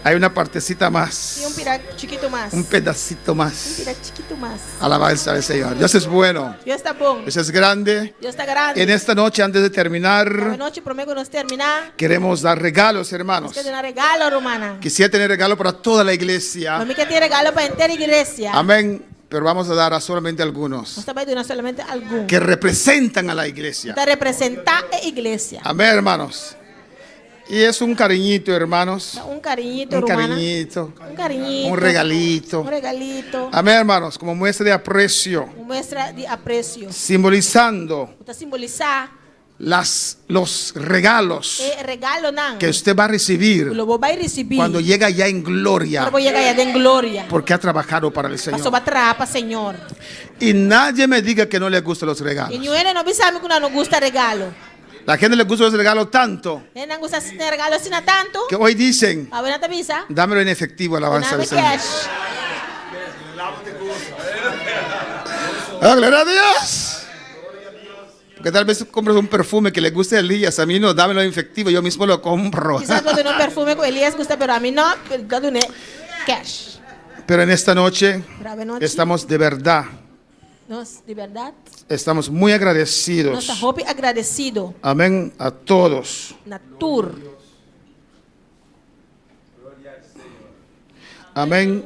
[SPEAKER 1] Hay una partecita más.
[SPEAKER 7] I un pida chikitu mas.
[SPEAKER 1] Un pedacito más.
[SPEAKER 7] Un pida chikitu mas.
[SPEAKER 1] Alabanza al Señor. Dios es bueno.
[SPEAKER 7] Dios ta bon.
[SPEAKER 1] Dios es grande.
[SPEAKER 7] Dios ta grandi.
[SPEAKER 1] En esta noche, antes de terminar,
[SPEAKER 7] Anochi promé ku nos terminá.
[SPEAKER 1] queremos dar regalos, hermanos.
[SPEAKER 7] Nos ke duna regalo, rumannan.
[SPEAKER 1] Quisiera tener regalo para toda la iglesia.
[SPEAKER 7] Lo mi ke tin regalo pa henter iglesia.
[SPEAKER 1] Amén. Pero vamos a dar a solamente algunos
[SPEAKER 7] Nos ta bai duna solamente algun.
[SPEAKER 1] que representan a la iglesia.
[SPEAKER 7] Ta representá e iglesia.
[SPEAKER 1] Amén, hermanos. Y es un cariñito, hermanos.
[SPEAKER 7] Ta un kariñito,
[SPEAKER 1] Un
[SPEAKER 7] rumannan.
[SPEAKER 1] cariñito.
[SPEAKER 7] Un kariñito.
[SPEAKER 1] Un regalito.
[SPEAKER 7] Un regalito.
[SPEAKER 1] Amén, hermanos. Como muestra de aprecio.
[SPEAKER 7] Un muestra di apresio.
[SPEAKER 1] Simbolizando
[SPEAKER 7] Ta simbolisá
[SPEAKER 1] las, los regalos
[SPEAKER 7] e regalonan.
[SPEAKER 1] que usted va a recibir
[SPEAKER 7] Lo bo bai risibí.
[SPEAKER 1] cuando llega ya en gloria.
[SPEAKER 7] Ora bo yega aya den gloria.
[SPEAKER 1] Porque ha trabajado para el Señor.
[SPEAKER 7] Paso b'a traha pa Señor.
[SPEAKER 1] Y nadie me diga que no le gustan los regalos.
[SPEAKER 7] I niun hende no bisa mi ku nan no gusta regalo.
[SPEAKER 1] La gente le gusta los regalos tanto
[SPEAKER 7] Hendenan gusta regalo asina tantu.
[SPEAKER 1] que hoy dicen,
[SPEAKER 7] Awe nan ta bisa.
[SPEAKER 1] dámelo en efectivo, alabanza
[SPEAKER 7] Dunami
[SPEAKER 1] al Señor.
[SPEAKER 7] cash.
[SPEAKER 1] Ah, gloria a Dios. Porque tal vez compras un perfume que le guste a Elías, a mí no, dámelo en efectivo, yo mismo lo compro.
[SPEAKER 7] Kisas bo duna un perfume ku Elias gusta, pero ami no, ta dun'é cash.
[SPEAKER 1] Pero en esta noche
[SPEAKER 7] Pero awe nochi,
[SPEAKER 1] estamos de verdad,
[SPEAKER 7] nos di bèrdat,
[SPEAKER 1] estamos muy agradecidos.
[SPEAKER 7] nos ta hopi agradesido
[SPEAKER 1] Amén a todos.
[SPEAKER 7] na tur.
[SPEAKER 1] Amén.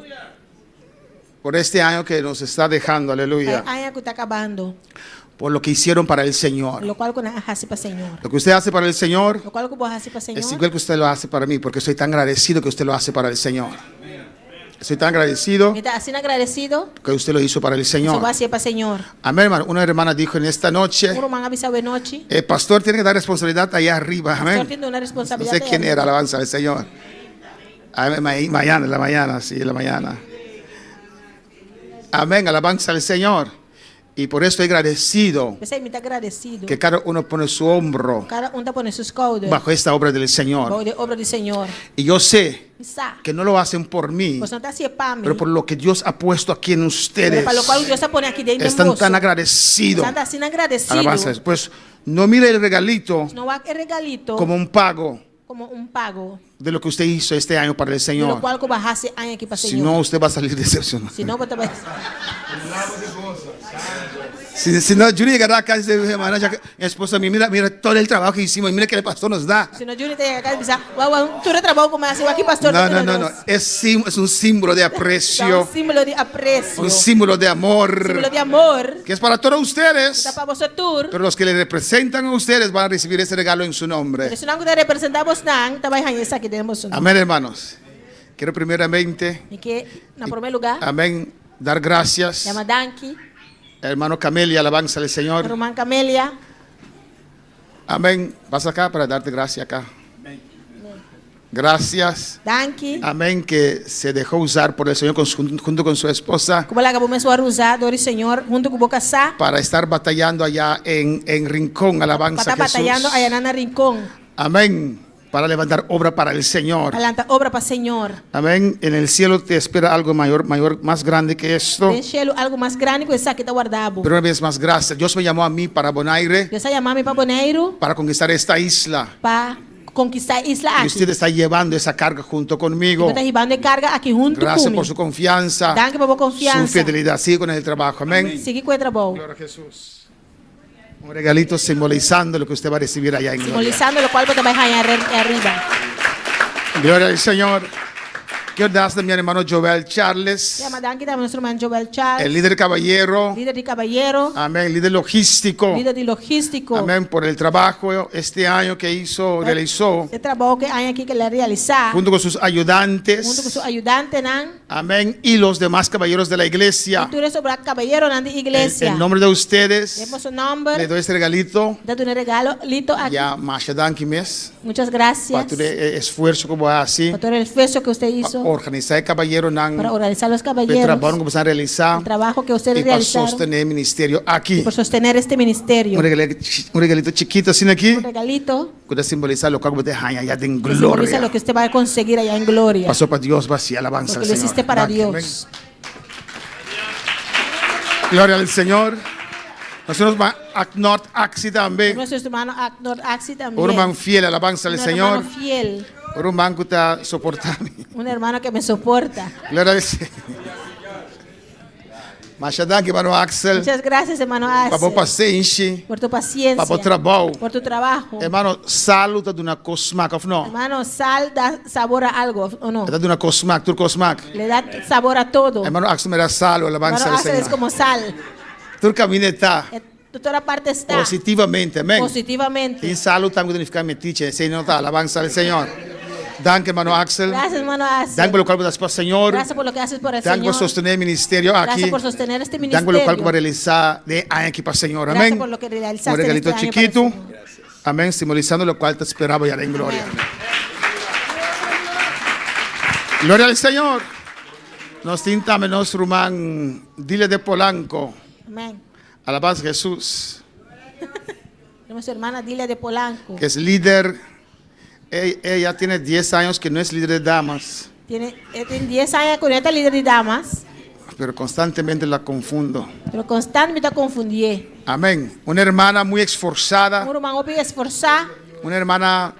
[SPEAKER 1] Por este año que nos está dejando, aleluya.
[SPEAKER 7] E aña ku ta kabando.
[SPEAKER 1] Por lo que hicieron para el Señor.
[SPEAKER 7] Lokual ku nan a hasi pa Señor.
[SPEAKER 1] Lo que usted hace para el Señor
[SPEAKER 7] Lokual ku bo a hasi pa Señor.
[SPEAKER 1] es igual que usted lo hace para mí, porque soy tan agradecido que usted lo hace para el Señor. Estoy tan agradecido
[SPEAKER 7] Mi ta asina agradesido.
[SPEAKER 1] que usted lo hizo para el Señor.
[SPEAKER 7] Paso bo a hasié pa Señor.
[SPEAKER 1] Amén, hermano. Una hermana dijo en esta noche,
[SPEAKER 7] Un ruman a bisa awe nochi.
[SPEAKER 1] el pastor tiene que dar responsabilidad allá arriba.
[SPEAKER 7] Pastor
[SPEAKER 1] Amén.
[SPEAKER 7] tin duna
[SPEAKER 1] No
[SPEAKER 7] responsabilidat
[SPEAKER 1] sé
[SPEAKER 7] allá
[SPEAKER 1] quién
[SPEAKER 7] arriba.
[SPEAKER 1] era, alabanza al Señor. Amén, mañana, en la mañana, sí, en la mañana. Amén, alabanza al Señor. Y por eso estoy agradecido
[SPEAKER 7] P'esei mi ta agradesido.
[SPEAKER 1] que cada uno pone su hombro
[SPEAKER 7] Kada un ta pone su skouder.
[SPEAKER 1] bajo esta obra del Señor.
[SPEAKER 7] Bou di e obra di Señor.
[SPEAKER 1] Y yo sé
[SPEAKER 7] Mi sa.
[SPEAKER 1] que no lo hacen por mí,
[SPEAKER 7] Boso no ta hasié pa mi.
[SPEAKER 1] pero por lo que Dios ha puesto aquí en ustedes.
[SPEAKER 7] Pero pa lokual Dios a pone aki den
[SPEAKER 1] Están
[SPEAKER 7] boso.
[SPEAKER 1] tan agradecidos.
[SPEAKER 7] Nan ta asina agradesido.
[SPEAKER 1] Alabanza. Pues no mire el regalito
[SPEAKER 7] No wak e regalito
[SPEAKER 1] como un pago.
[SPEAKER 7] Komo un pago.
[SPEAKER 1] De lo que usted hizo este año para el
[SPEAKER 7] Di
[SPEAKER 1] Señor.
[SPEAKER 7] lokual ku bo a hasi e aña aki pa
[SPEAKER 1] Si
[SPEAKER 7] Señor.
[SPEAKER 1] no, usted va a salir decepcionado.
[SPEAKER 7] Si no, bo ta bai.
[SPEAKER 1] Si, si no, Juni llegará acá y dice, hermana, ya que- mi esposa, mira, mira todo el trabajo que hicimos, mira que el pastor nos da.
[SPEAKER 7] Si no, Juni ta yega kas i bisa, Wou, wou, tur e trabou ku mi a hasi, wou aki pastor ta
[SPEAKER 1] No, no,
[SPEAKER 7] duna
[SPEAKER 1] no, no.
[SPEAKER 7] nos.
[SPEAKER 1] Es, sim- es un símbolo de
[SPEAKER 7] Ta
[SPEAKER 1] aprecio,
[SPEAKER 7] un símbolo di apresio.
[SPEAKER 1] un símbolo de amor,
[SPEAKER 7] Símbolo di amor.
[SPEAKER 1] que es para todos ustedes.
[SPEAKER 7] Ta pa boso tur.
[SPEAKER 1] Pero los que le representan a ustedes van a recibir ese regalo en su nombre.
[SPEAKER 7] Pero esunnan ku ta representá bosnan ta bai haña esaki den boso nomber.
[SPEAKER 1] Amén, hermanos. Quiero primeramente,
[SPEAKER 7] Mi ke, na promé lugá,
[SPEAKER 1] amén, dar gracias.
[SPEAKER 7] yama danki
[SPEAKER 1] Hermano Camelia, alabanza al Señor.
[SPEAKER 7] Ruman Camelia.
[SPEAKER 1] Amén. Pasa acá para darte gracia acá. Gracias.
[SPEAKER 7] Danki.
[SPEAKER 1] Amén, que se dejó usar por el Señor con su- junto con su esposa
[SPEAKER 7] Ku bo a laga bo mes wòrdu usá dor di Señor huntu ku bo kasá
[SPEAKER 1] para estar batallando allá en, en Rincón,
[SPEAKER 7] pa
[SPEAKER 1] alabanza
[SPEAKER 7] ta
[SPEAKER 1] a Jesús.
[SPEAKER 7] batayando ayanan na Rincón
[SPEAKER 1] Amén. Para levantar obra para el Señor.
[SPEAKER 7] pa lanta obra pa Señor.
[SPEAKER 1] Amén. En el cielo te espera algo mayor, mayor, más grande que esto.
[SPEAKER 7] Den shelu algu mas grandi ku esaki ta warda bo.
[SPEAKER 1] Pero una vez más, gracias. Dios me llamó a mí para Bonaire,
[SPEAKER 7] Dios a yama mi pa Boneiru
[SPEAKER 1] para conquistar esta isla.
[SPEAKER 7] pa konkistá e isla
[SPEAKER 1] Y
[SPEAKER 7] aki.
[SPEAKER 1] usted está llevando esa carga junto conmigo.
[SPEAKER 7] Bo ta hibando e karga aki huntu ku
[SPEAKER 1] Gracias
[SPEAKER 7] mi.
[SPEAKER 1] por su confianza,
[SPEAKER 7] Danki pa bo
[SPEAKER 1] su
[SPEAKER 7] konfiansa.
[SPEAKER 1] fidelidad. Sigue con el trabajo. Amén.
[SPEAKER 7] Sigui ku e trabou.
[SPEAKER 1] Gloria a Jesús. Un regalito simbolizando lo que usted va a recibir allá en gloria.
[SPEAKER 7] Simbolisando lokual bo ta bai haña ariba.
[SPEAKER 1] Gloria al Señor. Quiero darse a mi hermano Joel Charles,
[SPEAKER 7] Yama danki tambe nos ruman Joel Charles.
[SPEAKER 1] el líder caballero.
[SPEAKER 7] Lider di kabayero.
[SPEAKER 1] Amén. Líder logístico.
[SPEAKER 7] Lider di logístiko.
[SPEAKER 1] Amén. Por el trabajo este año que hizo, realizó,
[SPEAKER 7] E trabou ku e aña aki ku el a realisá.
[SPEAKER 1] junto con sus ayudantes.
[SPEAKER 7] Huntu ku su ayudantenan.
[SPEAKER 1] Amén. Y los demás caballeros de la iglesia.
[SPEAKER 7] I tur e sobrá kabayeronan di
[SPEAKER 1] En,
[SPEAKER 7] iglesia.
[SPEAKER 1] en nombre de ustedes,
[SPEAKER 7] Den boso nòmber.
[SPEAKER 1] le doy este regalito.
[SPEAKER 7] Mi ta duna e regalito aki.
[SPEAKER 1] Ya, masha danki mes.
[SPEAKER 7] Muchas gracias.
[SPEAKER 1] Pa tur e esfuerso ku bo a hasi.
[SPEAKER 7] Pa tur el esfuerso ku usted hizo.
[SPEAKER 1] Pa organisá e kabayeronan.
[SPEAKER 7] Para organizar los
[SPEAKER 1] Pa e
[SPEAKER 7] caballeros.
[SPEAKER 1] trabou ku boso a realisá.
[SPEAKER 7] El trabajo que ustedes
[SPEAKER 1] I pa
[SPEAKER 7] realizaron.
[SPEAKER 1] sostené e ministerio aki.
[SPEAKER 7] Por sostener este ministerio.
[SPEAKER 1] Un regalito, un regalito chikito asina aki.
[SPEAKER 7] Un regalito.
[SPEAKER 1] Ku ta simbolisá loke ku bo ta haña ya den
[SPEAKER 7] Que simboliza
[SPEAKER 1] gloria.
[SPEAKER 7] lo que usted va a conseguir allá en gloria.
[SPEAKER 1] Pasó pa Dios bo a hasi alabansa
[SPEAKER 7] Porque
[SPEAKER 1] al
[SPEAKER 7] lo
[SPEAKER 1] Señor.
[SPEAKER 7] hiciste para
[SPEAKER 1] Danki,
[SPEAKER 7] Dios.
[SPEAKER 1] amén. Gloria al Señor. Nosotros va a North Axi tambe.
[SPEAKER 7] Nuestro hermano Aknor Axi también.
[SPEAKER 1] Un ruman fiel, alabansa al
[SPEAKER 7] Un
[SPEAKER 1] Señor.
[SPEAKER 7] hermano fiel.
[SPEAKER 1] Un ruman ku ta soportá mi.
[SPEAKER 7] Un hermano que me soporta.
[SPEAKER 1] Gloria al Señor. Masha danki, hermano Axel.
[SPEAKER 7] Muchas gracias, hermano
[SPEAKER 1] Pa bo
[SPEAKER 7] Axel.
[SPEAKER 1] pasenshi.
[SPEAKER 7] Por tu paciencia.
[SPEAKER 1] Pa bo trabou.
[SPEAKER 7] Por tu trabajo.
[SPEAKER 1] Hermano, salu ta duna kos smak of no?
[SPEAKER 7] Hermano, sal da sabor a algo, ¿o no?
[SPEAKER 1] E ta duna kos smak, tur kos smak.
[SPEAKER 7] Le da sabor a todo.
[SPEAKER 1] Hermano Axel mira salu, alabansa
[SPEAKER 7] Hermano
[SPEAKER 1] al
[SPEAKER 7] Axel es
[SPEAKER 1] Señor.
[SPEAKER 7] como sal.
[SPEAKER 1] Tur kaminda e ta.
[SPEAKER 7] De toda parte está.
[SPEAKER 1] Positivamente, amén.
[SPEAKER 7] Positivamente.
[SPEAKER 1] Tin salu tambe ku ta nifiká metiche, esei no ta, alabansa al Señor. Danki, hermano Axel.
[SPEAKER 7] Gracias, hermano Axel.
[SPEAKER 1] Danki pa lokual bo ta hasi pa Señor.
[SPEAKER 7] Gracias por lo que haces por el
[SPEAKER 1] Danki pa
[SPEAKER 7] Señor.
[SPEAKER 1] sostené e ministerio aki.
[SPEAKER 7] Gracias por sostener este
[SPEAKER 1] Danki pa lokual
[SPEAKER 7] ministerio.
[SPEAKER 1] ku bo a realisá den e aña aki pa Señor.
[SPEAKER 7] Gracias
[SPEAKER 1] Amén.
[SPEAKER 7] por lo que realizaste
[SPEAKER 1] Un
[SPEAKER 7] en
[SPEAKER 1] regalito
[SPEAKER 7] este año para el
[SPEAKER 1] chikitu. Amén. Simbolisando lokual ta spera bo ya den gloria. Gloria al Señor. Nos tin tambe nos ruman Dile de Polanco.
[SPEAKER 7] Amén.
[SPEAKER 1] Alabanza a Jesús.
[SPEAKER 7] Nuestra hermana Dilia de Polanco.
[SPEAKER 1] Que es líder. Ella, ella tiene 10 años que no es líder de damas.
[SPEAKER 7] Tiene, eh, tiene 10 años con esta líder de damas.
[SPEAKER 1] Pero constantemente la confundo.
[SPEAKER 7] Pero constantemente ta confundí.
[SPEAKER 1] Amén. Una hermana muy esforzada.
[SPEAKER 7] Un ruman hopi esforzá.
[SPEAKER 1] Una hermana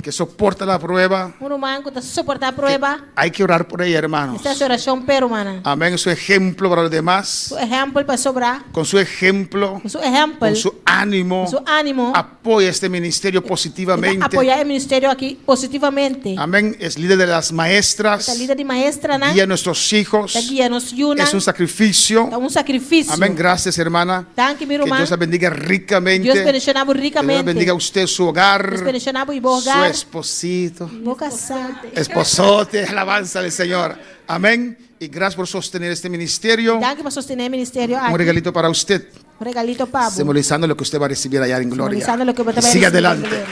[SPEAKER 1] que soporta la prueba.
[SPEAKER 7] Un ruman ku ta soportá prueba.
[SPEAKER 1] Hay que orar por ella, hermanos.
[SPEAKER 7] Mester hasi orashon p'e rumannan.
[SPEAKER 1] Amén. Su ejemplo para los demás.
[SPEAKER 7] Su ehèmpel pa sobrá.
[SPEAKER 1] Con su ejemplo.
[SPEAKER 7] Ku su ehèmpel.
[SPEAKER 1] Con su ánimo.
[SPEAKER 7] Ku su ánimo.
[SPEAKER 1] Apoya este ministerio positivamente.
[SPEAKER 7] Apoyá e ministerio aki positivamente.
[SPEAKER 1] Amén. Es líder de las maestras.
[SPEAKER 7] Ta lider di maestranan.
[SPEAKER 1] Guía a nuestros hijos.
[SPEAKER 7] Ta guia nos yunan.
[SPEAKER 1] Es un sacrificio.
[SPEAKER 7] Ta un sakrifisio.
[SPEAKER 1] Amén. Gracias, hermana.
[SPEAKER 7] Danki, mi
[SPEAKER 1] Que
[SPEAKER 7] ruman.
[SPEAKER 1] Dios la bendiga ricamente.
[SPEAKER 7] Dios bendishoná bo
[SPEAKER 1] Que Dios
[SPEAKER 7] rikamente.
[SPEAKER 1] bendiga a usted, su hogar.
[SPEAKER 7] Dios bendishoná bo i bo
[SPEAKER 1] Su
[SPEAKER 7] hogar.
[SPEAKER 1] esposito.
[SPEAKER 7] Bo kasá.
[SPEAKER 1] Esposote, alabanza al Señor. Amén. Y gracias por sostener este ministerio.
[SPEAKER 7] Danki pa sostené e ministerio
[SPEAKER 1] Un
[SPEAKER 7] aki.
[SPEAKER 1] regalito para usted.
[SPEAKER 7] Un regalito pa bo.
[SPEAKER 1] Simbolizando lo que usted va a recibir allá en gloria.
[SPEAKER 7] Simbolizando lo que usted va a
[SPEAKER 1] Sigue
[SPEAKER 7] recibir en
[SPEAKER 1] adelante.
[SPEAKER 7] gloria.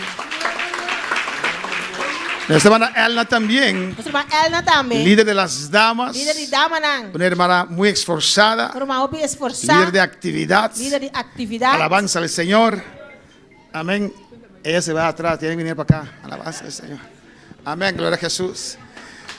[SPEAKER 1] Nuestra hermana Elna también,
[SPEAKER 7] Nuestra hermana Elna tambe.
[SPEAKER 1] líder de las damas.
[SPEAKER 7] Lider di damanan.
[SPEAKER 1] Una hermana muy esforzada.
[SPEAKER 7] Un ruman hopi esforzá.
[SPEAKER 1] Líder de actividad.
[SPEAKER 7] Lider di aktividat.
[SPEAKER 1] Alabanza al Señor. Amén. Ella se va atrás, tiene que venir para acá. Alabanza al Señor. Amén, gloria a Jesús.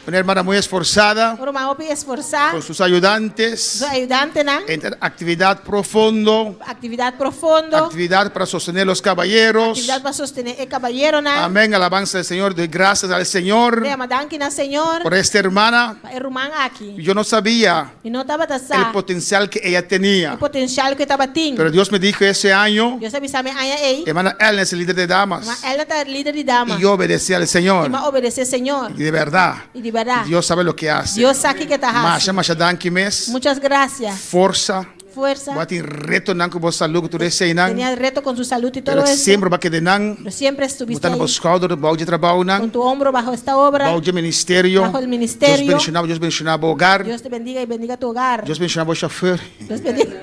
[SPEAKER 1] Una hermana muy esforzada.
[SPEAKER 7] Un ruman hopi esforsá.
[SPEAKER 1] Con sus ayudantes.
[SPEAKER 7] Su ayudantenan.
[SPEAKER 1] En actividad profundo.
[SPEAKER 7] Aktividat profundo.
[SPEAKER 1] Actividad para sostener los caballeros.
[SPEAKER 7] Aktividat pa sostené e kabayeronan.
[SPEAKER 1] Amén. Alabanza al Señor. Doy gracias al Señor.
[SPEAKER 7] Yama danki na Señor.
[SPEAKER 1] Por esta hermana.
[SPEAKER 7] Pa e ruman aki.
[SPEAKER 1] Yo no sabía.
[SPEAKER 7] Mi no tabata sa.
[SPEAKER 1] El potencial que ella tenía.
[SPEAKER 7] E potensial ku e tabatin.
[SPEAKER 1] Pero Dios me dijo ese año.
[SPEAKER 7] Dios a bisa mi aña ei.
[SPEAKER 1] Hermana Ellen es el líder de damas.
[SPEAKER 7] Hermana Ellen ta líder di dama.
[SPEAKER 1] Y yo obedecí al Señor.
[SPEAKER 7] I m'a obedesé Señor.
[SPEAKER 1] Y de verdad.
[SPEAKER 7] I di bèrdat.
[SPEAKER 1] Dios sabe lo que hace.
[SPEAKER 7] Dios sa kiko e ta hasi.
[SPEAKER 1] Masha, masha danki mes.
[SPEAKER 7] Muchas gracias.
[SPEAKER 1] Forsa.
[SPEAKER 7] Fuerza.
[SPEAKER 1] Bo a tin retonan ku bo salú ku tur eseinan.
[SPEAKER 7] Tenía reto con su salud y todo
[SPEAKER 1] Pero
[SPEAKER 7] eso.
[SPEAKER 1] semper bo a keda nan.
[SPEAKER 7] Pero siempre estuviste
[SPEAKER 1] Bo ta na
[SPEAKER 7] ahí.
[SPEAKER 1] bo skouder bou dje trabounan.
[SPEAKER 7] Con tu hombro bajo esta obra.
[SPEAKER 1] Bou dje ministerio.
[SPEAKER 7] Bajo el ministerio.
[SPEAKER 1] Dios bendiciona bo, Dios bendiciona bo hogar.
[SPEAKER 7] Dios te bendiga y bendiga tu hogar.
[SPEAKER 1] Dios bendiciona bo chauffeur.
[SPEAKER 7] Dios bendiga,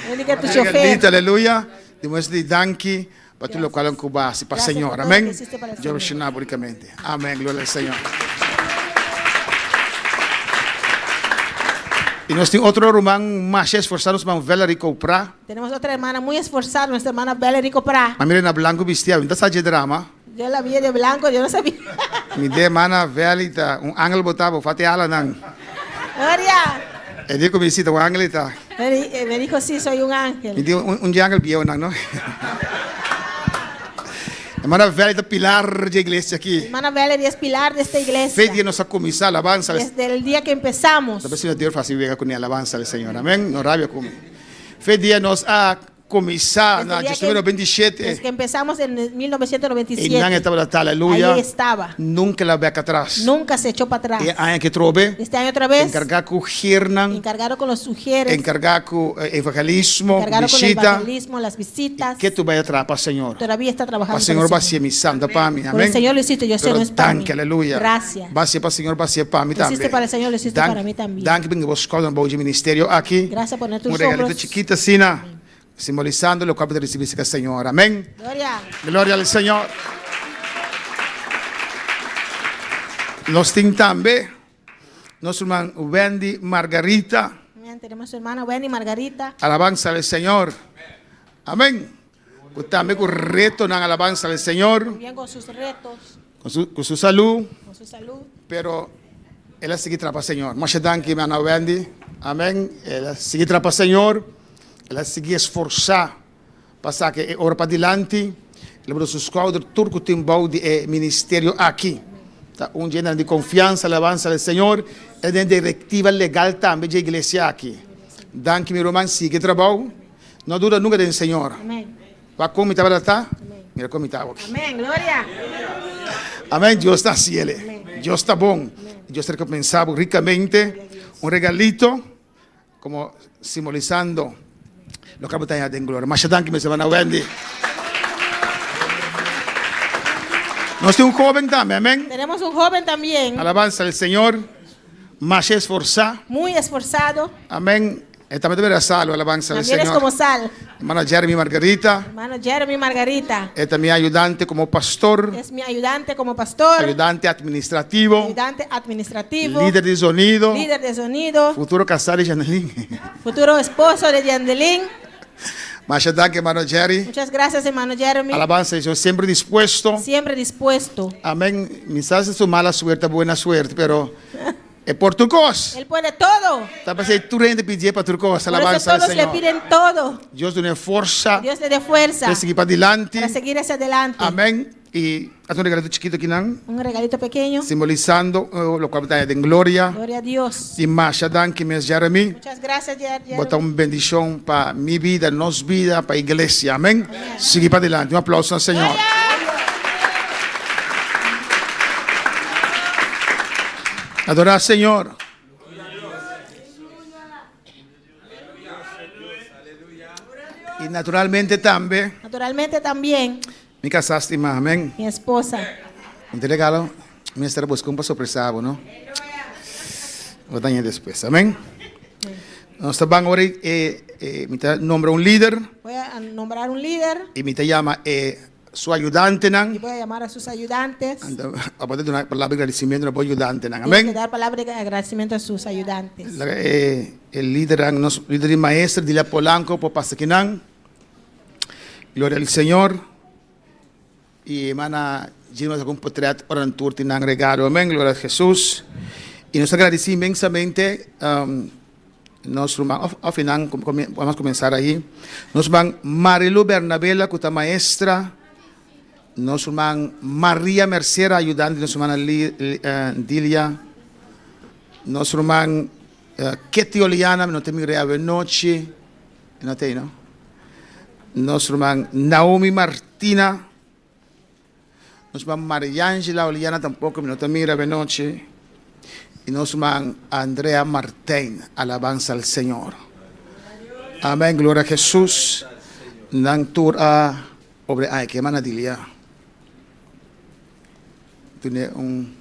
[SPEAKER 7] bendiga tu chofer.
[SPEAKER 1] Regalito, aleluya. Di muestra di danki pa tur lokual ku bo a hasi pa
[SPEAKER 7] Gracias
[SPEAKER 1] Señor.
[SPEAKER 7] por todo
[SPEAKER 1] Amén.
[SPEAKER 7] lo que hiciste para el
[SPEAKER 1] Dios
[SPEAKER 7] Señor.
[SPEAKER 1] bendiciona bo ricamente. Amén. Gloria al Señor. Y nos tin otro ruman masha esforzado, nos ruman Valerie Copra.
[SPEAKER 7] Tenemos otra hermana muy esforzada, nuestra hermana Valerie Copra.
[SPEAKER 1] Ma mira na blanco bistia, mi ta sa dje drama.
[SPEAKER 7] Yo la vi de blanco, yo no sabía.
[SPEAKER 1] Mi de hermana Valerie ta un angel bo ta, bo fati alanan.
[SPEAKER 7] Gloria.
[SPEAKER 1] E di cu mi si ta un angel ta.
[SPEAKER 7] Me me dijo, sí, soy un ángel.
[SPEAKER 1] Mi di un un angel bieu nan, no? Hermana Valerie ta pilar dje iglesia aki.
[SPEAKER 7] Hermana Valerie es pilar de esta iglesia.
[SPEAKER 1] Fe dia nos a cuminsa alabanza al
[SPEAKER 7] Desde el día que empezamos.
[SPEAKER 1] Ta p'esei Dios fasi wega cune alabanza al Señor. Amen. No rabia cu mi. Fe dia nos a cuminsa
[SPEAKER 7] Desde
[SPEAKER 1] na
[SPEAKER 7] el día
[SPEAKER 1] dies
[SPEAKER 7] que,
[SPEAKER 1] número 27.
[SPEAKER 7] desde que empezamos en
[SPEAKER 1] Einan
[SPEAKER 7] 1997.
[SPEAKER 1] e tabata ta, aleluya.
[SPEAKER 7] Ahí estaba.
[SPEAKER 1] Nunca el a bek atras.
[SPEAKER 7] Nunca se echó para atrás.
[SPEAKER 1] E aña aki trobe.
[SPEAKER 7] Este año otra vez.
[SPEAKER 1] Encarga cu giernan.
[SPEAKER 7] Encargado con los sugieres.
[SPEAKER 1] Encarga cu evangelismo,
[SPEAKER 7] Encargado con el
[SPEAKER 1] bishita.
[SPEAKER 7] evangelismo, las visitas.
[SPEAKER 1] Ke tu bai a traha pa Señor.
[SPEAKER 7] Todavía está trabajando.
[SPEAKER 1] Pa Señor
[SPEAKER 7] para
[SPEAKER 1] ba
[SPEAKER 7] el
[SPEAKER 1] haci mi santa pa mi.
[SPEAKER 7] Por
[SPEAKER 1] Amén.
[SPEAKER 7] el Señor lo hiciste, yo sé,
[SPEAKER 1] Pero
[SPEAKER 7] no es pa
[SPEAKER 1] danki,
[SPEAKER 7] mi.
[SPEAKER 1] aleluya.
[SPEAKER 7] Gracias.
[SPEAKER 1] Ba haci pa Señor, ba haci pa mi
[SPEAKER 7] Lo hiciste
[SPEAKER 1] tambe.
[SPEAKER 7] para el Señor, lo hiciste
[SPEAKER 1] Danki,
[SPEAKER 7] para mí también.
[SPEAKER 1] Danki pa bo scout bou di ministerio aki.
[SPEAKER 7] Gracias por poner tus
[SPEAKER 1] Un regalito
[SPEAKER 7] hombros.
[SPEAKER 1] chikito asina, simbolizando lo cual bo ta ricibi cerca Señor. Amén.
[SPEAKER 7] Gloria.
[SPEAKER 1] Gloria al Señor. Nos tin tambe nos herman Wendy Margarita.
[SPEAKER 7] Amén. Tenemos su hermana Wendy Margarita.
[SPEAKER 1] Alabanza al Señor. Amén. Cu tambe cu retonan alabanza al Señor.
[SPEAKER 7] También con sus retos.
[SPEAKER 1] Con su, con su salud.
[SPEAKER 7] Con su salud.
[SPEAKER 1] Pero el a sigui trapa Señor. Masha danki hermana Wendy. Amén. El a sigui trapa Señor. El a sigui esforsa pa saca e obra padilanti. El a bota su schouder tur cu tin bou di e ministerio aki. Ta un dje nan di confiansa, alabansa al Señor. El den directiva legal tambe dje iglesia aki. Danki mi ruman, sigui trabou. No duda nunca den Señor. Wak con mi tabata ta, mira con mi ta awoki.
[SPEAKER 7] Amén, gloria.
[SPEAKER 1] Amén, Dios ta haciele. Dios ta bon. Dios ta recompensa bo ricamente. Un regalito como simbolizando lo que bo ta haña den gloria. Masha danki mi hermana Wendy. Nos tin un joven tambe, amén.
[SPEAKER 7] Tenemos un joven también.
[SPEAKER 1] Alabanza al Señor. Masha esforsa.
[SPEAKER 7] Muy esforzado.
[SPEAKER 1] Amén. E tambe ta bira sal, alabanza al
[SPEAKER 7] También es
[SPEAKER 1] Señor.
[SPEAKER 7] como sal.
[SPEAKER 1] Hermano Jeremy Margarita.
[SPEAKER 7] Hermano Jeremy Margarita.
[SPEAKER 1] E ta mi ayudante como pastor.
[SPEAKER 7] Es mi ayudante como pastor.
[SPEAKER 1] Ayudante administrativo.
[SPEAKER 7] Ayudante administrativo.
[SPEAKER 1] Líder de sonido.
[SPEAKER 7] Líder de sonido.
[SPEAKER 1] Futuro casado de Janelín.
[SPEAKER 7] Futuro esposo de Yandelín.
[SPEAKER 1] Masha danki, hermano Jerry.
[SPEAKER 7] Muchas gracias, hermano Jeremy.
[SPEAKER 1] Alabanza al Señor, siempre dispuesto.
[SPEAKER 7] Siempre dispuesto.
[SPEAKER 1] Amén. Mi sa si su mala suerte, buena suerte, pero e por tur cos.
[SPEAKER 7] Él puede todo.
[SPEAKER 1] Ta p'esei tur hende pidié pa tur cos.
[SPEAKER 7] Por eso
[SPEAKER 1] Alabanza al
[SPEAKER 7] todos le
[SPEAKER 1] Señor.
[SPEAKER 7] piden todo.
[SPEAKER 1] Dios duna forsa.
[SPEAKER 7] Dios le dé fuerza.
[SPEAKER 1] Pa sigui padilanti.
[SPEAKER 7] Para seguir hacia adelante.
[SPEAKER 1] Amén. Y hasta un regalito chiquito aquí, nan.
[SPEAKER 7] Un regalito pequeño.
[SPEAKER 1] Simbolizando lo cual ta den gloria.
[SPEAKER 7] Gloria a Dios.
[SPEAKER 1] Y masha danki mes Jeremy.
[SPEAKER 7] Muchas gracias, Jeremy.
[SPEAKER 1] Bo ta un bendicion pa mi vida, nos vida, pa iglesia. Amén. Sigui padilanti. Un aplauso al Señor. Adora Señor. Y naturalmente tambe.
[SPEAKER 7] Naturalmente también.
[SPEAKER 1] Mi casá stima, amén.
[SPEAKER 7] Mi esposa.
[SPEAKER 1] Un te regalo, mi estar busca un pa sorpresa bo, no? Bo ta haña despues, amén. Nos ta ban ora e, e, mi ta nombra un lider.
[SPEAKER 7] Voy a nombrar un líder.
[SPEAKER 1] Y mi ta llama e su ayudantenan.
[SPEAKER 7] Y voy a llamar a sus ayudantes.
[SPEAKER 1] Anda, a poder duna palabra de agradecimiento na bo ayudantenan,
[SPEAKER 7] Tiene
[SPEAKER 1] amén.
[SPEAKER 7] que dar palabra de agradecimiento a sus ayudantes.
[SPEAKER 1] Laga e, e lidernan, nos lider y maestra Dilia Polanco por pasa kinan. Gloria al Señor. Y hermana Djis nos a un potret ora nan tur tin nan regalo. Amen. Gloria a Jesus. Y nos ta gradici inmensamente nos ruman, of, of nan, vamos comenzar ahi. Nos ruman Marilu Bernabela cu ta maestra. Nos ruman Maria Mercera, ayudante di nos rumana Dilia. Nos ruman Ketty Oliana, mi no ta mira awe nochi. E no ta ei, no? Nos ruman Naomi Martina. Nos ruman Mariangela Oliana tampoco mi no ta mira awe nochi. Y nos ruman Andrea Martijn. Alabanza al Señor. Amén. Gloria a Jesús. Nan tur a Pobre ay ke mana dilia. Tene un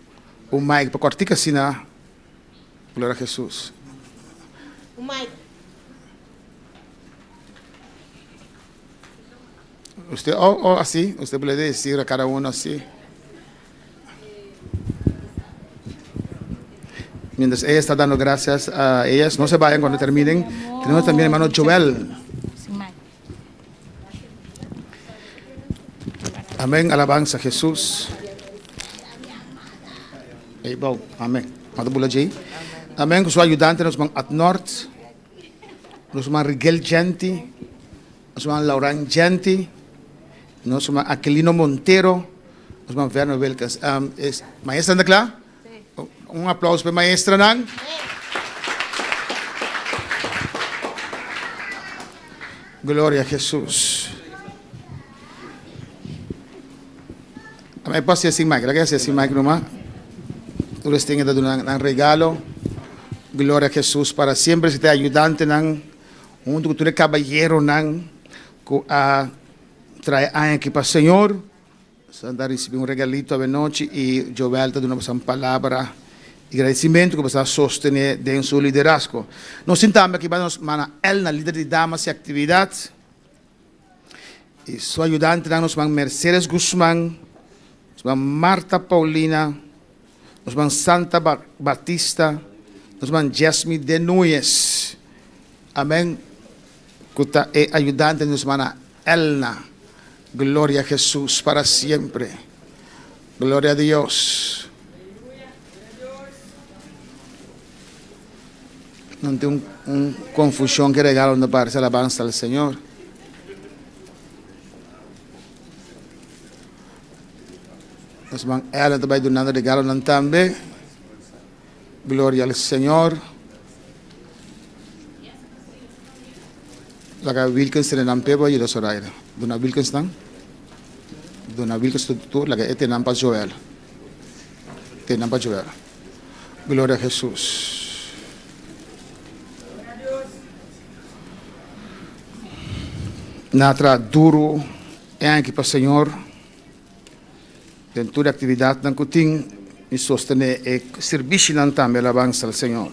[SPEAKER 1] un mic pa kortika asina. Gloria a Jesus.
[SPEAKER 7] Un mic.
[SPEAKER 1] Usted o o así, usted puede decir a cada uno así. Mientras ella está dando gracias a ellas, no se vayan cuando terminen. Tenemos también hermano Joel. Amén, alabanza Jesús. Ey, bou, amén. Mata bula Jay. Amén, ku su ayudante nos man Adnort, nos man Rigel Genti, nos man Lauran Genti, nos man Aquilino Montero, nos man Verno Wilkens. Um, es, maestra anda kla? Un aplauso pa e maestranan. Gloria a Jesus. Amén. Puedo hacer sin mic. ¿Verdad que hacer sin mic nomás? Tú les tienes que dar un regalo. Gloria a Jesús para siempre. Si te ayudante nan, junto con tu caballero nan, ku a trae aña aquí para Señor. Santa a ricibi un regalito avenochi y Joel ta duna boso un palabra di gradicimento cu boso a sostene den su liderazgo. Nos tin tambe aki nos hermana Elna, lider di damas y actividad, y su ayudantenan nos herman Mercedes Guzman, nos herman Marta Paulina, nos herman Santa Batista, nos herman Jasmine de Núñez. Amen. Cu ta e ayudante di nos hermana Elna. Gloria a Jesus para siempre. Gloria a Dios. No tin un, un confusion que regalo no parece alabanza al Señor. Nos man Elna ta bay dunando regalo nan tambe. Gloria al Señor. Laga Wilkins tene nan p'e bo yuda Zoraida. Duna Wilkins nan. Duna Wilkins tur tur laga e tene nan pa Joel. Tene nan pa Joel. Gloria a Jesus. Nan a traha duru e aña aki pa Señor. Den tur e actividadnan cu tin mi sostene e sirbishinan tambe alabansa al Señor.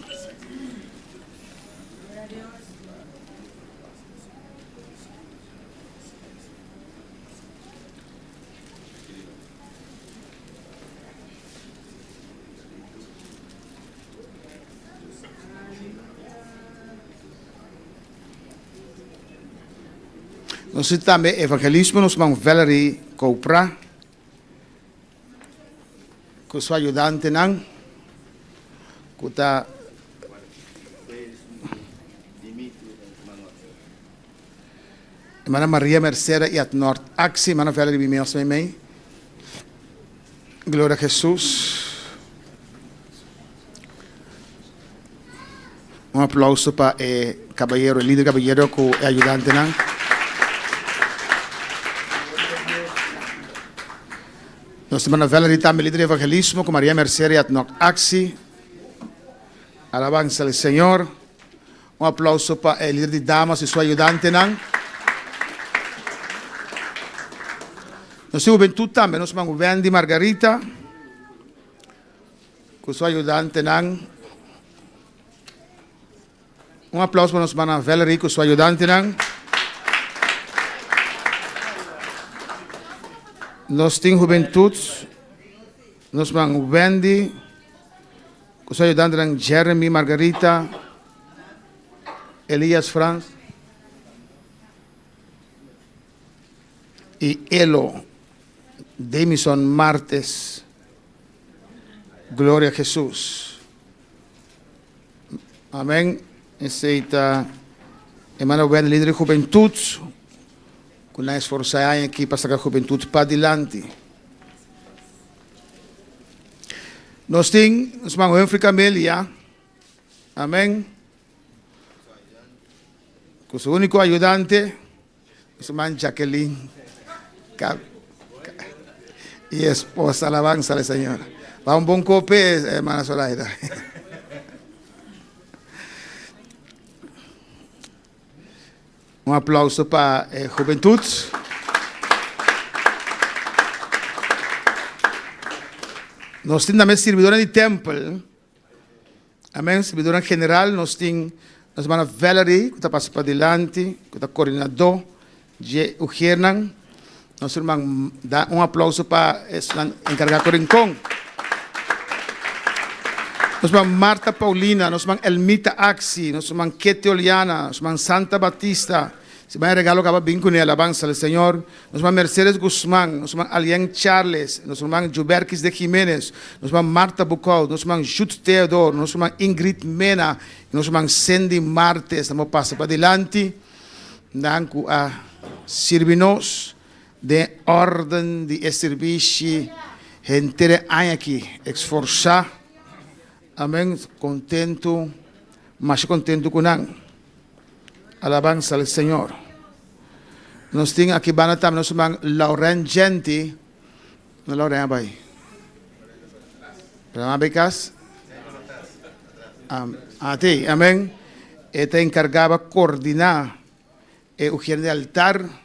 [SPEAKER 1] Nos tin tambe evangelismo nos man Valerie Copra cu su ayudantenan cu ta Hermana Maria Mercera y Adnort Axi, hermana Valerie Bimeos meimei. Gloria a Jesus. Un aplauso pa e cabayero, e lider cabayero cu e ayudantenan. Nos hermana Valerie tambe lider di evangelismo cu Maria Mercedes y Adnoc Axi. Alabanza al Señor. Un aplauso pa e lider di damas y su ayudantenan. Nos tin hubentud tambe, nos hermano Wendy Margarita cu su ayudantenan. Un aplauso pa nos hermana Valerie cu su ayudantenan. Nos tin hubentud, nos hermano Wendy cu su ayudantenan Jeremy, Margarita, Elias Frans y Elo. Demison Martes. Gloria a Jesus. Amen. Esei ta hermana Wendy, lider di hubentud, ku nan esforsa e aña aki pa saka hubentud padilanti. Nos tin nos man Humphrey Camelia. Amen. Ku su úniko ayudante, su man Jacqueline. Y esposa, alabanza al Señor. Va un bon kope, hermana Zoraida. Un aplauso pa e hubentud. Nos tin tambe sirbidornan di tempel. Amen. Sirbidornan general nos tin nos hermana Valerie ku ta pasa padilanti, ku ta koordinadó dje ujernan. Nos herman da un aplauso pa esnan enkargá ku Rincon. Nos herman Marta Paulina, nos herman Elmita Axi, nos herman Ketty Oliana, nos herman Santa Batista. Si ban e regalo kaba bin kuné, alabansa al Señor. Nos herman Mercedes Guzman, nos herman Alien Charles, nos herman Juberkis de Jimenez, nos herman Marta Bukout, nos herman Jut Theodor, nos herman Ingrid Mena i nos herman Cindy Martes. Nan por pasa padilanti. Nan ku a sirbi nos den órden di e sirbishi henter e aña aki, esforsá, amen, kontentu, masha kontentu ku nan. Alabansa al Señor. Nos tin aki banda tambe nos ruman Lauren Genti. No Lauren a bai? Lauren a bai kas? Ah, ti, amen. E ta enkargá pa koordiná e ujier di altar.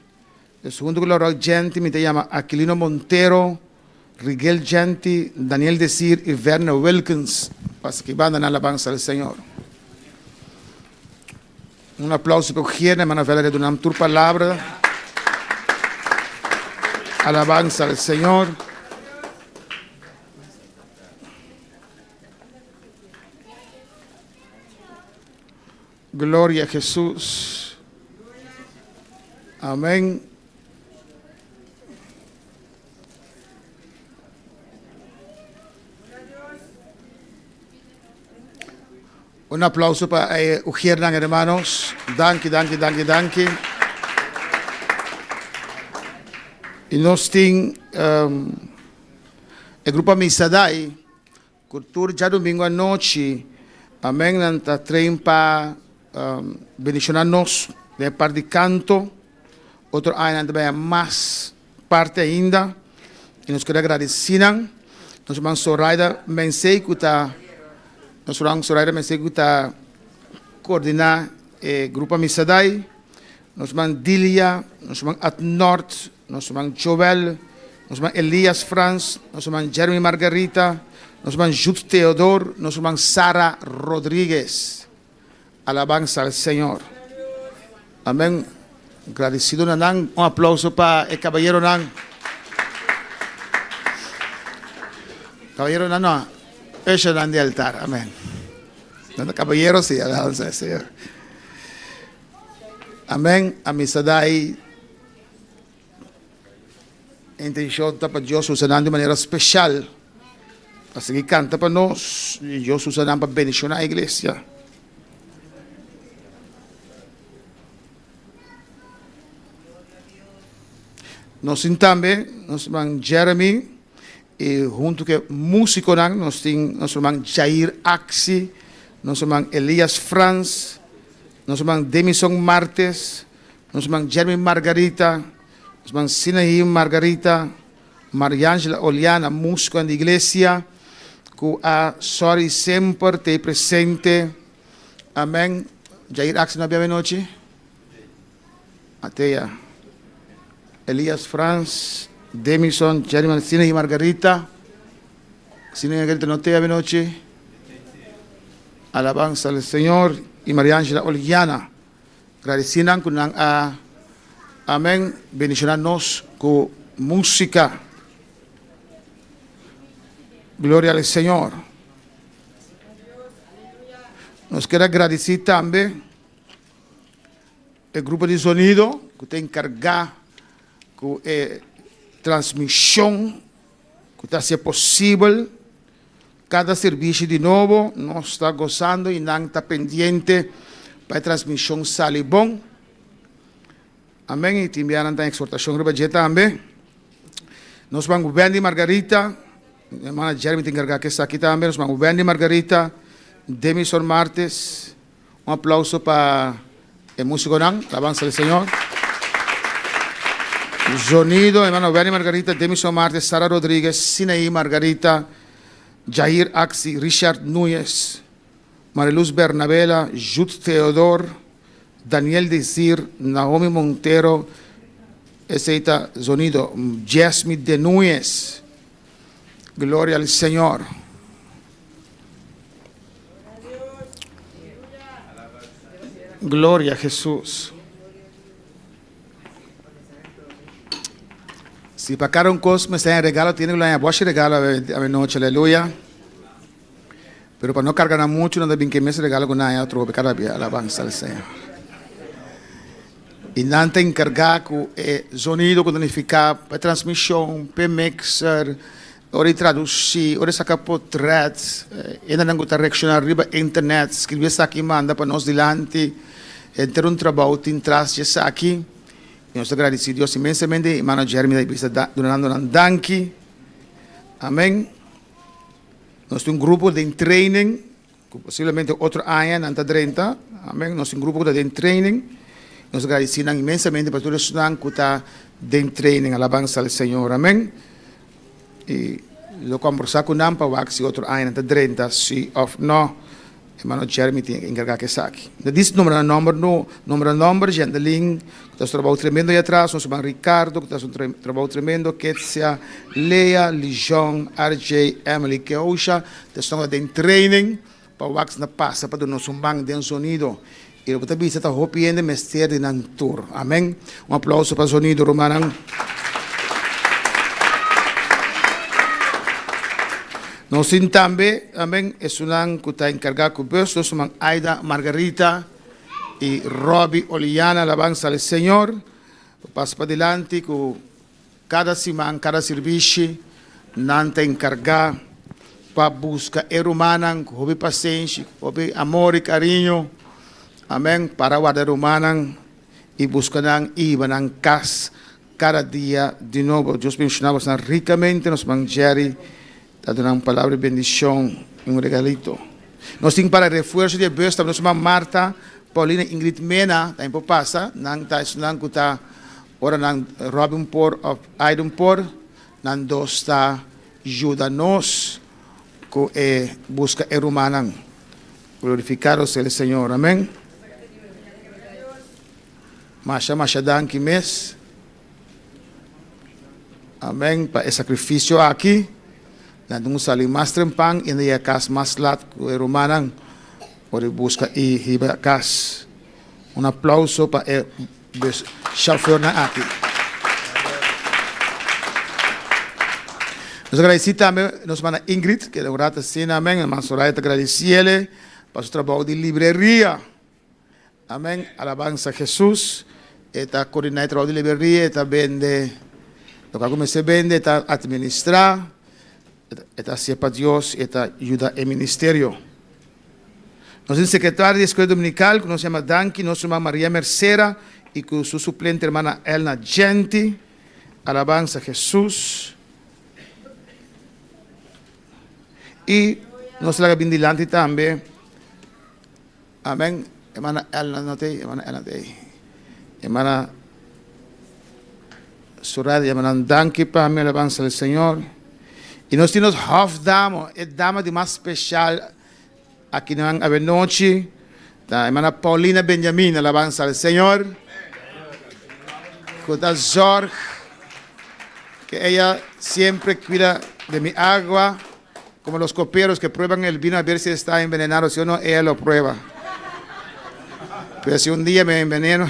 [SPEAKER 1] Dus huntu ku Lauren Genti mi ta yama Aquilino Montero, Rigel Genti, Daniel Desir i Werner Wilkens. Pasa aki banda na alabansa al Señor. Un aplauso pa ujier, hermana Valeria duna nan tur palabra. Alabansa al Señor. Gloria a Jesús. Amén. Un aplauso pa e ujiernan hermanos. Danki, danki, danki, danki. Y nos tin um, e grupo Amisadai. Ku tur djadumingu anochi, amen, nan ta train pa bendishoná nos den e part di kanto. Otro aña nan ta baya mas parti ainda i nos kere agradesí nan. Nos ruman Zoraida Mensey ku ta nos ruman Zoraida Mensey ku ta koordiná e grupo Amisadai, nos ruman Dilia, nos ruman Adnord, Nos ruman Joel, nos ruman Elias Frans, nos ruman Jeremy Margarita, nos ruman Jude Theodor, nos ruman Sara Rodriguez. Alabansa al Señor. Amen. Gradecido na nan. Un aplauso pa e caballeronan. Caballeronan no, ushernan di altar. Amen. Nan ta caballero si, alabansa al Señor. Amen. Amisadai. E intencion ta pa Dios usa nan di manera special pa sigui canta pa nos y Dios usa nan pa bendiciona e iglesia. Nos tin tambe nos herman Jeremy y hunto cu e musiconan nos tin nos herman Jair Axi, nos herman Elias Frans, nos herman Demison Martes, Nos man Jeremy Margarita, nos man Sinaí Margarita, Mariangela Oliana, músikonan di iglesia ku a sòri semper ta ei presente. Amèn. Jair Axel no a bia menochi? Atea. Elias Frans, Demison, Jeremy, Sinaí Margarita. Sinaí Margarita no te a menochi? Alabansa al Señor y Mariangela Oliana. Gradeci nan cu nan a amen bendiciona nos cu musica. Gloria al Señor. Nos kier a gradici tambe e grupo di sonido cu ta encarga cu e. transmishon ku ta hasié posibel kada sirbishi di nobo. Nos ta gosando i nan ta pendiente pa e transmishon sali bon. Amen i tin bianan ta eksortashon riba dje tambe. Nos ban ku Wendy Margarita, hermana Jeremy ta enkargá ku esaki tambe. Nos ban ku Wendy Margarita, Demison Martes. Un aplauso pa e músikonan, alabansa del Señor. Zonido, hermano Wendy Margarita, Demison Martes, Sara Rodriguez, Sinaí Margarita, Jair Axi, Richard Núñez, Mariluz Bernabela, Jude Theodor, Daniel Desir, Naomi Montero, esei ta zonido, Jasmine de Núñez. Gloria al Señor. Gloria a Jesús. Si pa cada un cos me en regalo, tiene que lo regalo a noche, aleluya. Pero pa no carga nan mucho, nan ta bin ke mes regalo cu nan haya atrobe cada bia. Alabansa al Señor. Y nan ta encarga cu e zonido cu ta nifica pa e transmision, pa e mixer, ora di traduci, ora di saca potret, hendenan cu ta reacciona riba internet, scribi esaki y manda pa nos dilanti. Henter un trabou tin tras di esaki. Y nos ta gradici Dios inmensamente. Hermano Jeremy ta bisa dunando nan danki. Amen. Nos tin un grupo den training, ku posiblemente otro aña nan ta drenta. Amen. Nos tin un grupo ku ta den training. Nos ta gradisí nan inmensamente pa tur esnan ku ta den training. Alabansa al Señor. Amen. I lo kombersá ku nan pa wak si otro aña nan ta drenta, si òf no. Hermano Jeremy tin enkargá ku esaki. No dis nombra nan nòmber no, nombra nòmber, Jendelyn ku ta hasi un trabou tremendo ahí atras, nos ruman Ricardo ku ta hasi un trabou tremendo, Ketsia, Lea, Lijon, RJ, Emily, Keosha, ta esnan ku ta den training pa wak si nan pasa pa duna nos un man den zonido. I loke ta bisa ta hopi hende mester di nan tur. Amen. Un aplauso pa zonido rumannan. Nos tin tambe, amen, esunnan ku ta enkargá ku bus, nos ruman Aida Margarita i Robbie Oliana, alabansa al Señor. Pasa padilanti ku kada siman, kada sirbishi, nan ta enkargá pa buska e rumannan ku hopi pasenshi, ku hopi amor i kariño, amen, para warda e rumannan i buska nan i hiba nan kas Kada dia di nobo Dios bendiciona bosnan ricamente nos man Jerry ta duna un palabra di bendicion y un regalito. Nos tin para refuerzo di e bus tambe nos man Martha, Paulina y Ingrid Mena tambe por pasa nan ta esunnan cu ta ora nan Robin por of Aiden por nan dos ta yuda nos cu e busca e rumannan. Glorificado sea el Señor. Amen. Masha masha danki mes. Amen pa e sacrificio aki. Nan tin cu sali mas trempan y nan yega cas mas lat cu e rumannan por e busca y hiba cas. Un aplauso pa e bus chauffeurnan aki. Nos ta agradeci tambe nos hermana Ingrid keda un rato asina amen. Hermana Soraya ta agradeciele pa su trabou di libreria. Amen alabansa Jesus e ta coordina e trabao di libreria e ta bende loke a cuminsa bende e ta administra e ta hacié pa Dios e ta yuda e ministerio. Nos tin secretario di escuela dominical cu nos yama danki nos ruman Maria Mercera y cu su suplente hermana Elna Genti alabansa Jesus y nos laga bin dilanti tambe. Amen hermana Elna no ta ey hermana Elna ta ey hermana Soraya yama nan danki pa mi alabansa al Señor y nos tin nos hof damo e dama di mas special aki nan awe nochi ta hermana Paulina Benjamin alabansa al Señor cu ta zorg que ella siempre cuida de mi agua. Como los coperos que prueban el vino a ver si está envenenado, si o no, ella lo prueba. Pero si un día me enveneno.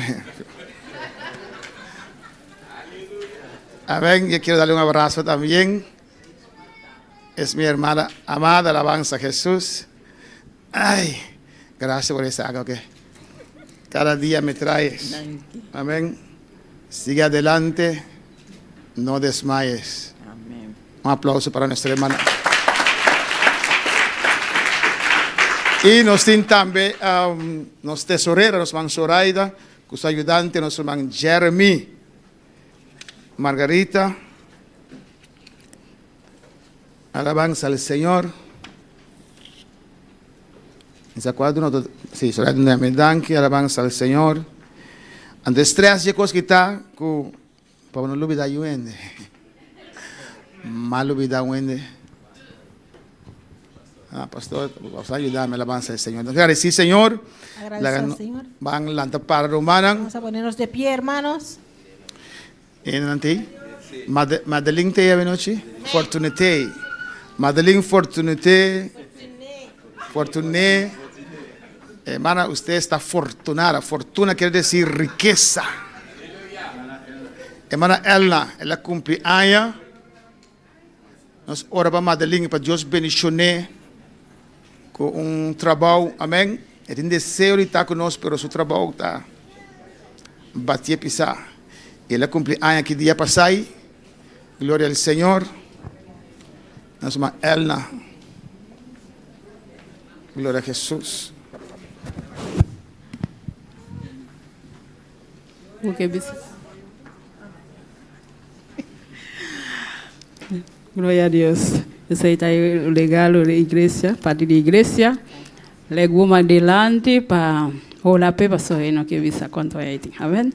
[SPEAKER 1] Amén. Yo quiero darle un abrazo también. Es mi hermana amada, alabanza a Jesús. Ay, gracias por esa agua que cada día me traes. Amén. Sigue adelante. No desmayes. Un aplauso para nuestra hermana. Y nos tin tambe um, nos tesorera, nos man Zoraida, cu su ayudante, nos man Jeremy. Margarita. Alabanza al Señor. Sa cuadro no sí, Zoraida no danki, alabanza al Señor. Anto stress je kos kita ku Pa bo no lubida yu hende. M'a lubida un hende. Ah, pastor, bo sa yuda mi alabansa al Señor. Nos agradeci Señor.
[SPEAKER 7] Agradece al Señor.
[SPEAKER 1] Ban lanta para rumannan.
[SPEAKER 7] Vamos a ponernos de pie, hermanos.
[SPEAKER 1] Hendenan tei? Made, Madeline tei avenochi? Fortunete. Madeline Fortunete. Fortuné. Hermana, usted está fortunada. Fortuna quiere decir riqueza. Hermana Elna, el a cumpli aña. Nos ora pa Madeline, pa Dios bendicioné con un trabajo. Amén. E tin deseo di ta cu nos, pero su trabajo ta batié pisá. El a cumpli aña ki dia pasai. Gloria al Señor. Nos ma Elna. Gloria a Jesús.
[SPEAKER 12] Gloria a Dios. Esey ta e regalo di iglesia, parti di iglesia. Legu mas dilanti pa hola p'e pasobra e no ke bisa cuanto ai tin. Amen.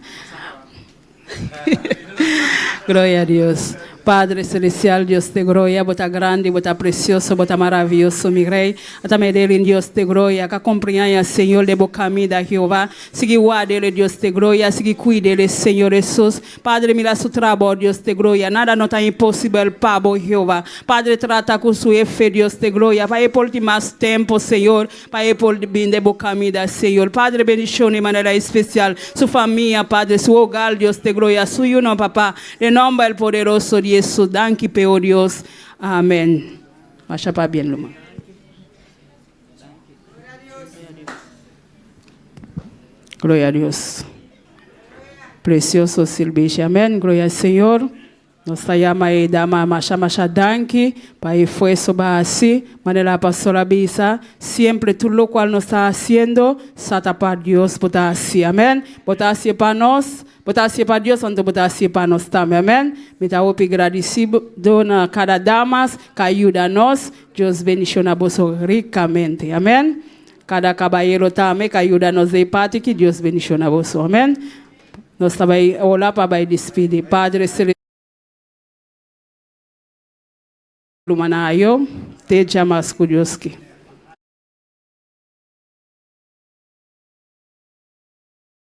[SPEAKER 12] Gloria a Dios. Padre Celestial, Dios de gloria, bo ta grandi, bo ta precioso, bo ta maraviyoso, mi Rey. Ata me delin Dios de gloria, ka compriaña, Señor, de bo camida, Jehová. Sigui wardele, Dios de gloria, sigui cuidele, Señor Jesus. Padre, mira su trabou, Dios de gloria. Nada no ta imposibel pa bo, Jehová. Padre, trata cu su hefe, Dios de gloria, pa e por tin mas tempo, Señor. Pa e por bin den bo camida, Señor. Padre, bendiciona di manera especial su famia, Padre, su hogar, Dios de gloria, su yunan, Papa, den nomber el poderoso di Jesus. Danki p'e, o Dios. Amen. Masha pabien, ruman. Gloria a Dios. Precioso sirbishi. Amen. Gloria al Señor. Nos ta yama e dama masha masha danki pa e esfuerso ba haci. Manera pastor a bisa, siempre tur locual nos ta haciendo sa ta pa Dios bo ta haci. Amen. Bo ta hacié pa nos, bo ta hacié pa Dios anto bo ta hacié pa nos tambe. Amen. Mi ta hopi gradicido na cada damas ca yuda nos. Dios bendiciona boso ricamente. Amen. Cada cabayero tambe ca yuda nos den parti ki Dios bendiciona boso. Amen. Nos ta bai ora pa bai dispidi. Padre Celestial. Rumannan ayo, te djamas ku Dios ke.